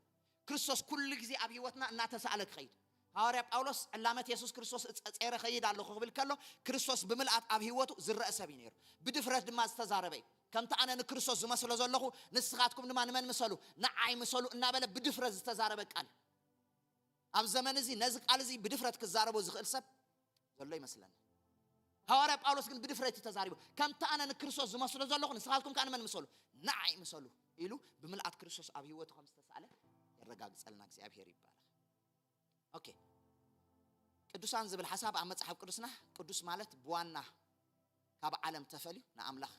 ክርስቶስ ኩሉ ግዜ ኣብ ህይወትና እናተሳእለ ክኸይድ ሃዋርያ ጳውሎስ ዕላመት የሱስ ክርስቶስ እጸ-፣ ጸይረ ኸይድ ኣለኹ ክብል ከሎ፣ ክርስቶስ ብምልኣት ኣብ ህይወቱ ዝረአ ሰብ እዩ ነይሩ። ብድፍረት ድማ ዝተዛረበ እዩ። ከምቲ ኣነ ንክርስቶስ ዝመስሎ ዘለኹ፣ ንስኻትኩም ድማ ንመን ምሰሉ? ንዓይ ምሰሉ እናበለ ብድፍረት ዝተዛረበ ቃል እዩ። ኣብ ዘመን እዚ ነዚ ቃል እዚ ብድፍረት ክዛረቦ ዝኽእል ሰብ ዘሎ ይመስለኒ። ሃዋርያ ጳውሎስ ግን ብድፍረት እዩ ተዛሪቡ። ከምቲ ኣነ ንክርስቶስ ዝመስሎ ዘለኹ፣ ንስኻትኩም ከኣ ንመን ምሰሉ? ንዓይ ምሰሉ ኢሉ ብምልኣት ክርስቶስ ኣብ ህይወቱ ከም ዝተሳእለ የረጋግጸልና። እግዚኣብሔር ይባረኽ። ኦኬ። ቅዱሳን ዝብል ሓሳብ ኣብ መጽሓፍ ቅዱስና፣ ቅዱስ ማለት ብዋና ካብ ዓለም ተፈልዩ ንኣምላኽ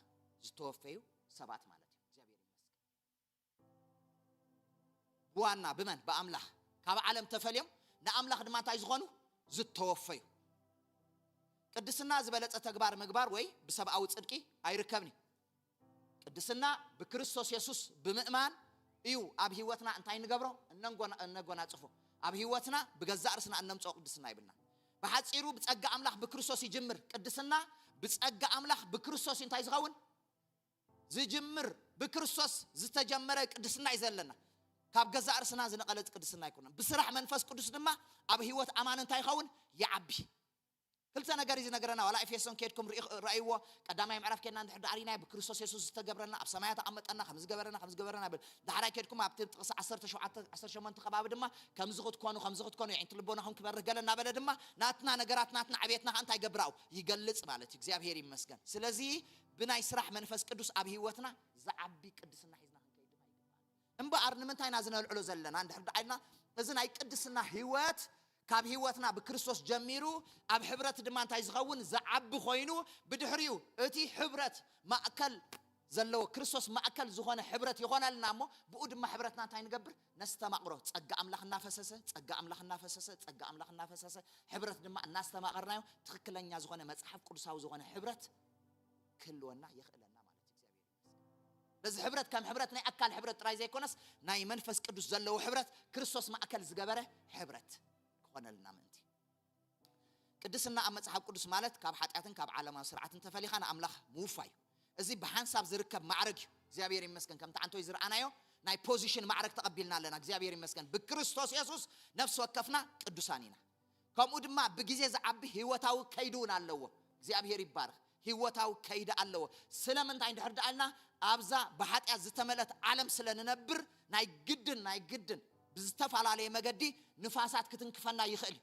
ዝተወፈዩ ሰባት ማለት እዩ። እግዚኣብሔር ይመስገን። ብዋና ብመን? ብኣምላኽ ካብ ዓለም ተፈልዮም ንኣምላኽ ድማ እንታይ ዝኾኑ? ዝተወፈዩ። ቅድስና ዝበለጸ ተግባር ምግባር ወይ ብሰብኣዊ ጽድቂ ኣይርከብን እዩ። ቅድስና ብክርስቶስ የሱስ ብምእማን እዩ ኣብ ህይወትና እንታይ ንገብሮ? እነንጎና-፣ እነጎናጽፎ። ኣብ ህይወትና ብገዛእ ርእስና እነምጽኦ ቅድስና ይብልና። ብሓጺሩ ብጸጋ ኣምላኽ ብክርስቶስ ይጅምር። ቅድስና ብጸጋ ኣምላኽ ብክርስቶስ እዩ እንታይ ዝኸውን? ዝጅምር። ብክርስቶስ ዝተጀመረ ቅድስና እዩ ዘለና። ካብ ገዛእ ርእስና ዝነቐለ ቅድስና ኣይኮነን። ብስራሕ መንፈስ ቅዱስ ድማ ኣብ ህይወት ኣማን እንታይ ይኸውን? ይዓቢ። ክልተ ነገር እዩ ዝነገረና። ዋላ ኤፌሶን ከድኩም ርእ-፣ ረእይዎ። ቀዳማይ ምዕራፍ ከድና እንድሕር ዳኣሪና ብክርስቶስ የሱስ ዝተገብረና፣ ኣብ ሰማያት ኣቐመጠና፣ ከም ዝገበረና፣ ከም ዝገበረና ይብል። ዳሕራይ ከድኩም ኣብቲ ጥቕሲ ዓሰርተ ሸውዓተ፣ ዓሰርተ ሸሞንተ ከባቢ ድማ ከምዚ ክትኮኑ፣ ከምዚ ክትኮኑ፣ የዒንቲ ልቦናኹም ክበርህ ገለ እናበለ ድማ ናትና ነገራት፣ ናትና ዕቤትና ከኣ እንታይ ይገብር? ይገልጽ ማለት እዩ። እግዚኣብሔር ይመስገን። ስለዚ ብናይ ስራሕ መንፈስ ቅዱስ ኣብ ህይወትና ዝዓቢ ቅድስና ሒዝና ክንከይድ ድማ ይግባእ። እምበኣር ንምንታይ ኢና ዝነልዕሎ ዘለና? እንድሕር ደኣ ኢልና፣ እዚ ናይ ቅድስና ህይወት ካብ ህይወትና ብክርስቶስ ጀሚሩ ኣብ ሕብረት ድማ እንታይ ዝኸውን? ዝዓቢ ኮይኑ፣ ብድሕሪኡ እቲ ሕብረት ማእከል ዘለዎ፣ ክርስቶስ ማእከል ዝኾነ ሕብረት ይኾነልና እሞ፣ ብኡ ድማ ሕብረትና እንታይ ንገብር? ነስተማቕሮ። ጸጋ ኣምላኽ እናፈሰሰ፣ ጸጋ ኣምላኽ እናፈሰሰ፣ ጸጋ ኣምላኽ እናፈሰሰ፣ ሕብረት ድማ እናስተማቐርናዮ፣ ትኽክለኛ ዝኾነ መጽሓፍ ቅዱሳዊ ዝኾነ ሕብረት ክህልወና የኽእለና ማለት እዩ። እግዚኣብሔር ይመስገን። በዚ ሕብረት ከም ሕብረት ናይ ኣካል ሕብረት ጥራይ ዘይኮነስ፣ ናይ መንፈስ ቅዱስ ዘለዎ ሕብረት፣ ክርስቶስ ማእከል ዝገበረ ሕብረት ክኾነልና ምእንቲ። ቅድስና ኣብ መጽሓፍ ቅዱስ ማለት ካብ ሓጢኣትን ካብ ዓለማዊ ስርዓትን ተፈሊኻ ንኣምላኽ ምውፋይ እዩ። እዚ ብሓንሳብ ዝርከብ ማዕረግ እዩ። እግዚኣብሔር ይመስገን። ከምቲ ዓንቶይ ዝረኣናዮ ናይ ፖዚሽን ማዕረግ ተቐቢልና ኣለና። እግዚኣብሔር ይመስገን። ብክርስቶስ የሱስ ነፍሲ ወከፍና ቅዱሳን ኢና። ከምኡ ድማ ብግዜ ዝዓቢ ህይወታዊ ከይዲ እውን ኣለዎ። እግዚኣብሔር ይባረኽ። ህይወታዊ ከይዲ ኣለዎ። ስለምንታይ እንድሕር ደኣልና ኣብዛ ብሓጢኣት ዝተመልአት ዓለም ስለ ንነብር ናይ ግድን፣ ናይ ግድን ብዝተፈላለየ መገዲ ንፋሳት ክትንክፈና ይኽእል እዩ።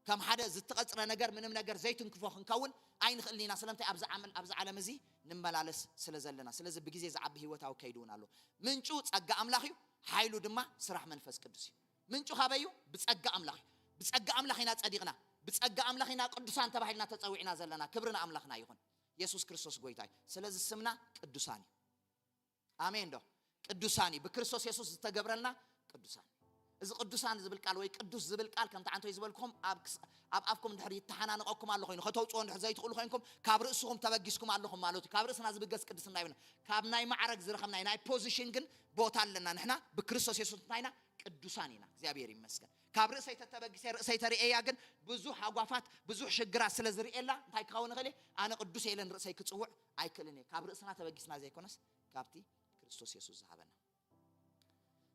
ከም ሓደ ዝተቐጽረ ነገር፣ ምንም ነገር ዘይትንክፎ ክንከውን ኣይንኽእልን ኢና። ስለምንታይ? ኣብዚ ዓመል-፣ ኣብዚ ዓለም እዚ ንመላለስ ስለ ዘለና። ስለዚ ብግዜ ዝዓቢ ህይወታዊ ከይዲ እውን ኣሎ። ምንጩ ጸጋ ኣምላኽ እዩ፣ ሓይሉ ድማ ስራሕ መንፈስ ቅዱስ እዩ። ምንጩ ካበይ እዩ? ብጸጋ ኣምላኽ እዩ። ብጸጋ ኣምላኽ ኢና ጸዲቕና። ብጸጋ ኣምላኽ ኢና ቅዱሳን ተባሂልና ተጸዊዕና ዘለና። ክብሪ ንኣምላኽና ይኹን። የሱስ ክርስቶስ ጎይታ እዩ። ስለዚ ስምና ቅዱሳን እዩ። ኣሜን ዶ? ቅዱሳን እዩ። ብክርስቶስ የሱስ ዝተገብረልና ቅዱሳን እዩ። እዚ ቅዱሳን ዝብል ቃል ወይ ቅዱስ ዝብል ቃል ከምቲ ዓንቶይ ዝበልኩም ኣብ ክስ-፣ ኣብ ኣፍኩም እንድሕር ይተሓናነቐኩም ኣሎ ኮይኑ፣ ከተውፅኦ እንድሕር ዘይትኽእሉ ኮይንኩም፣ ካብ ርእስኹም ተበጊስኩም ኣለኹም ማለት እዩ። ካብ ርእስና ዝብገስ ቅድስና ይብልና። ካብ ናይ ማዕረግ ዝረኸብናዮ ናይ ፖዚሽን ግን ቦታ ኣለና። ንሕና ብክርስቶስ የሱስ እንታይና? ቅዱሳን ኢና። እግዚኣብሔር ይመስገን። ካብ ርእሰይ ተተበጊሰ ርእሰይ ተርእየያ ግን ብዙሕ ሃጓፋት፣ ብዙሕ ሽግራት ስለ ዝርእየላ እንታይ ክኸውን ይኽእል እየ? ኣነ ቅዱስ እየ ኢለ ንርእሰይ ክጽውዕ ኣይክእልን እየ። ካብ ርእስና ተበጊስና ዘይኮነስ ካብቲ ክርስቶስ የሱስ ዝሃበና።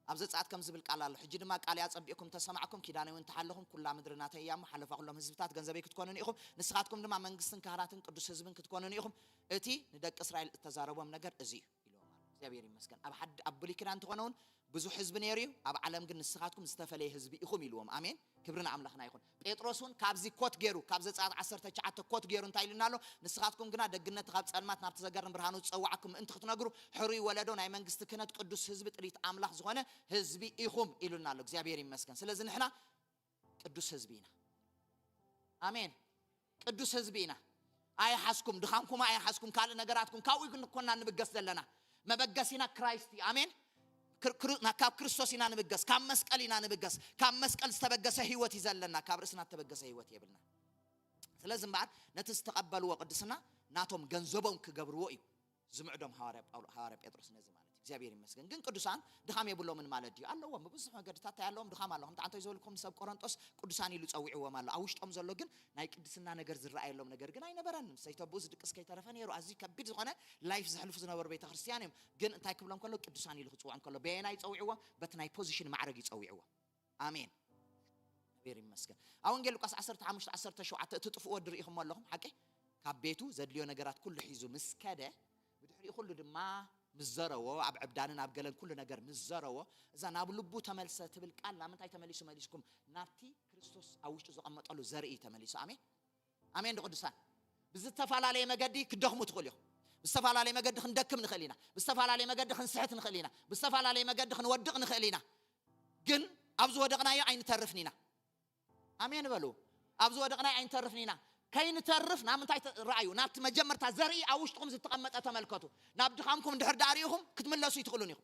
ኣብ ዘጸኣት ከም ዝብል ቃል ኣሎ፣ ሕጂ ድማ ቃለይ ኣጸቢቕኩም ተሰማዕኩም፣ ኪዳነይ እውን ተሓለኹም፣ ኩላ ምድሪ ናተይ እያ እሞ፣ ሓለፋ ኩሎም ህዝብታት ገንዘበይ ክትኮኑኒ ኢኹም፣ ንስኻትኩም ድማ መንግስትን ካህናትን ቅዱስ ህዝብን ክትኮኑኒ ኢኹም፣ እቲ ንደቂ እስራኤል እተዛረቦም ነገር እዚ እዩ ኢልዎም ኣሎ። እግዚኣብሔር ይመስገን። ኣብ ሓድ-፣ ኣብ ብሉይ ኪዳን እንተኾነ እውን ብዙሕ ህዝቢ ነይሩ እዩ፣ ኣብ ዓለም ግን ንስኻትኩም ዝተፈለየ ህዝቢ ኢኹም ኢልዎም። ኣሜን። ክብሪ ንኣምላኽና ይኹን። ጴጥሮስ እውን ካብዚ ኮት ገይሩ፣ ካብ ዘጸኣት ዓሰርተ ትሽዓተ ኮት ገይሩ እንታይ ኢሉና ኣሎ? ንስኻትኩም ግና ደግነቲ ካብ ጸልማት ናብቲ ዘገርም ብርሃኑ ዝጸውዓኩም ምእንቲ ክትነግሩ፣ ሕሩይ ወለዶ፣ ናይ መንግስቲ ክህነት፣ ቅዱስ ህዝቢ፣ ጥሪት ኣምላኽ ዝኾነ ህዝቢ ኢኹም ኢሉና ኣሎ። እግዚኣብሔር ይመስገን። ስለዚ ንሕና ቅዱስ ህዝቢ ኢና። ኣሜን። ቅዱስ ህዝቢ ኢና። ኣይሓዝኩም፣ ድኻምኩም ኣይሓዝኩም፣ ካልእ ነገራትኩም፣ ካብኡ ግን ኮና ንብገስ ዘለና። መበገሲና ክራይስት እዩ። ኣሜን። ክር-፣ ክር-፣ ና-፣ ካብ ክርስቶስ ኢና ንብገስ፣ ካብ መስቀል ኢና ንብገስ። ካብ መስቀል ዝተበገሰ ህይወት እዩ ዘለና፣ ካብ ርእስና ዝተበገሰ ህይወት የብልና። ስለዚ እምበኣር ነቲ ዝተቐበልዎ ቅድስና ናቶም ገንዘቦም ክገብርዎ እዩ ዝምዕዶም ሃዋርያ ጳውሎ-፣ ሃዋርያ ጴጥሮስ ነዚ ማለት እዩ። እግዚኣብሔር ይመስገን። ግን ቅዱሳን ድኻም የብሎምን ማለት ድዩ? ኣለዎም። ብብዙሕ መገድታት እንታይ ኣለዎም? ድኻም ኣለዎም። ከምቲ ዓንቶይ ዝበልኩም ንሰብ ቆሮንጦስ ቅዱሳን ኢሉ ጸዊዕዎም ኣሎ። ኣብ ውሽጦም ዘሎ ግን ናይ ቅድስና ነገር ዝረኣየሎም ነገር ግን ኣይነበረን። ሰይተብኡ ዝድቅስ ከይተረፈ ነይሩ። ኣዝዩ ከቢድ ዝኾነ ላይፍ ዘሕልፉ ዝነበሩ ቤተ ክርስቲያን እዮም። ግን እንታይ ክብሎም ከሎ? ቅዱሳን ኢሉ ክጽውዖም ከሎ በየናይ ጸዊዕዎም? በቲ ናይ ፖዚሽን ማዕረግ እዩ ጸዊዕዎም። ኣሜን። እግዚኣብሔር ይመስገን። ኣብ ወንጌል ሉቃስ ዓሰርተ ሓሙሽተ ዓሰርተ ሸውዓተ፣ እቲ ጥፉእ ወዲ ርኢኹሞ ኣለኹም፣ ሓቂ? ካብ ቤቱ ዘድልዮ ነገራት ኩሉ ሒዙ ምስ ከደ፣ ብድሕሪኡ ኩሉ ድማ ምስ ዘረዎ፣ ኣብ ዕብዳንን ኣብ ገለን ኩሉ ነገር ምስ ዘረዎ፣ እዛ ናብ ልቡ ተመልሰ ትብል ቃል ናብ ምንታይ ተመሊሱ መሊስኩም? ናብቲ ክርስቶስ ኣብ ውሽጡ ዘቐመጠሉ ዘርኢ እዩ ተመሊሱ። ኣሜን፣ ኣሜን። ዶ ቅዱሳን፣ ብዝተፈላለየ መገዲ ክደኽሙ ትኽእሉ ኢኹም። ብዝተፈላለየ መገዲ ክንደክም ንኽእል ኢና። ብዝተፈላለየ መገዲ ክንስሕት ንኽእል ኢና። ብዝተፈላለየ መገዲ ክንወድቕ ንኽእል ኢና። ግን ኣብ ዝወደቕናዮ ኣይንተርፍን ኢና። ኣሜን በሉ። ኣብ ዝወደቕናዮ ኣይንተርፍን ኢና። ከይንተርፍ ናብ ምንታይ ተ- ረኣዩ? ናብቲ መጀመርታ ዘርኢ ኣብ ውሽጥኹም ዝተቐመጠ ተመልከቱ። ናብ ድኻምኩም እንድሕር ደኣ ርኢኹም ክትምለሱ ይትኽእሉን ኢኹም።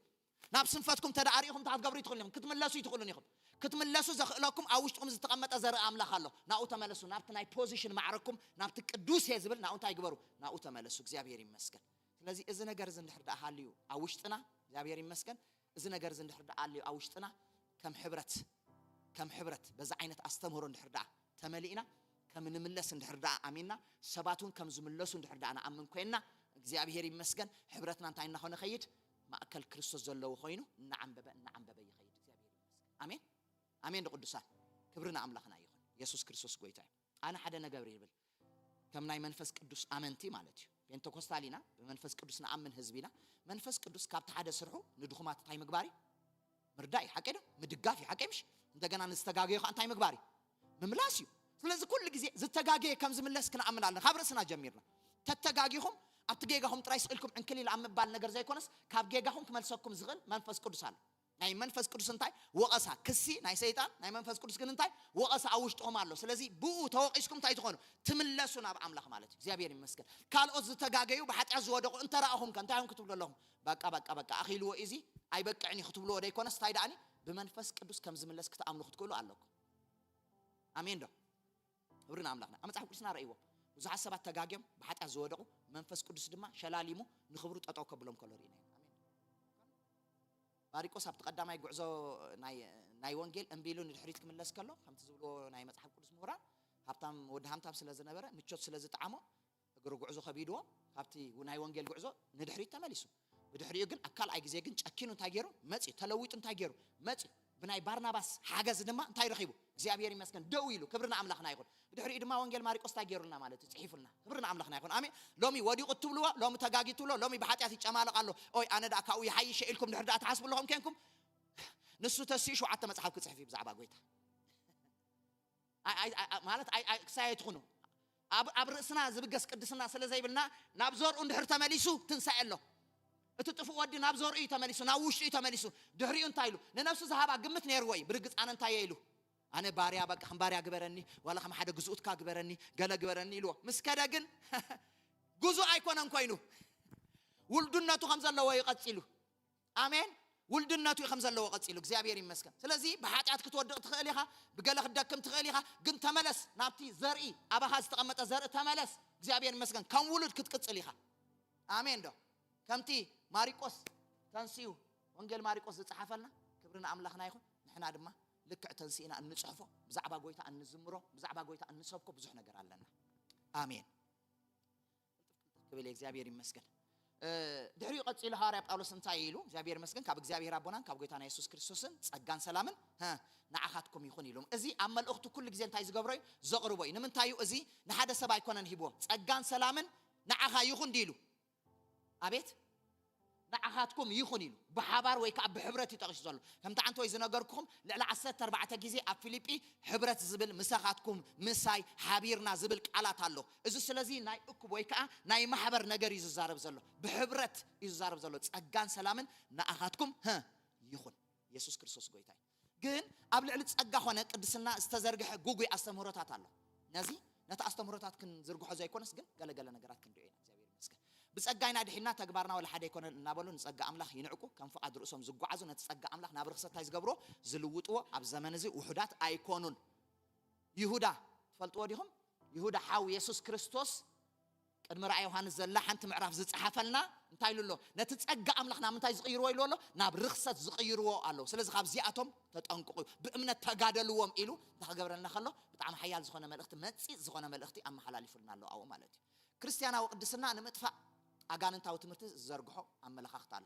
ናብ ስንፈትኩም ተደኣ ርኢኹም እንታይ ክትገብሩ ይትኽእሉን ኢኹም? ክትምለሱ ይትኽእሉን ኢኹም። ክትምለሱ ዘኽእለኩም ኣብ ውሽጥኹም ዝተቐመጠ ዘርኢ ኣምላኽ ኣሎ። ናብኡ ተመለሱ። ናብቲ ናይ ፖዚሽን ማዕረኩም፣ ናብቲ ቅዱስ እየ ዝብል ናብኡ እንታይ ግበሩ? ናብኡ ተመለሱ። እግዚኣብሔር ይመስገን። ስለዚ እዚ ነገር እዚ እንድሕር ደኣ ሃልዩ ኣብ ውሽጥና፣ እግዚኣብሔር ይመስገን፣ እዚ ነገር እዚ እንድሕር ደኣ ኣልዩ ኣብ ውሽጥና፣ ከም ሕብረት፣ ከም ሕብረት በዛ ዓይነት ኣስተምህሮ እንድሕር ደኣ ተመሊእና፣ ከም ንምለስ እንድሕር ደኣ ኣሚንና፣ ሰባት እውን ከም ዝምለሱ እንድሕር ደኣ ንኣምን ኮይንና፣ እግዚኣብሔር ይመስገን፣ ሕብረትና እንታይ እናኾነ ኸይድ? ማእከል ክርስቶስ ዘለዎ ኮይኑ እናዓንበበ፣ እናዓንበበ ይኸይድ። እግዚኣብሔር ይመስገን። ኣሜን፣ ኣሜን። ንቅዱሳን ክብሪ ንኣምላኽና ይኹን። የሱስ ክርስቶስ ጎይታ እዩ። ኣነ ሓደ ነገር ይብል፣ ከም ናይ መንፈስ ቅዱስ ኣመንቲ ማለት እዩ። ፔንተኮስታል ኢና፣ ብመንፈስ ቅዱስ ንኣምን ህዝቢ ኢና። መንፈስ ቅዱስ ካብቲ ሓደ ስርሑ ንድኹማት እንታይ ምግባር እዩ? ምርዳእ እዩ፣ ሓቂ ዶ? ምድጋፍ እዩ፣ ሓቂ ምሽ? እንደገና ንዝተጋገዩ ኸዓ እንታይ ምግባር እዩ? ምምላስ እዩ። ስለዚ ኩሉ ግዜ ዝተጋገየ ከም ዝምለስ ክንኣምን ኣለና፣ ካብ ርእስና ጀሚርና። ተተጋጊኹም ኣብቲ ጌጋኹም ጥራይ ስቕ ኢልኩም ዕንክሊል ኣብ ምባል ነገር ዘይኮነስ፣ ካብ ጌጋኹም ክመልሰኩም ዝኽእል መንፈስ ቅዱስ ኣሎ። ናይ መንፈስ ቅዱስ እንታይ? ወቐሳ፣ ክሲ ናይ ሰይጣን። ናይ መንፈስ ቅዱስ ግን እንታይ? ወቐሳ ኣብ ውሽጥኹም ኣሎ። ስለዚ ብኡ ተወቒስኩም እንታይ ትኾኑ? ትምለሱ ናብ ኣምላኽ ማለት እዩ። እግዚኣብሔር ይመስገን። ካልኦት ዝተጋገዩ፣ ብሓጢኣት ዝወደቑ እንተ ረኣኹም ከ እንታይ ኢኹም ክትብሉ ኣለኹም? በቃ፣ በቃ፣ በቃ፣ ኣኺልዎ እዚ፣ ኣይበቅዕን እዩ ክትብልዎ ደይኮነስ፣ እንታይ ደኣኒ? ብመንፈስ ቅዱስ ከም ዝምለስ ክትኣምኑ ክትክእሉ ኣለኩም። ኣሜን ዶ? ክብሪ ንኣምላኽና። ኣብ መጽሓፍ ቅዱስና ረእይዎ። ብዙሓት ሰባት ተጋግዮም ብሓጢኣት ዝወደቑ፣ መንፈስ ቅዱስ ድማ ሸላሊሙ ንኽብሩ ጠጠው ከብሎም ከሎ ርኢና ኢና። ኣሜን። ማሪቆስ ኣብቲ ቀዳማይ ጉዕዞ ናይ፣ ናይ ወንጌል እምቢ ኢሉ ንድሕሪት ክምለስ ከሎ፣ ከምቲ ዝብልዎ ናይ መጽሓፍ ቅዱስ ምሁራን፣ ሃብታም፣ ወዲ ሃብታም ስለ ዝነበረ፣ ምቾት ስለ ዝጠዓሞ፣ እግሩ ጉዕዞ ከቢድዎ፣ ካብቲ ናይ ወንጌል ጉዕዞ ንድሕሪት ተመሊሱ። ብድሕሪኡ ግን ኣብ ካልኣይ ግዜ ግን ጨኪኑ እንታይ ገይሩ? መጺኡ። ተለዊጡ እንታይ ገይሩ? መጺኡ። ብናይ ባርናባስ ሓገዝ ድማ እንታይ ረኺቡ? እግዚኣብሔር ይመስገን፣ ደው ኢሉ። ክብሪ ንኣምላኽና ይኹን። ብድሕሪኡ ድማ ወንጌል ማሪቆስ እንታይ ገይሩልና ማለት እዩ? ጽሒፉልና። ክብሪ ንኣምላኽና ይኹን። ኣሜን። ሎሚ ወዲቑ እትብልዎ፣ ሎሚ ተጋጊ እትብሎ፣ ሎሚ ብሓጢኣት ይጨማለቕ ኣሎ። ኦይ፣ ኣነ ደኣ ካብኡ ይሓይሽ ኢልኩም ድሕር ደኣ ትሓስቡ ኣለኹም ኬንኩም፣ ንሱ ተሲኡ ሸውዓተ መጽሓፍ ክጽሕፍ እዩ ብዛዕባ ጎይታ። ኣይ-፣ ኣይ-፣ ኣይ-፣ ማለት ኣይ-፣ ኣይ-፣ ክሳይ ኣይትኹኑ። ኣብ፣ ኣብ ርእስና ዝብገስ ቅድስና ስለ ዘይብልና፣ ናብ ዘርኡ እንድሕር ተመሊሱ ትንሳኤ ኣሎ። እቲ ጥፉእ ወዲ ናብ ዘርኡ እዩ ተመሊሱ፣ ናብ ውሽጡ እዩ ተመሊሱ። ድሕሪኡ እንታይ ኢሉ? ንነፍሱ ዝሃባ ግምት ነይርዎ እዩ። ብርግጽ ኣነ እንታይ እየ ኢሉ? ኣነ ባርያ፣ በቃ ከም ባርያ ግበረኒ፣ ዋላ ከም ሓደ ግዝኡትካ ግበረኒ፣ ገለ ግበረኒ ኢልዎ። ምስ ከደ ግን ግዙእ ኣይኮነን ኮይኑ። ውልድነቱ ከም ዘለዎ እዩ ቀጺሉ። ኣሜን። ውልድነቱ እዩ ከም ዘለዎ ቀጺሉ። እግዚኣብሔር ይመስገን። ስለዚ ብሓጢኣት ክትወድቕ ትኽእል ኢኻ፣ ብገለ ክትደክም ትኽእል ኢኻ፣ ግን ተመለስ ናብቲ ዘርኢ፣ ኣባኻ ዝተቐመጠ ዘርኢ ተመለስ። እግዚኣብሔር ይመስገን። ከም ውሉድ ክትቅጽል ኢኻ። ኣሜን ዶ? ከምቲ ማሪቆስ ተንሲኡ፣ ወንጌል ማሪቆስ ዝጸሓፈልና፣ ክብሪ ንኣምላኽና ይኹን። ንሕና ድማ ልክዕ ተንሲእና እንጽሕፎ፣ ብዛዕባ ጎይታ እንዝምሮ፣ ብዛዕባ ጎይታ እንሰብኮ ብዙሕ ነገር ኣለና። ኣሜን። ቅልጥፍ ቅልጥፍ ክብል እየ፣ እግዚኣብሔር ይመስገን። እ፣ ድሕሪኡ ቀጺሉ ሃዋርያ ጳውሎስ እንታይ ኢሉ? እግዚኣብሔር ይመስገን፣ ካብ እግዚኣብሔር ኣቦናን ካብ ጎይታና የሱስ ክርስቶስን ጸጋን ሰላምን፣ ሀ፣ ንዓኻትኩም ይኹን ኢሉ። እዚ ኣብ መልእኽቱ ኩሉ ግዜ እንታይ ዝገብሮ እዩ? ዘቕርቦ እዩ። ንምንታይ እዩ? እዚ ንሓደ ሰብ ኣይኮነን ሂብዎ። ጸጋን ሰላምን ንዓኻ ይኹን ድዩ ኢሉ? ኣቤት፣ ንዓኻትኩም ይኹን ኢሉ። ብሓባር ወይ ከዓ ብሕብረት እዩ ጠቒሱ ዘሎ። ከምቲ ዓንተ ወይ ዝነገርኩኹም፣ ልዕሊ ዓሰርተ ኣርባዕተ ግዜ ኣብ ፊልጲ ሕብረት ዝብል፣ ምሳኻትኩም፣ ምሳይ፣ ሓቢርና ዝብል ቃላት ኣሎ። እዚ ስለዚ ናይ እኩብ ወይ ከዓ ናይ ማሕበር ነገር እዩ ዝዛረብ ዘሎ። ብሕብረት እዩ ዝዛረብ ዘሎ። ጸጋን ሰላምን ንኣኻትኩም፣ ሀ፣ ይኹን። የሱስ ክርስቶስ ጎይታ እዩ። ግን ኣብ ልዕሊ ጸጋ ኾነ ቅድስና ዝተዘርግሐ ጉጉይ ኣስተምህሮታት ኣሎ። ነዚ፣ ነቲ ኣስተምህሮታት ክንዝርግሖ ዘይኮነስ፣ ግን ገለገለ ነገራት ክንሪኦ ኢና። እግዚኣብሔር ይመስገን። ብጸጋ ኢና ድሒንና፣ ተግባርና ወላ ሓደ ኣይኮነን እናበሉ ንጸጋ ኣምላኽ ይንዕቁ። ከም ፍቓድ ርእሶም ዝጓዓዙ፣ ነቲ ጸጋ ኣምላኽ ናብ ርኽሰት እንታይ ዝገብርዎ? ዝልውጥዎ። ኣብ ዘመን እዚ ውሑዳት ኣይኮኑን። ይሁዳ፣ ትፈልጥዎ ዲኹም? ይሁዳ ሓው የሱስ ክርስቶስ ቅድሚ ራእይ ዮሃንስ ዘላ ሓንቲ ምዕራፍ ዝጸሓፈልና እንታይ ኢሉ ኣሎ? ነቲ ጸጋ ኣምላኽ ናብ ምንታይ ዝቕይርዎ ኢሉ ኣሎ? ናብ ርኽሰት ዝቕይርዎ ኣለዉ። ስለዚ ካብዚኣቶም ተጠንቅቑ፣ ብእምነት ተጋደልዎም ኢሉ እንታይ ክገብረልና ከሎ? ብጣዕሚ ሓያል ዝኾነ መልእኽቲ፣ መጺጽ ዝኾነ መልእኽቲ ኣመሓላሊፉልና ኣሎ ኣብኡ ማለት እዩ። ክርስትያናዊ ቅድስና ንምጥፋእ ኣጋንንታዊ ትምህርቲ ዝዘርግሖ ኣመለኻኽታ ኣሎ።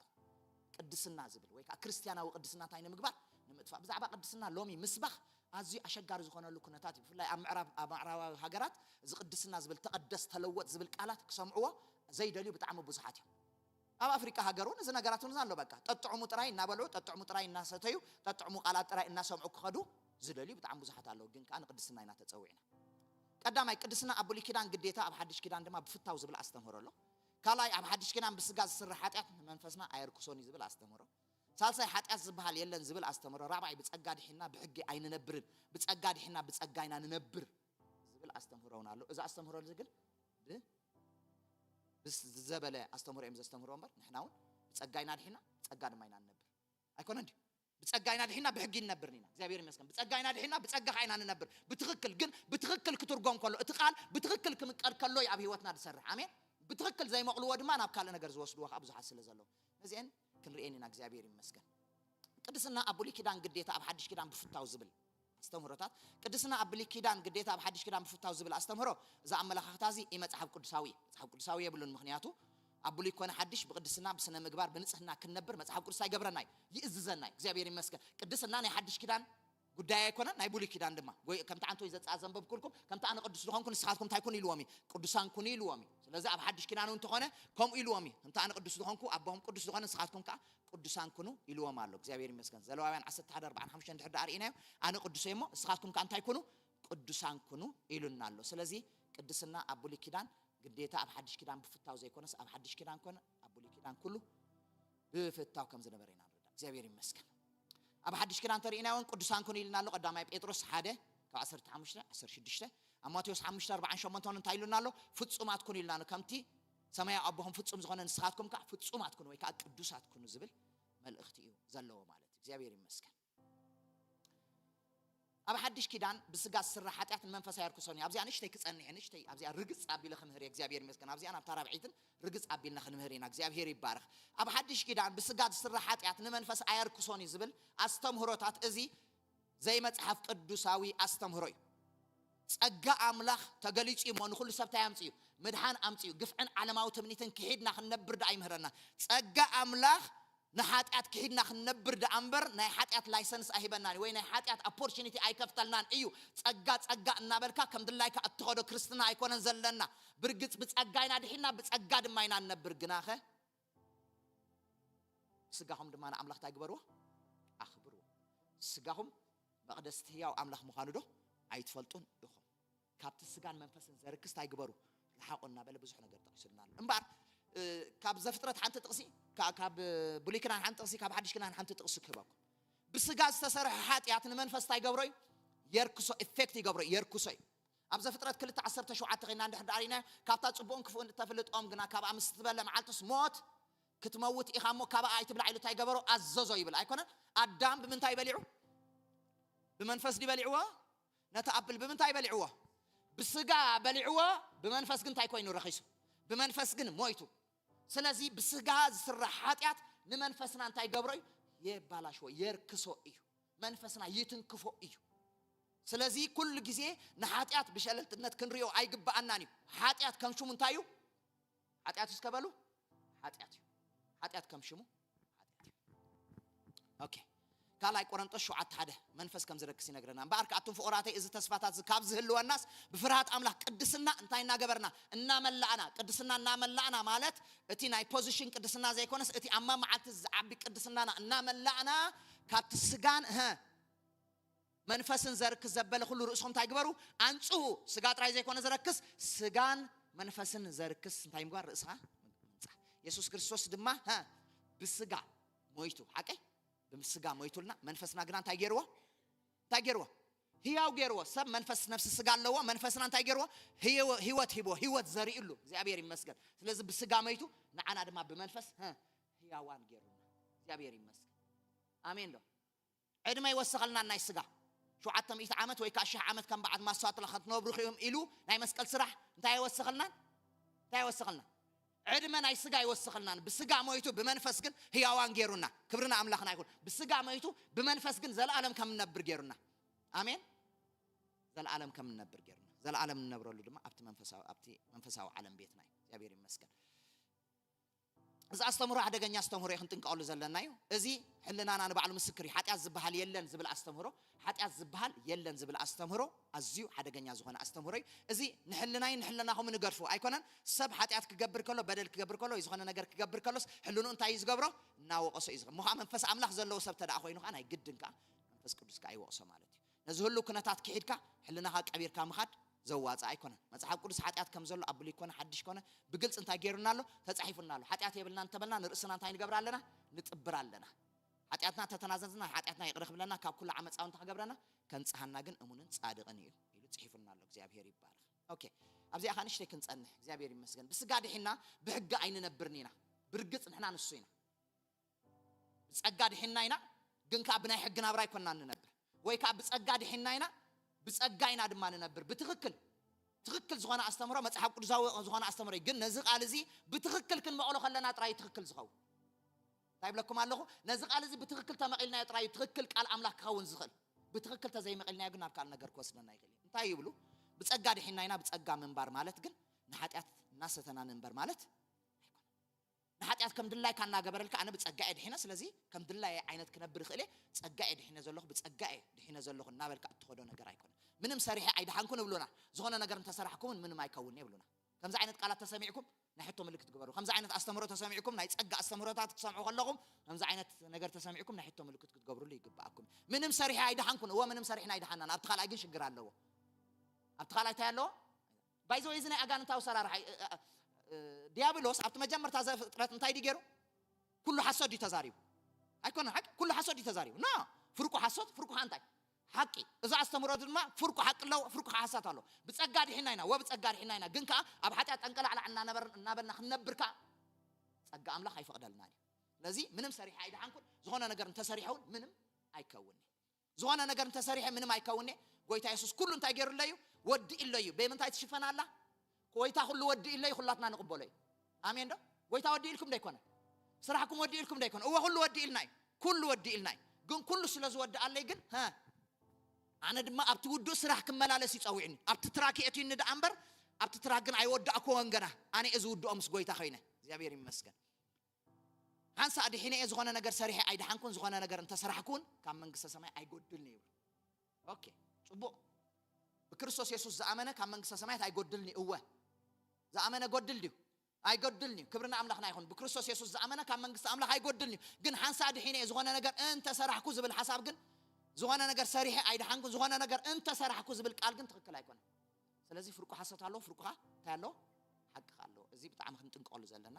ቅድስና ዝብል ወይ ከዓ ክርስትያናዊ ቅድስና እንታይ ንምግባር? ንምጥፋእ። ብዛዕባ ቅድስና ሎሚ ምስባኽ ኣዝዩ ኣሸጋሪ ዝኾነሉ ኩነታት እዩ። ብፍላይ ኣብ ምዕራብ ኣብ ምዕራባዊ ሃገራት እዚ ቅድስና ዝብል፣ ተቐደስ፣ ተለወጥ ዝብል ቃላት ክሰምዕዎ ዘይደልዩ ብጣዕሚ ብዙሓት እዮም። ኣብ ኣፍሪቃ ሃገር እውን እዚ ነገራት እውን ኣሎ። በቃ ጠጥዕሙ ጥራይ እናበልዑ፣ ጠጥዕሙ ጥራይ እናሰተዩ፣ ጠጥዕሙ ቃላት ጥራይ እናሰምዑ ክኸዱ ዝደልዩ ብጣዕሚ ብዙሓት ኣለዉ። ግን ከዓ ንቅድስና ኢና ተፀዊዕና። ቀዳማይ፣ ቅድስና ኣብ ብሉይ ኪዳን ግዴታ፣ ኣብ ሓድሽ ኪዳን ድማ ብፍታው ዝብል ኣስተምህሮ ኣሎ። ካልኣይ፣ ኣብ ሓድሽ ኪዳን ብስጋ ዝስራሕ ሓጢኣት ንመንፈስና ኣየርክሶን እዩ ዝብል ኣስተምህሮ። ሳልሳይ፣ ሓጢኣት ዝበሃል የለን ዝብል ኣስተምህሮ። ራብዓይ፣ ብጸጋ ድሒና ብሕጊ ኣይንነብርን፣ ብጸጋ ድሒና ብጸጋ ኢና ንነብር ዝብል ኣስተምህሮ እውን ኣሎ። እዚ ኣስተምህሮ እዚ ግን ብ- ብስ- ዝዘበለ ኣስተምህሮ እዮም ዘስተምህሮ እምበር፣ ንሕና እውን ብጸጋ ኢና ድሒና፣ ብጸጋ ድማ ኢና ንነብር። ኣይኮነን ድዩ? ብጸጋ ኢና ድሒና፣ ብሕጊ ንነብር ኢና። እግዚኣብሔር ይመስገን። ብጸጋ ኢና ድሒና፣ ብጸጋ ኸዓ ኢና ንነብር። ብትኽክል ግን፣ ብትኽክል ክትርጎም ከሎ፣ እቲ ቃል ብትኽክል ክምቀል ከሎ እዩ ኣብ ህይወትና ዝሰርሕ። ኣሜን። ብትኽክል ዘይመቕልዎ ድማ ናብ ካልእ ነገር ዝወስድዎ ኸዓ ብዙሓት ስለ ዘለዉ፣ ነዚአን ክንርእየን ኢና። እግዚኣብሔር ይመስገን። ቅድስና ኣብ ብሉይ ኪዳን ግዴታ፣ ኣብ ሓድሽ ኪዳን ብፍታው ዝብል ኣስተምህሮታት። ቅድስና ኣብ ብሉይ ኪዳን ግዴታ፣ ኣብ ሓድሽ ኪዳን ብፍታው ዝብል ኣስተምህሮ፣ እዚ ኣመለኻኽታ እዚ ኢ መጽሓፍ ቅዱሳዊ እዩ። መጽሓፍ ቅዱሳዊ የብሉን። ምኽንያቱ ኣብ ብሉይ ኮነ ሓድሽ ብቅድስና፣ ብስነ ምግባር፣ ብንጽህና ክንነብር መጽሓፍ ቅዱስ ኣይገብረና እዩ፣ ይእዝዘና እዩ። እግዚኣብሔር ይመስገን። ቅድስና ናይ ሓድሽ ኪዳን ጉዳይ ኣይኮነን፣ ናይ ብሉይ ኪዳን ድማ። ወይ ከምቲ ዓንቶ ዘጻ ዘንበብኩልኩም፣ ከምቲ ኣነ ቅዱስ ዝኾንኩ ንስኻትኩም እንታይ ኩኑ ኢልዎም እዩ? ቅዱሳን ኩኑ ኢልዎም እዩ። ስለዚ ኣብ ሓድሽ ኪዳን እውን እንተኾነ ከምኡ ኢልዎም እዩ። ከምቲ ኣነ ቅዱስ ዝኾንኩ ኣቦኹም ቅዱስ ዝኾነ ንስኻትኩም ከዓ ቅዱሳን ኩኑ ኢልዎም ኣሎ። እግዚኣብሔር ይመስገን። ዘለዋውያን ዓሰርተ ሓደ ኣርባዓን ሓሙሽተን ድሕር ደኣ ርኢናዮ፣ ኣነ ቅዱስ እየ እሞ ንስኻትኩም ከዓ እንታይ ኩኑ? ቅዱሳን ኩኑ ኢሉና ኣሎ። ስለዚ ቅድስና ኣብ ብሉይ ኪዳን ግዴታ፣ ኣብ ሓድሽ ኪዳን ብፍታው ዘይኮነስ፣ ኣብ ሓድሽ ኪዳን ኮነ ኣብ ብሉይ ኪዳን ኩሉ ብፍታው ከም ዝነበረ ኢና ንርዳእ። እግዚኣብሔር ይመስገን። ኣብ ሓድሽ ኪዳን ተርእይና እውን ቅዱሳን ኩኑ ኢልና ኣሎ። ቀዳማይ ጴጥሮስ ሓደ ካብ ዓሰርተ ሓሙሽተ፣ ዓሰርተ ሽዱሽተ፣ ኣብ ማቴዎስ ሓሙሽተ ኣርባዓን ሸሞንተን እንታይ ኢሉና ኣሎ? ፍጹማት ኩኑ ኢልና ኣሎ። ከምቲ ሰማያዊ ኣቦኹም ፍጹም ዝኾነ ንስኻትኩም ከዓ ፍጹማት ኩኑ ወይ ከዓ ቅዱሳት ኩኑ ዝብል መልእኽቲ እዩ ዘለዎ ማለት እዩ። እግዚኣብሔር ይመስገን። ኣብ ሓድሽ ኪዳን ብስጋ ዝስራሕ ሓጢኣት ንመንፈስ ኣየርክሶን እዩ። ኣብዚኣ ንእሽተይ ክጸንሕ፣ ንእሽተይ ኣብዚኣ ርግጽ ኣቢለ ክምህር እየ። እግዚኣብሔር ይመስገን። ኣብዚኣ ናብታ ራብዒትን ርግጽ ኣቢልና ክንምህር ኢና። እግዚኣብሔር ይባረኽ። ኣብ ሓድሽ ኪዳን ብስጋ ዝስራሕ ሓጢኣት ንመንፈስ ኣየርክሶን እዩ ዝብል ኣስተምህሮታት፣ እዚ ዘይመጽሓፍ ቅዱሳዊ ኣስተምህሮ እዩ። ጸጋ ኣምላኽ ተገሊጹ እዩ እሞ ንኹሉ ሰብ እንታይ ኣምጽኡ? ምድሓን ኣምጽኡ። ግፍዕን ዓለማዊ ትምኒትን ክሒድና ክንነብር ደኣ ይምህረና። ጸጋ ኣምላኽ ንሓጢኣት ክሒድና ክንነብር ደኣ እምበር ናይ ሓጢኣት ላይሰንስ ኣይሂበናን እዩ፣ ወይ ናይ ሓጢኣት ኦፖርቹኒቲ ኣይከፍተልናን እዩ። ጸጋ ጸጋ እናበልካ ከም ድላይካ እትኸዶ ክርስትና ኣይኮነን ዘለና። ብርግጽ ብጸጋ ኢና ድሒና፣ ብጸጋ ድማ ኢና ንነብር። ግናኸ ስጋኹም ድማ ንኣምላኽ እንታይ ግበርዎ? ኣኽብርዎ። ስጋኹም መቕደስቲ ህያው ኣምላኽ ምዃኑ ዶ ኣይትፈልጡን ኢኹም? ካብቲ ስጋን መንፈስን ዘርክስ እንታይ ግበሩ? ርሓቑ እናበለ ብዙሕ ነገር ጠቒሱልና ኣሎ። እምበኣር፣ እ፣ ካብ ዘፍጥረት ሓንቲ ጥቕሲ፣ ካ-፣ ካብ፣ እ፣ ብሉይ ኪዳን ሓንቲ ጥቕሲ፣ ካብ ሓድሽ ኪዳን ሓንቲ ጥቕሲ ክህበኩም። ብስጋ ዝተሰርሐ ሓጢኣት ንመንፈስ እንታይ ገብሮ እዩ? የርክሶ፣ ኢፌክት ይገብሮ እዩ፣ የርክሶ እዩ። ኣብ ዘፍጥረት ክልተ ዓሰርተ ሸውዓተ ኸይና እንድሕር ደኣ ርኢና፣ ካብታ ጽቡቕን ክፉእን እተፍልጥ ኦም ግና ካብኣ ምስ ትበልዕ መዓልትስ ሞት ክትመውት ኢኻ እሞ ካብኣ ኣይትብላዕ ኢሉ እንታይ ገበሮ? ኣዘዞ ይብል። ኣይኮነን? ኣዳም ብምንታይ በሊዑ? ብመንፈስ ድዩ በሊዕዎ? ነቲ ኣፕል ብምንታይ በሊዕዎ? ብስጋ በሊዕዎ፣ ብመንፈስ ግን እንታይ ኮይኑ ረኺሱ? ብመንፈስ ግን ሞይቱ። ስለዚ ብስጋ ዝስራሕ ሓጢኣት ንመንፈስና እንታይ ገብሮ እዩ? የባላሽዎ፣ የርክሶ እዩ። መንፈስና ይትንክፎ እዩ። ስለዚ ኩሉ ግዜ ንሓጢኣት ብሸለልትነት ክንሪኦ ኣይግብኣናን እዩ። ሓጢኣት ከም ሽሙ እንታይ እዩ? ሓጢኣት እስከ በሉ፣ ሓጢኣት እዩ። ሓጢኣት ከም ሽሙ ሓጢኣት እዩ። ኦኬ። ካልኣይ ቆሮንጦስ ሸውዓተ ሓደ መንፈስ ከም ዝረክስ ይነግረና። እምበኣር ከኣ ኣቱም ፍቑራተይ፣ እዚ ተስፋታት እዚ ካብ ዝህልወናስ ብፍርሃት ኣምላኽ ቅድስና እንታይ እናገበርና? እናመላእና። ቅድስና እናመላእና ማለት እቲ ናይ ፖዚሽን ቅድስና ዘይኮነስ እቲ ኣብ መዓልቲ ዝዓቢ ቅድስናና እናመላእና ካብቲ ስጋን፣ እህ፣ መንፈስን ዘርክስ ዘበለ ኩሉ ርእስኹም እንታይ ግበሩ? ኣንጽሁ። ስጋ ጥራይ ዘይኮነ ዘረክስ፣ ስጋን መንፈስን ዘርክስ እንታይ ምግባር? ርእስኻ ምንጻህ። የሱስ ክርስቶስ ድማ፣ ሃ፣ ብስጋ ሞይቱ፣ ሓቀይ? ብስጋ ሞይቱልና፣ መንፈስና ግና እንታይ ገይርዎ? እንታይ ገይርዎ? ህያው ገይርዎ። ሰብ መንፈስ፣ ነፍሲ፣ ስጋ ኣለዎ። መንፈስና እንታይ ገይርዎ? ህይወ-፣ ህይወት ሂብዎ፣ ህይወት ዘሪእሉ። እግዚኣብሔር ይመስገን። ስለዚ ብስጋ ሞይቱ፣ ንዓና ድማ ብመንፈስ፣ ሃ፣ ህያዋን ገይሩና። እግዚኣብሔር ይመስገን። ኣሜን ዶ? ዕድመ ይወሰኸልናን ናይ ስጋ። ሸውዓተ ሚእቲ ዓመት ወይ ከዓ ሽሕ ዓመት ከም በዓል ማስተዋት ለኸ ትነብሩ ኺም ኢሉ ናይ መስቀል ስራሕ እንታይ ይወሰኸልናን? እንታይ ይወሰኸልናን? ዕድመ ናይ ስጋ ይወሰኸልናን። ብስጋ ሞይቱ ብመንፈስ ግን ህያዋን ገይሩና። ክብሪ ንኣምላኽና ይኹን። ብስጋ ሞይቱ ብመንፈስ ግን ዘለኣለም ከም ንነብር ገይሩና። ኣሜን። ዘለኣለም ከም ንነብር ገይሩና። ዘለኣለም ንነብረሉ ድማ ኣብቲ መንፈሳዊ፣ ኣብቲ መንፈሳዊ ዓለም ቤትና እዩ። እግዚኣብሔር ይመስገን። እዚ ኣስተምህሮ ሓደገኛ ኣስተምህሮ እዩ፣ ክንጥንቀቐሉ ዘለና እዩ። እዚ ሕልናና ንባዕሉ ምስክር እዩ። ሓጢኣት ዝበሃል የለን ዝብል ኣስተምህሮ፣ ሓጢኣት ዝበሃል የለን ዝብል ኣስተምህሮ ኣዝዩ ሓደገኛ ዝኾነ ኣስተምህሮ እዩ። እዚ ንሕልናይ ንሕልናኹም ንገድፎ ኣይኮነን። ሰብ ሓጢኣት ክገብር ከሎ፣ በደል ክገብር ከሎ፣ ወይ ዝኾነ ነገር ክገብር ከሎስ ሕልኑ እንታይ እዩ ዝገብሮ? እናወቐሶ እዩ ዝገብሮ። ምዃ መንፈስ ኣምላኽ ዘለዎ ሰብ ተደኣ ኮይኑ ከዓ ናይ ግድን ከዓ መንፈስ ቅዱስ ከዓ ይወቕሶ ማለት እዩ። ነዚ ህሉ ኩነታት ክሒድካ ሕልናኻ ቀቢርካ ምኻድ ዘዋጽእ ኣይኮነን። መጽሓፍ ቅዱስ ሓጢኣት ከም ዘሎ ኣብ ብሉይ ኮነ ሓድሽ ኮነ ብግልጽ እንታይ ገይሩና ኣሎ? ተጻሒፉና ኣሎ። ሓጢኣት የብልና እንተበልና ንርእስና እንታይ ንገብር ኣለና? ንጥብር ኣለና። ሓጢኣትና ተተናዘዝና ሓጢኣትና ይቕረ ክብለና ካብ ኩሉ ዓመፃ እንታይ ክገብረና? ከንጽሃና ግን እሙንን ጻድቕን እዩ ኢሉ ጽሒፉና ኣሎ። እግዚኣብሔር ይባረኽ። ኦኬ፣ ኣብዚኣ ኸዓ ንእሽተይ ክንጸንሕ። እግዚኣብሔር ይመስገን። ብስጋ ድሒና ብሕጊ ኣይንነብርን ኢና። ብርግጽ ንሕና ንሱ ኢና። ብጸጋ ድሒና ኢና፣ ግን ከዓ ብናይ ሕጊ ናብራ ኣይኮንና ንነብር። ወይ ከዓ ብጸጋ ድሒና ኢና፣ ብጸጋ ኢና ድማ ንነብር። ብትኽክል ትኽክል ዝኾነ ኣስተምህሮ፣ መጽሓፍ ቅዱሳዊ ዝኾነ ኣስተምህሮ እዩ። ግን ነዚ ቃል እዚ ብትኽክል ክንመቕሎ ከለና ጥራይ እዩ ትኽክል ዝኸውን። እንታይ ይብለኩም ኣለኹ? ነዚ ቃል እዚ ብትኽክል ተመቒልናዮ ጥራይ እዩ ትኽክል ቃል ኣምላኽ ክኸውን ዝኽእል። ብትኽክል ተዘይመቒልናዮ ግን ናብ ካልእ ነገር ክወስደና ይኽእል እዩ። እንታይ ይብሉ? ብጸጋ ድሒና ኢና፣ ብጸጋ ምንባር ማለት ግን ንሓጢኣት እናሰተና ንንበር ማለት ኣይኮነን። ንሓጢኣት ከም ድላይካ እናገበረልካ ኣነ ብጸጋ እየ ድሒነ፣ ስለዚ ከም ድላየ ዓይነት ክነብር ይኽእል እየ፣ ጸጋ እየ ድሒነ ዘለኹ፣ ብጸጋ እየ ድሒነ ዘለኹ እናበልካ እትኸዶ ነገር ኣይኮነን። ምንም ሰሪሐ ኣይደሓንኩን ይብሉና። ዝኾነ ነገር እንተሰራሕኩምን ምንም ኣይከውን ይብሉና። ከምዚ ዓይነት ቃላት ተሰሚዕኩም ናይ ሕቶ ምልክት ግበሩ። ከምዚ ዓይነት ኣስተምህሮ ተሰሚዕኩም፣ ናይ ጸጋ ኣስተምህሮታት ክትሰምዑ ከለኹም፣ ከምዚ ዓይነት ነገር ተሰሚዕኩም ናይ ሕቶ ምልክት ክትገብሩሉ ይግብኣኩም። ምንም ሰሪሐ ኣይደሓንኩን። እወ፣ ምንም ሰሪሕና ኣይደሓናን። ኣብቲ ካልኣይ ግን ሽግር ኣለዎ። ኣብቲ ካልኣይ እንታይ ኣለዎ? ባይዘወይ እዚ ናይ ኣጋንንታዊ ሰራርሓ እዩ። እ፣ እ፣ እ፣ ዲያብሎስ ኣብቲ መጀመርታ ዘፍጥረት እንታይ ድዩ ገይሩ? ኩሉ ሓሶት ድዩ ተዛሪቡ? ኣይኮነን ሓቂ? ኩሉ ሓሶት ድዩ ተዛሪቡ? ኖ፣ ፍርቁ ሓሶት፣ ፍርቁ ሓ እንታይ? ሓቂ። እዚ ኣስተምህሮ ድማ ፍርቁ ሓቂ ኣለዎ፣ ፍርቁ ሓሳት ኣለዎ። ብጸጋ ድሒና ኢና፣ ወብጸጋ ድሒና ኢና። ግን ከኣ ኣብ ሓጢኣት ጠንቀላዕላዕ እናነበር-፣ እናበልና ክንነብር ከኣ ጸጋ ኣምላኽ ኣይፈቕደልናን እዩ። ስለዚ ምንም ሰሪሐ ኣይደሓንኩን፣ ዝኾነ ነገር እንተሰሪሐ እውን ምንም ኣይከውንን። ዝኾነ ነገር እንተሰሪሐ ምንም ኣይከውንን። ጎይታ የሱስ ኩሉ እንታይ ገይሩለይ እዩ? ወዲእለይ እዩ። በምንታይ ትሽፈን ኣላ? ጎይታ ኩሉ ወዲእለይ፣ ኩላትና ንቕበሎ እዩ። ኣሜን ዶ? ጎይታ ወዲእልኩም ዶ ኣይኮነ? ስራሕኩም ወዲእልኩም ዶ ኣይኮነ? እወ፣ ኩሉ ወዲእልና እዩ። ኩሉ ወዲእልና እዩ። ግን ኩሉ ስለ ዝወድኣለይ ግን፣ ሀ፣ ኣነ ድማ ኣብቲ ውዱእ ስራሕ ክመላለስ እዩ ጸዊዕኒ። ኣብቲ ትራክ የእትዩኒ ደኣ እምበር፣ ኣብቲ ትራክ ግን ኣይወዳእክዎን ገና። ኣነ እየ ዝውድኦ ምስ ጎይታ ኮይነ። እግዚኣብሔር ይመስገን። ሓንሳእ ድሒነ እየ፣ ዝኾነ ነገር ሰሪሐ ኣይደሓንኩን፣ ዝኾነ ነገር እንተሰራሕኩን ካብ መንግስተ ሰማይ ኣይጎድልን ይብሉ። ኦኬ፣ ጽቡቕ። ብክርስቶስ የሱስ ዝኣመነ ካብ መንግስተ ሰማያት ኣይጎድልን እዩ። እወ፣ ዝኣመነ ጎድል ድዩ? ኣይጎድልን እዩ። ክብሪ ንኣምላኽና ይኹን። ብክርስቶስ የሱስ ዝኣመነ ካብ መንግስቲ ኣምላኽ ኣይጎድልን እዩ። ግን ሓንሳእ ድሒነ እየ፣ ዝኾነ ነገር እንተሰራሕኩ ዝብል ሓሳብ ግን፣ ዝኾነ ነገር ሰሪሐ ኣይደሓንኩን፣ ዝኾነ ነገር እንተሰራሕኩ ዝብል ቃል ግን ትኽክል ኣይኮነን። ስለዚ ፍርቁ ሓሶት ኣለዎ፣ ፍርቁ ኸኣ እንታይ ኣለዎ? ሓቂ ኸኣ ኣለዎ። እዚ ብጣዕሚ ክንጥንቀቐሉ ዘለና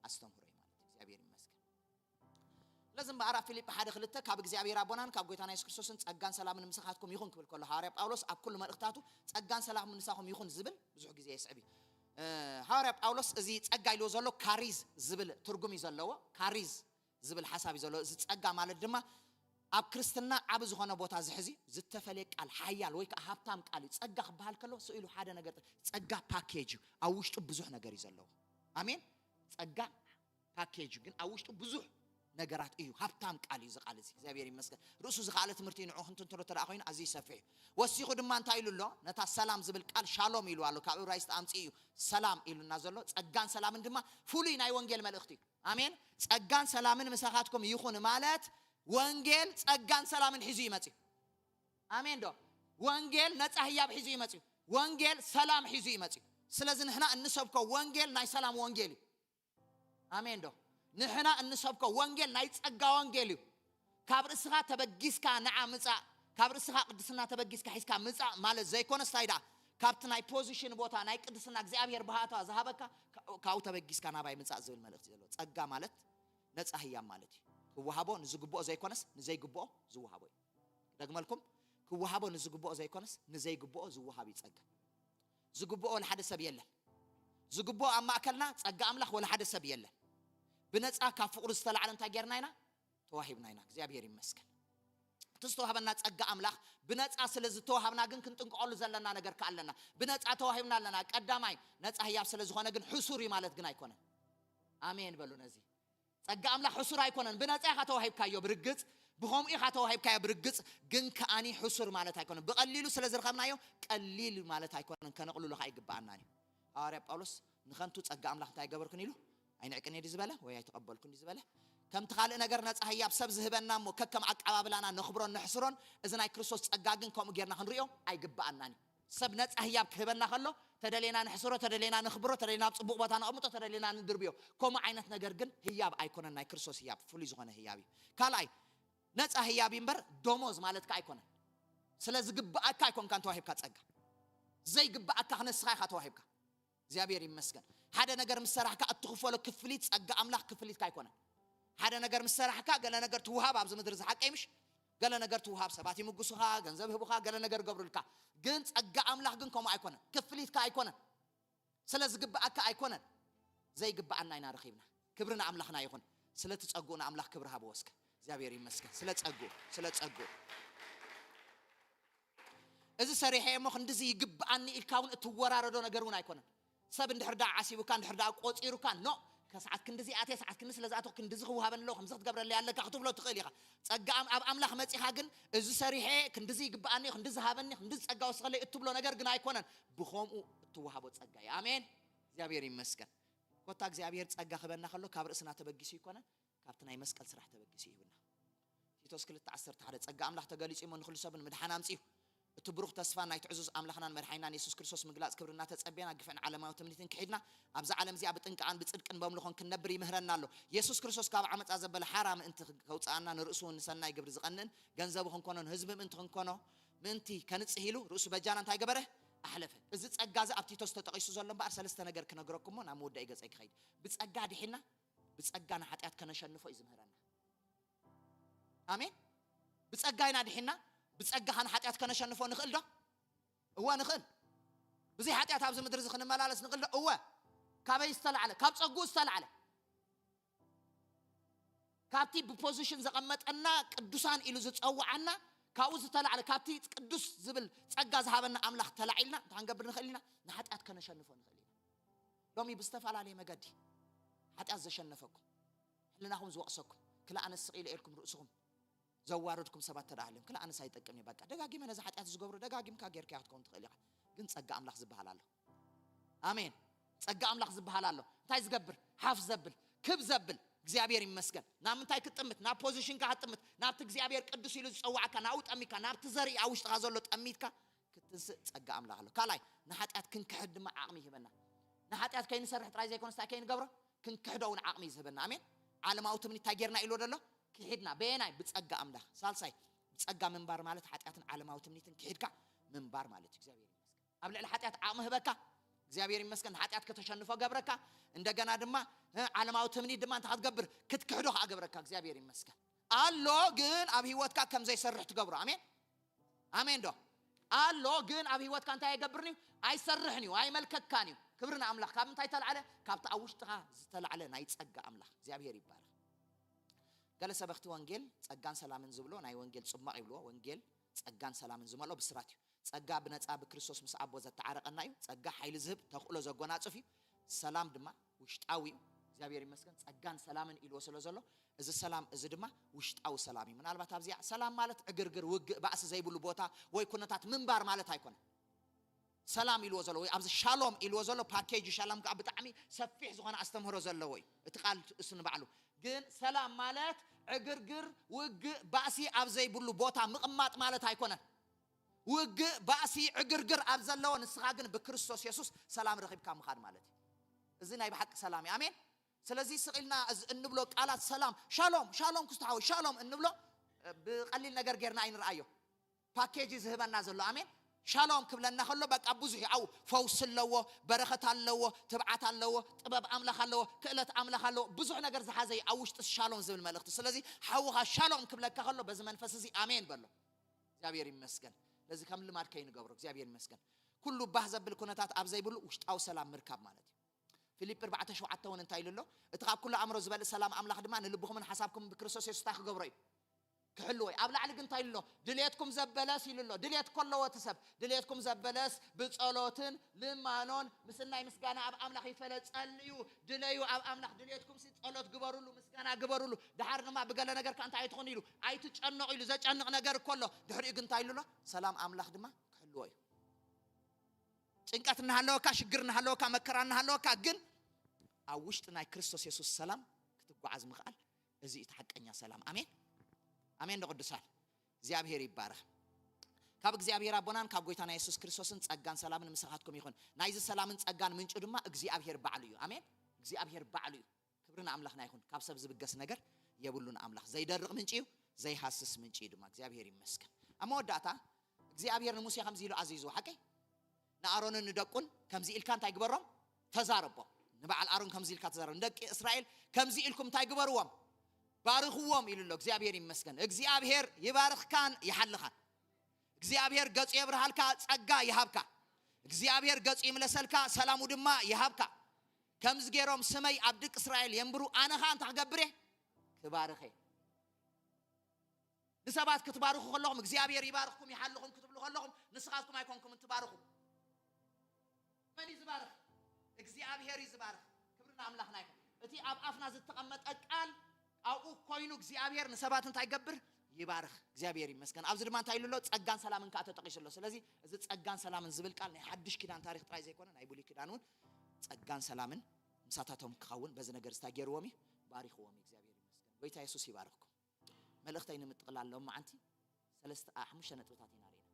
ኣስተምህሮ እዩ ማለት እዩ። እግዚኣብሔር ይመስገን። ስለዚ እምበኣር ኣብ ፊልጲ ሓደ ክልተ ካብ እግዚኣብሔር ኣቦናን ካብ ጎይታና የሱስ ክርስቶስን ጸጋን ሰላምን ምሳኻትኩም ይኹን ክብል ከሎ፣ ሃዋርያ ጳውሎስ ኣብ ኩሉ መልእኽታቱ ጸጋን ሰላምን ምሳኹም ይኹን ዝብል ብዙሕ ግዜ የስዕብ እዩ። እ፣ ሃዋርያ ጳውሎስ እዚ ጸጋ ኢልዎ ዘሎ ካሪዝ ዝብል ትርጉም እዩ ዘለዎ። ካሪዝ ዝብል ሓሳብ እዩ ዘለዎ። እዚ ጸጋ ማለት ድማ ኣብ ክርስትና ዓቢ ዝኾነ ቦታ ዝሕዝ እዩ። ዝተፈለየ ቃል፣ ሓያል ወይ ከዓ ሃብታም ቃል እዩ። ጸጋ ክበሃል ከሎ ስኢሉ ሓደ ነገር፣ ጸጋ ፓኬጅ እዩ። ኣብ ውሽጡ ብዙሕ ነገር እዩ ዘለዎ። ኣሜን። ጸጋ ፓኬጅ እዩ፣ ግን ኣብ ውሽጡ ብዙሕ ነገራት እዩ። ሃብታም ቃል እዩ እዚ ቃል እዚ። እግዚኣብሔር ይመስገን። ርእሱ ዝኸኣለ ትምህርቲ እዩ። ንዑ ክንትንትኖ ተደኣ ኮይኑ ኣዝዩ ይሰፍሕ እዩ። ወሲኹ ድማ እንታይ ኢሉ ኣሎ? ነታ ሰላም ዝብል ቃል ሻሎም ኢሉ ኣሎ። ካብ እብራይስጥ ኣምጺኡ እዩ ሰላም ኢሉና ዘሎ። ጸጋን ሰላምን ድማ ፍሉይ ናይ ወንጌል መልእኽቲ እዩ። ኣሜን። ጸጋን ሰላምን ምሳኻትኩም ይኹን ማለት ወንጌል ጸጋን ሰላምን ሒዙ ይመጽእ እዩ። ኣሜን ዶ? ወንጌል ነጻ ህያብ ሒዙ ይመጽእ እዩ። ወንጌል ሰላም ሒዙ ይመጽእ እዩ። ስለዚ ንሕና እንሰብኮ ወንጌል ናይ ሰላም ወንጌል እዩ። ኣሜን ዶ? ንሕና እንሰብኮ ወንጌል ናይ ጸጋ ወንጌል እዩ። ካብ ርእስኻ ተበጊስካ ንዓ ምጻእ፣ ካብ ርእስኻ ቅድስና ተበጊስካ ሒዝካ ምጻእ ማለት ዘይኮነስ፣ እንታይ ደኣ? ካብቲ ናይ ፖዚሽን ቦታ ናይ ቅድስና እግዚኣብሔር ብሃታ ዝሃበካ፣ ካ-፣ ካብኡ ተበጊስካ ናባይ ምጻእ ዝብል መልእኽቲ ዘለዎ። ጸጋ ማለት ነጻ ህያብ ማለት እዩ። ክወሃቦ ንዝግብኦ ዘይኮነስ ንዘይግብኦ ዝወሃቦ እዩ። ደግመልኩም፣ ክወሃቦ ንዝግብኦ ዘይኮነስ ንዘይግብኦ ዝወሃብ እዩ ጸጋ። ዝግብኦ ወላ ሓደ ሰብ የለን። ዝግብኦ ኣብ ማእከልና ጸጋ ኣምላኽ ወላ ሓደ ሰብ የለን። ብነጻ ካብ ፍቕሩ ዝተላዕለ እንታይ ጌርና ኢና? ተዋሂብና ኢና። እግዚኣብሔር ይመስገን። እቲ ዝተዋህበና ጸጋ ኣምላኽ ብነጻ ስለ ዝተዋሃብና ግን ክንጥንቀቐሉ ዘለና ነገር ከኣ ኣለና። ብነጻ ተዋሂብና ኣለና። ቀዳማይ ነጻ ህያብ ስለ ዝኾነ ግን ሕሱር እዩ ማለት ግን ኣይኮነን። ኣሜን በሉ ነዚ። ጸጋ ኣምላኽ ሕሱር ኣይኮነን። ብነጻ ኢኻ ተዋሂብካዮ ብርግጽ፣ ብኸምኡ ኢኻ ተዋሂብካዮ ብርግጽ፣ ግን ከኣኒ ሕሱር ማለት ኣይኮነን። ብቐሊሉ ስለ ዝረኸብናዮ ቀሊል ማለት ኣይኮነን። ከነቕልሎ ከኣ ይግብኣና እዩ። ሃዋርያ ጳውሎስ ንኸንቱ ጸጋ ኣምላኽ እንታይ ገበርኩን ኢሉ? ኣይንዕቅን እየ ድዩ ዝበለ ወይ ኣይተቐበልኩን ድዩ ዝበለ? ከምቲ ካልእ ነገር ነፃ ህያብ ሰብ ዝህበና እሞ ከከም ኣቀባብላና ነኽብሮን ነሕስሮን፣ እዚ ናይ ክርስቶስ ጸጋ ግን ከምኡ ጌርና ክንሪኦ ኣይግብኣናን እዩ። ሰብ ነፃ ህያብ ክህበና ከሎ ተደሌና ንሕስሮ፣ ተደሌና ንኽብሮ፣ ተደሌና ኣብ ጽቡቕ ቦታ ነቐምጦ፣ ተደሌና ንድርብዮ። ከምኡ ዓይነት ነገር ግን ህያብ ኣይኮነን። ናይ ክርስቶስ ህያብ ፍሉይ ዝኾነ ህያብ እዩ። ካልኣይ፣ ነፃ ህያብ እዩ እምበር ደሞዝ ማለት ከ ኣይኮነን። ስለ ዝግብኣካ ኣይኮንካን ተዋሂብካ ጸጋ። ዘይግብኣካ ክነስኻ ኢኻ ተዋሂብካ። እግዚኣብሔር ይመስገን። ሓደ ነገር ምስ ሰራሕካ እትኽፈሎ ክፍሊት ጸጋ ኣምላኽ ክፍሊትካ ኣይኮነን። ሓደ ነገር ምስ ሰራሕካ ገለ ነገር ትውሃብ ኣብዚ ምድሪ ዝሓቀይ ምሽ? ገለ ነገር ትውሃብ፣ ሰባት ይምጉሱኻ፣ ገንዘብ ህቡኻ፣ ገለ ነገር ገብሩልካ። ግን ጸጋ ኣምላኽ ግን ከምኡ ኣይኮነን። ክፍሊትካ ኣይኮነን። ስለ ዝግብኣካ ኣይኮነን። ዘይግብኣና ኢና ረኺብና። ክብሪ ንኣምላኽና ይኹን። ስለቲ ጸግኡ ንኣምላኽ ክብሪ ሃብዎ እስከ። እግዚኣብሔር ይመስገን። ስለ ጸግኡ፣ ስለ ጸግኡ። እዚ ሰሪሐ እሞ ክንድዚ ይግብኣኒ ኢልካ እውን እትወራረዶ ነገር እውን ኣይኮነን። ሰብ እንድሕር ደኣ ዓሲቡካ፣ እንድሕር ደኣ ቆጺሩካ፣ ኖ፣ ከሰዓት ክንድዚ ኣትየ፣ ሰዓት ክንዲ ስለ ዝኣተኹ ክንድዚ ክወሃበኒ ኣለዎ፣ ከምዚ ክትገብረለይ ኣለካ ክትብሎ ትኽእል ኢኻ። ጸጋ ኣም-፣ ኣብ ኣምላኽ መጺኻ ግን፣ እዚ ሰሪሐ፣ ክንድዚ ይግብኣኒ፣ ክንድዚ ሃበኒ፣ ክንድዚ ጸጋ ወስኸለይ እትብሎ ነገር ግን ኣይኮነን። ብኸምኡ እትወሃቦ ጸጋ እዩ። ኣሜን። እግዚኣብሔር ይመስገን። ኮታ እግዚኣብሔር ጸጋ ክበና ከሎ ካብ ርእስና ተበጊሱ ይኮነን፣ ካብቲ ናይ መስቀል ስራሕ ተበጊሱ ይህብና። ቲቶስ ክልተ ዓሰርተ ሓደ፣ ጸጋ ኣምላኽ ተገሊጹ እሞ ንኹሉ ሰብን ምድሓን ኣምጺኡ። እቲ ብሩኽ ተስፋን ናይ ትዕዙዝ ኣምላኽናን መድሓኒናን የሱስ ክርስቶስ ምግላጽ ክብሪ እናተጸበየና፣ ግፍዕን ዓለማዊ ትምኒትን ክሒድና፣ ኣብዛ ዓለም እዚኣ ብጥንቃቕን ብጽድቅን በምልኾን ክንነብር ይምህረና ኣሎ። የሱስ ክርስቶስ ካብ ዓመጻ ዘበለ ሓራ ምእንቲ ከውጽኣና፣ ንርእሱ እውን ንሰናይ ግብሪ ዝቐንእን ገንዘቡ ክንኮኖ፣ ንህዝቢ ምእንቲ ክንኮኖ፣ ምእንቲ ከንጽህ ኢሉ ርእሱ በጃና እንታይ ገበረ? ኣሕለፈ። እዚ ጸጋ እዚ ኣብ ቲቶስ ተጠቒሱ ዘሎ እምበኣር፣ ሰለስተ ነገር ክነግረኩሞ ናብ መወዳኢ ገጸይ ክኸይድ። ብጸጋ ድሒና፣ ብጸጋ ንሓጢኣት ከነሸንፎ እዩ ዝምህረና። ኣሜን። ብጸጋ ኢና ድሒና፣ ብጸጋ ኸ ንሓጢኣት ከነሸንፎ ንኽእል ዶ? እወ ንኽእል። ብዘይ ሓጢኣት ኣብዚ ምድሪ እዚ ክንመላለስ ንኽእል ዶ? እወ። ካበይ ዝተላዕለ? ካብ ጸግኡ ዝተላዕለ። ካብቲ ብፖዚሽን ዘቐመጠና ቅዱሳን ኢሉ ዝጸውዓና፣ ካብኡ ዝተላዕለ፣ ካብቲ ቅዱስ ዝብል ጸጋ ዝሃበና ኣምላኽ ተላዒልና እንታይ ክንገብር ንኽእል ኢና? ንሓጢኣት ከነሸንፎ ንኽእል ኢና። ሎሚ ብዝተፈላለየ መገዲ ሓጢኣት ዘሸነፈኩም፣ ሕልናኹም ዝወቕሰኩም፣ ክልኣነስ ስቕ ኢለ ኢልኩም ርእስኹም ዘዋረድኩም ሰባት ተደኣ ሃልዮም፣ ክልኣነስ ኣይጠቅም እዩ፣ በቃ ደጋጊመ ነዚ ሓጢኣት ዝገብሮ ደጋጊምካ ጌርካዮ ክትከውን ትኽእል ኢኻ። ግን ጸጋ ኣምላኽ ዝበሃል ኣሎ። ኣሜን። ጸጋ ኣምላኽ ዝበሃል ኣሎ። እንታይ ዝገብር? ሓፍ ዘብል፣ ክብ ዘብል። እግዚኣብሔር ይመስገን። ናብ ምንታይ ክትጥምት? ናብ ፖዚሽንካ ክትጥምት፣ ናብቲ እግዚኣብሔር ቅዱስ ኢሉ ዝጸዋዕካ ናብኡ ጠሚካ፣ ናብቲ ዘርኢ ኣብ ውሽጥኻ ዘሎ ጠሚትካ ክትንስእ ጸጋ ኣምላኽ ኣሎ። ካልኣይ፣ ንሓጢኣት ክንክሕድ ድማ ዓቕሚ ይህበና። ንሓጢኣት ከይንሰርሕ ጥራይ ዘይኮነስ እንታይ ከይንገብሮ? ክንክሕዶ እውን ዓቕሚ እዩ ዝህበና። ኣሜን። ዓለማዊ ትምኒት እንታይ ጌርና ኢልዎ ደሎ? ክሒድና። በየናይ? ብጸጋ ኣምላኽ። ሳልሳይ፣ ብጸጋ ምንባር ማለት ሓጢኣትን ዓለማዊ ትምኒትን ክሒድካ ምንባር ማለት እዩ። እግዚኣብሔር ይመስገን። ኣብ ልዕሊ ሓጢኣት ዓቕሚ ህበካ። እግዚኣብሔር ይመስገን። ንሓጢኣት ከተሸንፎ ገብረካ። እንደገና ድማ፣ እ፣ ዓለማዊ ትምኒት ድማ እንታይ ክትገብር? ክትክሕዶ ከኣ ገብረካ። እግዚኣብሔር ይመስገን። ኣሎ ግን ኣብ ህይወትካ ከም ዘይሰርሕ ትገብሮ። ኣሜን። ኣሜን ዶ? ኣሎ ግን ኣብ ህይወትካ እንታይ ኣይገብርን እዩ? ኣይሰርሕን እዩ፣ ኣይመልከካን እዩ። ክብሪ ንኣምላኽ። ካብ ምንታይ ተላዕለ? ካብቲ ኣብ ውሽጥኻ ዝተላዕለ ናይ ጸጋ ኣምላኽ። እግዚኣብሔር ይባረኽ። ገለ ሰበኽቲ ወንጌል ጸጋን ሰላምን ዝብሎ ናይ ወንጌል ጽማቕ ይብልዎ። ወንጌል ጸጋን ሰላምን ዝመልኦ ብስራት እዩ። ጸጋ ብነጻ ብክርስቶስ ምስ ኣቦ ዘተዓረቐና እዩ። ጸጋ ሓይሊ ዝህብ፣ ተኽእሎ ዘጎናጽፍ እዩ። ሰላም ድማ ውሽጣዊ እዩ። እግዚኣብሔር ይመስገን። ጸጋን ሰላምን ኢልዎ ስለ ዘሎ፣ እዚ ሰላም እዚ ድማ ውሽጣዊ ሰላም እዩ። ምናልባት ኣብዚኣ ሰላም ማለት ዕግርግር፣ ውግእ፣ ባእሲ ዘይብሉ ቦታ ወይ ኩነታት ምንባር ማለት ኣይኮነን። ሰላም ኢልዎ ዘሎ ወይ ኣብዚ ሻሎም ኢልዎ ዘሎ ፓኬጅ ሻሎም ከዓ ብጣዕሚ ሰፊሕ ዝኾነ ኣስተምህሮ ዘለዎ እዩ። እቲ ቃል እሱ ንባዕሉ ግን ሰላም ማለት ዕግርግር፣ ውግእ፣ ባእሲ ኣብ ዘይብሉ ቦታ ምቕማጥ ማለት ኣይኮነን። ውግእ፣ ባእሲ፣ ዕግርግር ኣብ ዘለዎ ንስኻ ግን ብክርስቶስ የሱስ ሰላም ረኺብካ ምኻድ ማለት እዩ። እዚ ናይ ብሓቂ ሰላም እዩ። ኣሜን። ስለዚ ስቕ ኢልና እዚ እንብሎ ቃላት ሰላም፣ ሻሎም፣ ሻሎም ክስቶ ሓወይ፣ ሻሎም እንብሎ፣ እ፣ ብቐሊል ነገር ጌርና ኣይንርኣዮ። ፓኬጅ እዩ ዝህበና ዘሎ። ኣሜን። ሻሎም ክብለና ከሎ በቃ ብዙሕ እዩ። ኣብኡ ፈውሲ ኣለዎ፣ በረኸት ኣለዎ፣ ትብዓት ኣለዎ፣ ጥበብ ኣምላኽ ኣለዎ፣ ክእለት ኣምላኽ ኣለዎ። ብዙሕ ነገር ዝሓዘ እዩ ኣብ ውሽጢ ሻሎም ዝብል መልእኽቲ። ስለዚ ሓውኻ ሻሎም ክብለካ ከሎ በዚ መንፈስ እዚ ኣሜን በሎ። እግዚኣብሔር ይመስገን። ስለዚ ከም ልማድ ከይንገብሮ እግዚኣብሔር ይመስገን። ኩሉ ባህ ዘብል ኩነታት ኣብ ዘይብሉ ውሽጣዊ ሰላም ምርካብ ማለት እዩ። ፊልጲ ኣርባዕተ ሸውዓተ እውን እንታይ ኢሉ ኣሎ? እቲ ካብ ኩሉ ኣእምሮ ዝበልእ ሰላም ኣምላኽ ድማ ንልብኹምን ሓሳብኩምን ብክርስቶስ የሱስ እንታይ ክገብሮ እዩ? ክሕልዎ እዩ። ኣብ ላዕሊ ግን እንታይ ኢሉ ኣሎ? ድሌትኩም ዘበለስ ኢሉ ኣሎ። ድሌት እኮ ኣለዎ እቲ ሰብ። ድሌትኩም ዘበለስ ብጸሎትን ልማኖን ምስናይ ምስጋና ኣብ ኣምላኽ ይፈለጥ። ጸልዩ፣ ድለዩ ኣብ ኣምላኽ። ድሌትኩም ሲ ጸሎት ግበሩሉ፣ ምስጋና ግበሩሉ። ደሓር ድማ ብገለ ነገር ከ እንታይ ኣይትኹን ኢሉ፣ ኣይትጨነቑ ኢሉ። ዘጨንቕ ነገር እኮ ኣሎ። ድሕሪኡ ግን እንታይ ኢሉ ኣሎ? ሰላም ኣምላኽ ድማ ክሕልዎ እዩ። ጭንቀት እናሃለወካ፣ ሽግር እናሃለወካ፣ መከራ እናሃለወካ ግን ኣብ ውሽጢ ናይ ክርስቶስ የሱስ ሰላም ክትጓዓዝ ምኽኣል፣ እዚ እዩ እቲ ሓቀኛ ሰላም። ኣሜን፣ ኣሜን። ንቅዱሳን እግዚኣብሔር ይባረኽ። ካብ እግዚኣብሔር ኣቦናን ካብ ጎይታና የሱስ ክርስቶስን ጸጋን ሰላምን ምሳኻትኩም ይኹን። ናይዚ ሰላምን ጸጋን ምንጩ ድማ እግዚኣብሔር ባዕሉ እዩ። ኣሜን። እግዚኣብሔር ባዕሉ እዩ። ክብሪ ንኣምላኽና ይኹን። ካብ ሰብ ዝብገስ ነገር የብሉን። ኣምላኽ ዘይደርቕ ምንጪ እዩ፣ ዘይሃስስ ምንጪ እዩ ድማ። እግዚኣብሔር ይመስገን። ኣብ መወዳእታ እግዚኣብሔር ንሙሴ ከምዚ ኢሉ ኣዚዝዎ፣ ሓቀይ ንኣሮንን ንደቁን ከምዚ ኢልካ እንታይ ግበሮም? ተዛረቦም። ንበዓል ኣሮን ከምዚ ኢልካ ተዛረቦም። ንደቂ እስራኤል ከምዚ ኢልኩም እንታይ ግበርዎም? ባርኽዎም ኢሉ ኣሎ። እግዚኣብሔር ይመስገን። እግዚኣብሔር ይባርኽካን ይሓልኻን። እግዚኣብሔር ገጹ የብርሃልካ፣ ጸጋ ይሃብካ። እግዚኣብሔር ገጹ ይምለሰልካ፣ ሰላሙ ድማ ይሃብካ። ከምዚ ገይሮም ስመይ ኣብ ደቂ እስራኤል የንብሩ፣ ኣነ ኸኣ እንታይ ክገብር እየ? ክባርኽ እየ። ንሰባት ክትባርኹ ከለኹም እግዚኣብሔር ይባርኽኩም ይሓልኹም ክትብሉ ከለኹም ንስኻትኩም ኣይኮንኩምን ትባርኹ። መን እዩ ዝባርኽ? እግዚኣብሔር እዩ ዝባርኽ። ክብሪ ንኣምላኽና ይኹን። እቲ ኣብ ኣፍና ዝተቐመጠ ቃል ኣብኡ ኮይኑ እግዚኣብሔር ንሰባት እንታይ ይገብር? ይባርኽ። እግዚኣብሔር ይመስገን። ኣብዚ ድማ እንታይ ኢሉ ኣሎ? ጸጋን ሰላምን ከዓ ተጠቂሱ ኣሎ። ስለዚ እዚ ጸጋን ሰላምን ዝብል ቃል ናይ ሓድሽ ኪዳን ታሪኽ ጥራይ ዘይኮነ ናይ ብሉይ ኪዳን እውን ጸጋን ሰላምን ምሳታቶም ክኸውን በዚ ነገር ዝታ ገይርዎም እዩ፣ ባሪኽዎም እዩ። እግዚኣብሔር ይመስገን። ጎይታ የሱስ ይባርኽኩም። መልእኽተይ ንምጥቕላል ሎም መዓንቲ ሰለስተ ሓሙሽተ ነጥብታት ኢና ርኢና።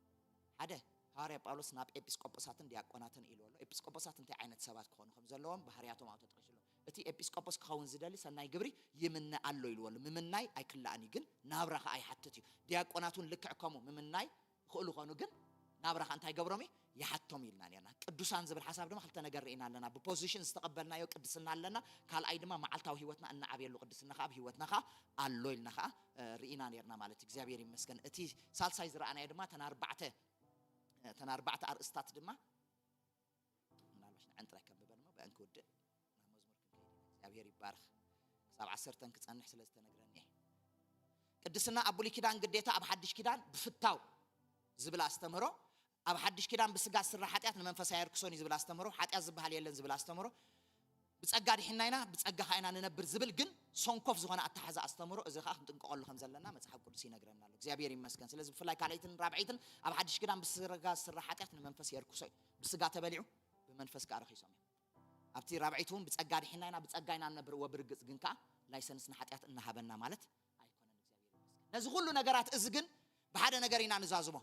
ሓደ፣ ሃዋርያ ጳውሎስ ናብ ኤጲስቆጶሳትን ዲያቆናትን ኢልዎ ኣሎ። ኤጲስቆጶሳት እንታይ ዓይነት ሰባት ክኾኑ ከም ዘለዎም ባህርያቶም ኣብኡ ተጠቂሱ ኣሎ። እቲ ኤጲስቆጶስ ክኸውን ዝደሊ ሰናይ ግብሪ ይምነ ኣሎ ኢልዎ ኣሎ። ምምናይ ኣይክላእን እዩ፣ ግን ናብራ ኸዓ ይሓትት እዩ። ዲያቆናት እውን ልክዕ ከምኡ ምምናይ ይኽእሉ ኾኑ፣ ግን ናብራ ኸዓ እንታይ ገብሮም እዩ? ይሓቶም ኢልና ነርና። ቅዱሳን ዝብል ሓሳብ ድማ ክልተ ነገር ርኢና ኣለና። ብፖዚሽን ዝተቐበልናዮ ቅድስና ኣለና፣ ካልኣይ ድማ መዓልታዊ ህይወትና እናዓብየሉ ቅድስና ኸዓ ኣብ ህይወትና ኸዓ ኣሎ ኢልና ኸዓ እ፣ ርኢና ነርና ማለት እዩ። እግዚኣብሔር ይመስገን። እቲ ሳልሳይ ዝረኣናዮ ድማ ተን ኣርባዕተ እ፣ ተን ኣርባዕተ ኣርእስታት ድማ ምናልባሽ ንዐን ጥራይ ከንብበን እሞ ብአን ክውድእ ናብ መዝሙር ክንከይድ ኢና። እግዚኣብሔር ይባርኽ። ክሳብ ዓሰርተን ክጸንሕ ስለ ዝተነግረኒ እየ። ቅድስና ኣብ ብሉይ ኪዳን ግዴታ፣ ኣብ ሓድሽ ኪዳን ብፍታው ዝብል ኣስተምህሮ። ኣብ ሓድሽ ኪዳን ብስጋ ዝስራሕ ሓጢኣት ንመንፈስ ኣየርክሶን እዩ ዝብል ኣስተምህሮ፣ ሓጢኣት ዝበሃል የለን ዝብል ኣስተምህሮ፣ ብጸጋ ድሒና ኢና፣ ብጸጋ ኸዓ ኢና ንነብር ዝብል ግን ሰንኮፍ ዝኾነ ኣተሓዛ ኣስተምህሮ፣ እዚ ኸዓ ክንጥንቀቐሉ ከም ዘለና መጽሓፍ ቅዱስ ይነግረና ኣሎ። እግዚኣብሔር ይመስገን። ስለዚ ብፍላይ ካልኣይትን ራብዐይትን ኣብ ሓድሽ ኪዳን ብስጋ ዝስራሕ ሓጢኣት ንመንፈስ የርክሶ እዩ። ብስጋ ተበሊዑ ብመንፈስ ከኣ ረኺሶም እዮም። ኣብቲ ራብዐይቲ እውን ብጸጋ ድሒና ኢና፣ ብጸጋ ኢና ንነብር። እወ ብርግጽ ግን ከኣ ላይሰንስ ንሓጢኣት እናሃበና ማለት ኣይኮነን። እግዚኣብሔር ይመስገን። ነዚ ኩሉ ነገራት እዚ ግን ብሓደ ነገር ኢና ንዛዝሞ።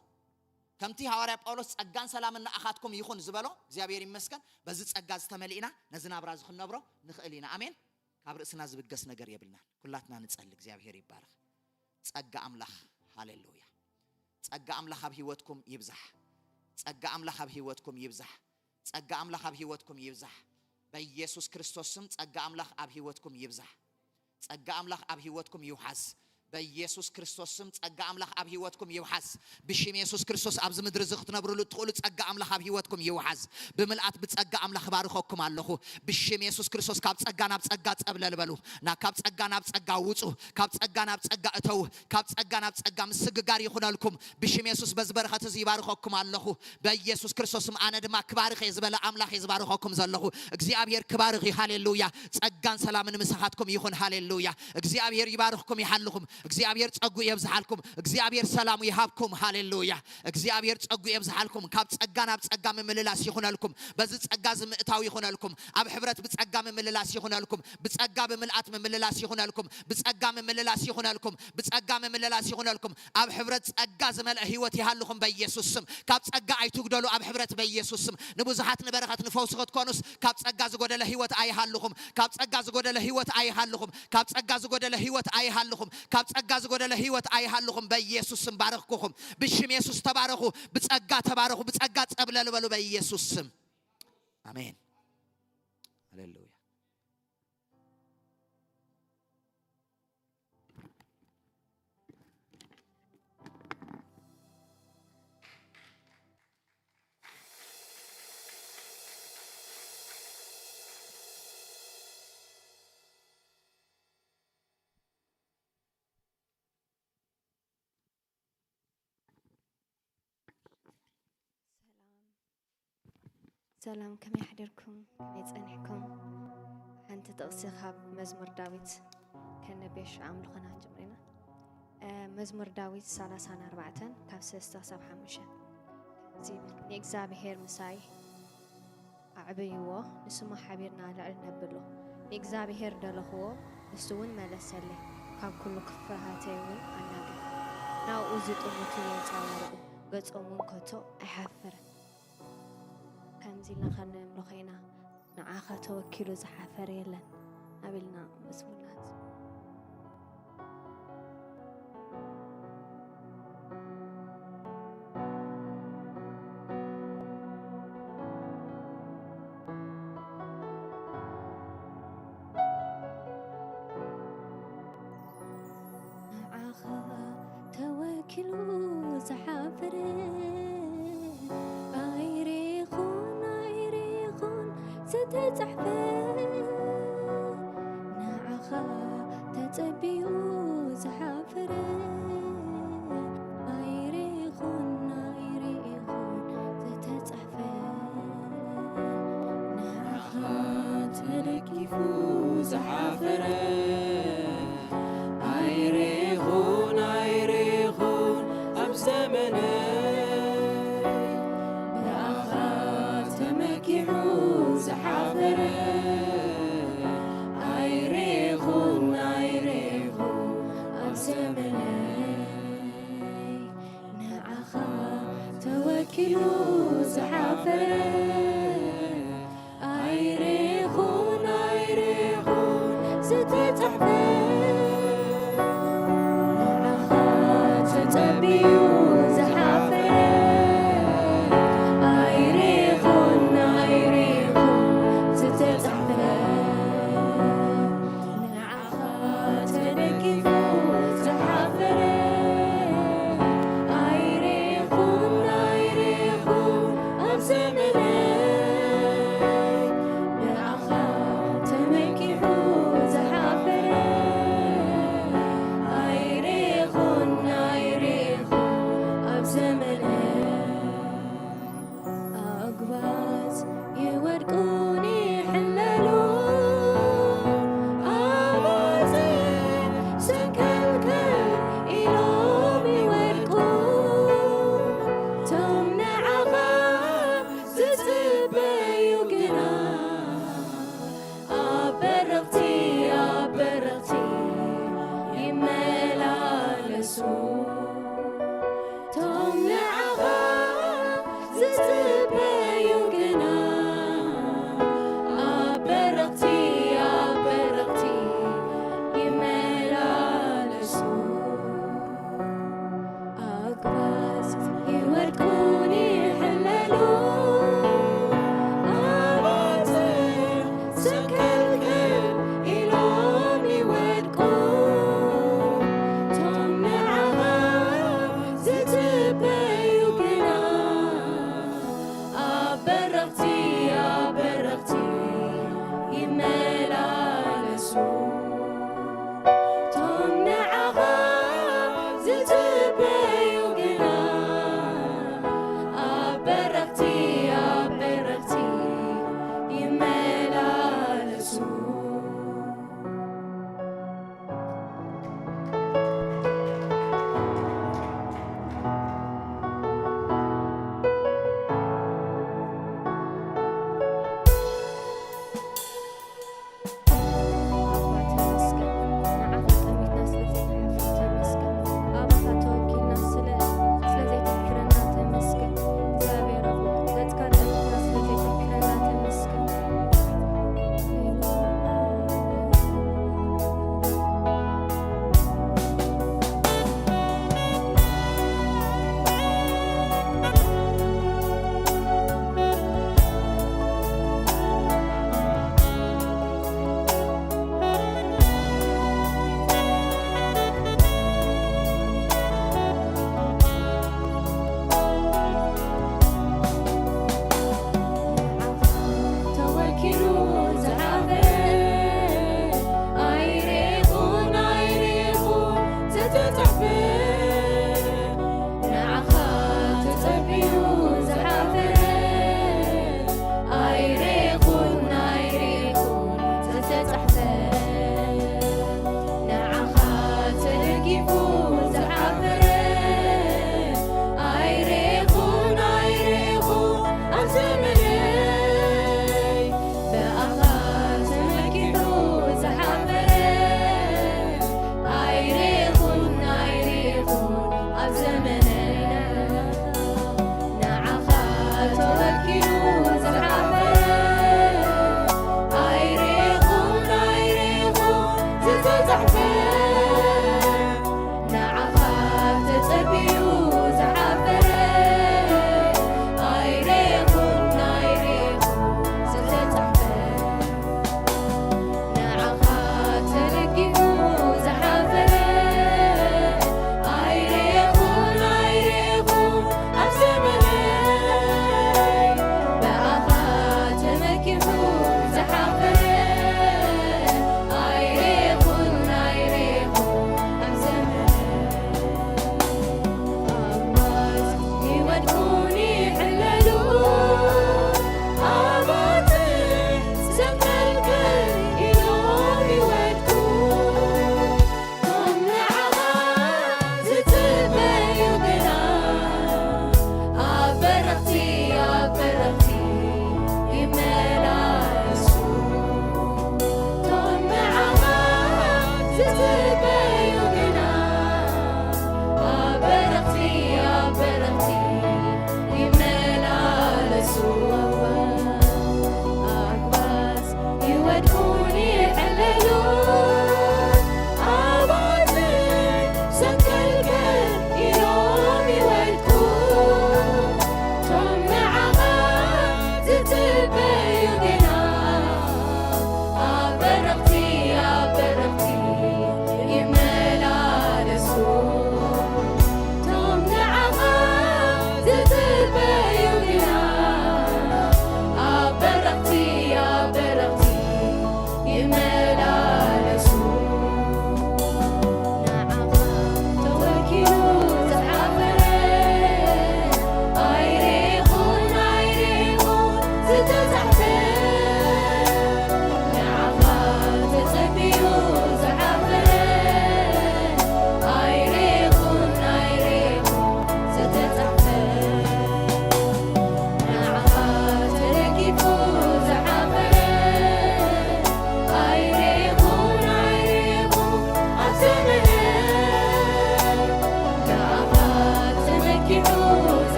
ከምቲ ሃዋርያ ጳውሎስ ጸጋን ሰላምን ንኣኻትኩም ይኹን ዝበሎ እግዚኣብሔር ይመስገን። በዚ ጸጋ ዝተመሊእና ነዚ ናብራ እዚ ክንነብሮ ንኽእል ኢና። ኣሜን። ካብ ርእስና ዝብገስ ነገር የብልናን። ኩላትና ንጸሊ። እግዚኣብሔር ይባረኽ። ጸጋ ኣምላኽ። ሃሌሉያ። ጸጋ ኣምላኽ ኣብ ህይወትኩም ይብዛሕ። ጸጋ ኣምላኽ ኣብ ህይወትኩም ይብዛሕ። ጸጋ ኣምላኽ ኣብ ህይወትኩም ይብዛሕ። በኢየሱስ ክርስቶስ ስም ጸጋ ኣምላኽ ኣብ ህይወትኩም ይብዛሕ። ጸጋ ኣምላኽ ኣብ ህይወትኩም ይውሓስ። በኢየሱስ ክርስቶስ ስም ጸጋ ኣምላኽ ኣብ ህይወትኩም ይውሓስ። ብሽም የሱስ ክርስቶስ ኣብዚ ምድሪ እዚ ክትነብሩሉ እትኽእሉ ጸጋ ኣምላኽ ኣብ ህይወትኩም ይውሓስ። ብምልኣት ብጸጋ ኣምላኽ ባርኸኩም ኣለኹ። ብሽም የሱስ ክርስቶስ ካብ ጸጋ ናብ ጸጋ ጸብለል በሉ። ና ካብ ጸጋ ናብ ጸጋ ውጹ። ካብ ጸጋ ናብ ጸጋ እተው። ካብ ጸጋ ናብ ጸጋ ምስግጋር ይኹነልኩም። ብሽም የሱስ በዚ በረኸት እዚ ይባርኸኩም ኣለኹ። በኢየሱስ ክርስቶስ ስም ኣነ ድማ ክባርኽ እየ ዝበለ ኣምላኽ እየ ዝባርኸኩም ዘለኹ። እግዚኣብሔር ክባርኽ እዩ። ሃሌሉያ። ጸጋን ሰላምን ምሳኻትኩም ይኹን። ሃሌሉያ። እግዚኣብሔር ይባርኽኩም ይሓልኹም። እግዚኣብሔር ጸጉ የብዝሓልኩም። እግዚኣብሔር ሰላሙ ይሃብኩም። ሃሌሉያ። እግዚኣብሔር ጸጉ የብዝሓልኩም። ካብ ጸጋ ናብ ጸጋ ምምልላስ ይኹነልኩም። በዚ ጸጋ እዚ ምእታው ይኹነልኩም። ኣብ ሕብረት ብጸጋ ምምልላስ ይኹነልኩም። ብጸጋ ብምልኣት ምምልላስ ይኹነልኩም። ብጸጋ ምምልላስ ይኹነልኩም። ብጸጋ ምምልላስ ይኹነልኩም። ኣብ ሕብረት ጸጋ ዝመልአ ህይወት ይሃልኹም በኢየሱስ ስም። ካብ ጸጋ ኣይትጉደሉ ኣብ ሕብረት በኢየሱስ ስም። ንብዙሓት ንበረኸት ንፈውሲ ክትኮኑስ ካብ ጸጋ ዝጎደለ ህይወት ኣይሃልኹም። ካብ ጸጋ ዝጎደለ ህይወት ኣይሃልኹም። ካብ ጸጋ ዝጎደለ ህይወት ኣይሃልኹም። ካብ ጸጋ ዝጎደለ ህይወት ኣይሃልኹም። በኢየሱስ ስም ባረኽኩኹም። ብሽም የሱስ ተባረኹ። ብጸጋ ተባረኹ። ብጸጋ ጸብለል በሉ በኢየሱስ ስም። ኣሜን። ሃሌሉያ። ሰላም፣ ከመይ ሓደርኩም? ከመይ ጸኒሕኩም? ሓንቲ ጥቕሲ ካብ መዝሙር ዳዊት ከነብያ ሽዑ ኣምልኾና ክንጅምር ኢና። እ፣ መዝሙር ዳዊት ሰላሳን ኣርባዕተን ካብ ሰለስተ ክሳብ ሓሙሽተ ከምዚ ይብል፣ "ንእግዚኣብሔር ምሳይ ኣዕብይዎ፣ ንስሙ ሓቢርና ልዕል ነብሎ፣ ንእግዚኣብሄር ደለኽዎ፣ ንሱ እውን መለሰለይ፣ ካብ ኩሉ ፍርሃተይ እውን ኣናገፈ። ናብኡ ዝጥምቱ የንጸባርቑ፣ ገጾም እውን ከቶ ኣይሓፍርን። ከምዚ ኢልና ኸብ ነምልኾ ኢና፣ ንዓኻ ተወኪሉ ዝሓፈረ የለን፣ ኣቢልና መዝሙርና። ንዓኻ ተወኪሉ ዝሓፈረ፣ ኣይሬኹን ኣይሬኹን ዝተጻሕፈ፣ ንዓኻ ተጸቢዩ ዝሓፈረ፣ ኣይሬኹን ኣይሬኹን ዝተጻሕፈ፣ ንዓኻ ተደጊፉ ዝሓፈረ፣ ኣይሬኹን ኣይሬኹን ኣብ ዘመነይ፣ ብኣኻ ተመኪሑ ዝሓፈረ፣ ኣይሬኹን ኣይሬኹን ኣብ ዘመነይ፣ ንዓኻ ተወኪሉ ዝሓፈረ፣ ኣይሬኹን ኣይሬኹን ዝተጻሕፈ፣ ንዓኻ ተጸቢዩ ዝሓፈረ፣ ኣይሬኹን ኣይሬኹን ዝተጻሕፈ፣ ንዓኻ ተደጊፉ ዝሓፈረ፣ ኣይሬኹን ኣይሬኹን ኣብ ዘመነይ፣ ብኣኻ ተመኪሑ ዝሓፈረ፣ ኣይሬኹን ኣይሬኹን ኣብ ዘመነይ። ኣጉባዝ ይወድቁን ይሕለሉ፣ ኣባጽሕ ሰንከልከል ኢሎም ይወድቁ። እቶም ንዓኻ ዝጽበዩ ግና ኣብ በረኽቲ፣ ኣብ በረኽቲ ይመላለሱ። እቶም ንዓኻ ዝጽበዩ ግና ኣብ በረኽቲ፣ ኣብ በረኽቲ ይመላለሱ። ኣጉባዝ ይወድቁን ይሕለሉ፣ ኣባጽሕ ሰንከልከል ኢሎም ይወድቁ። እቶም ንዓኻ ዝጽበዩ ግና ኣብ በረኽቲ፣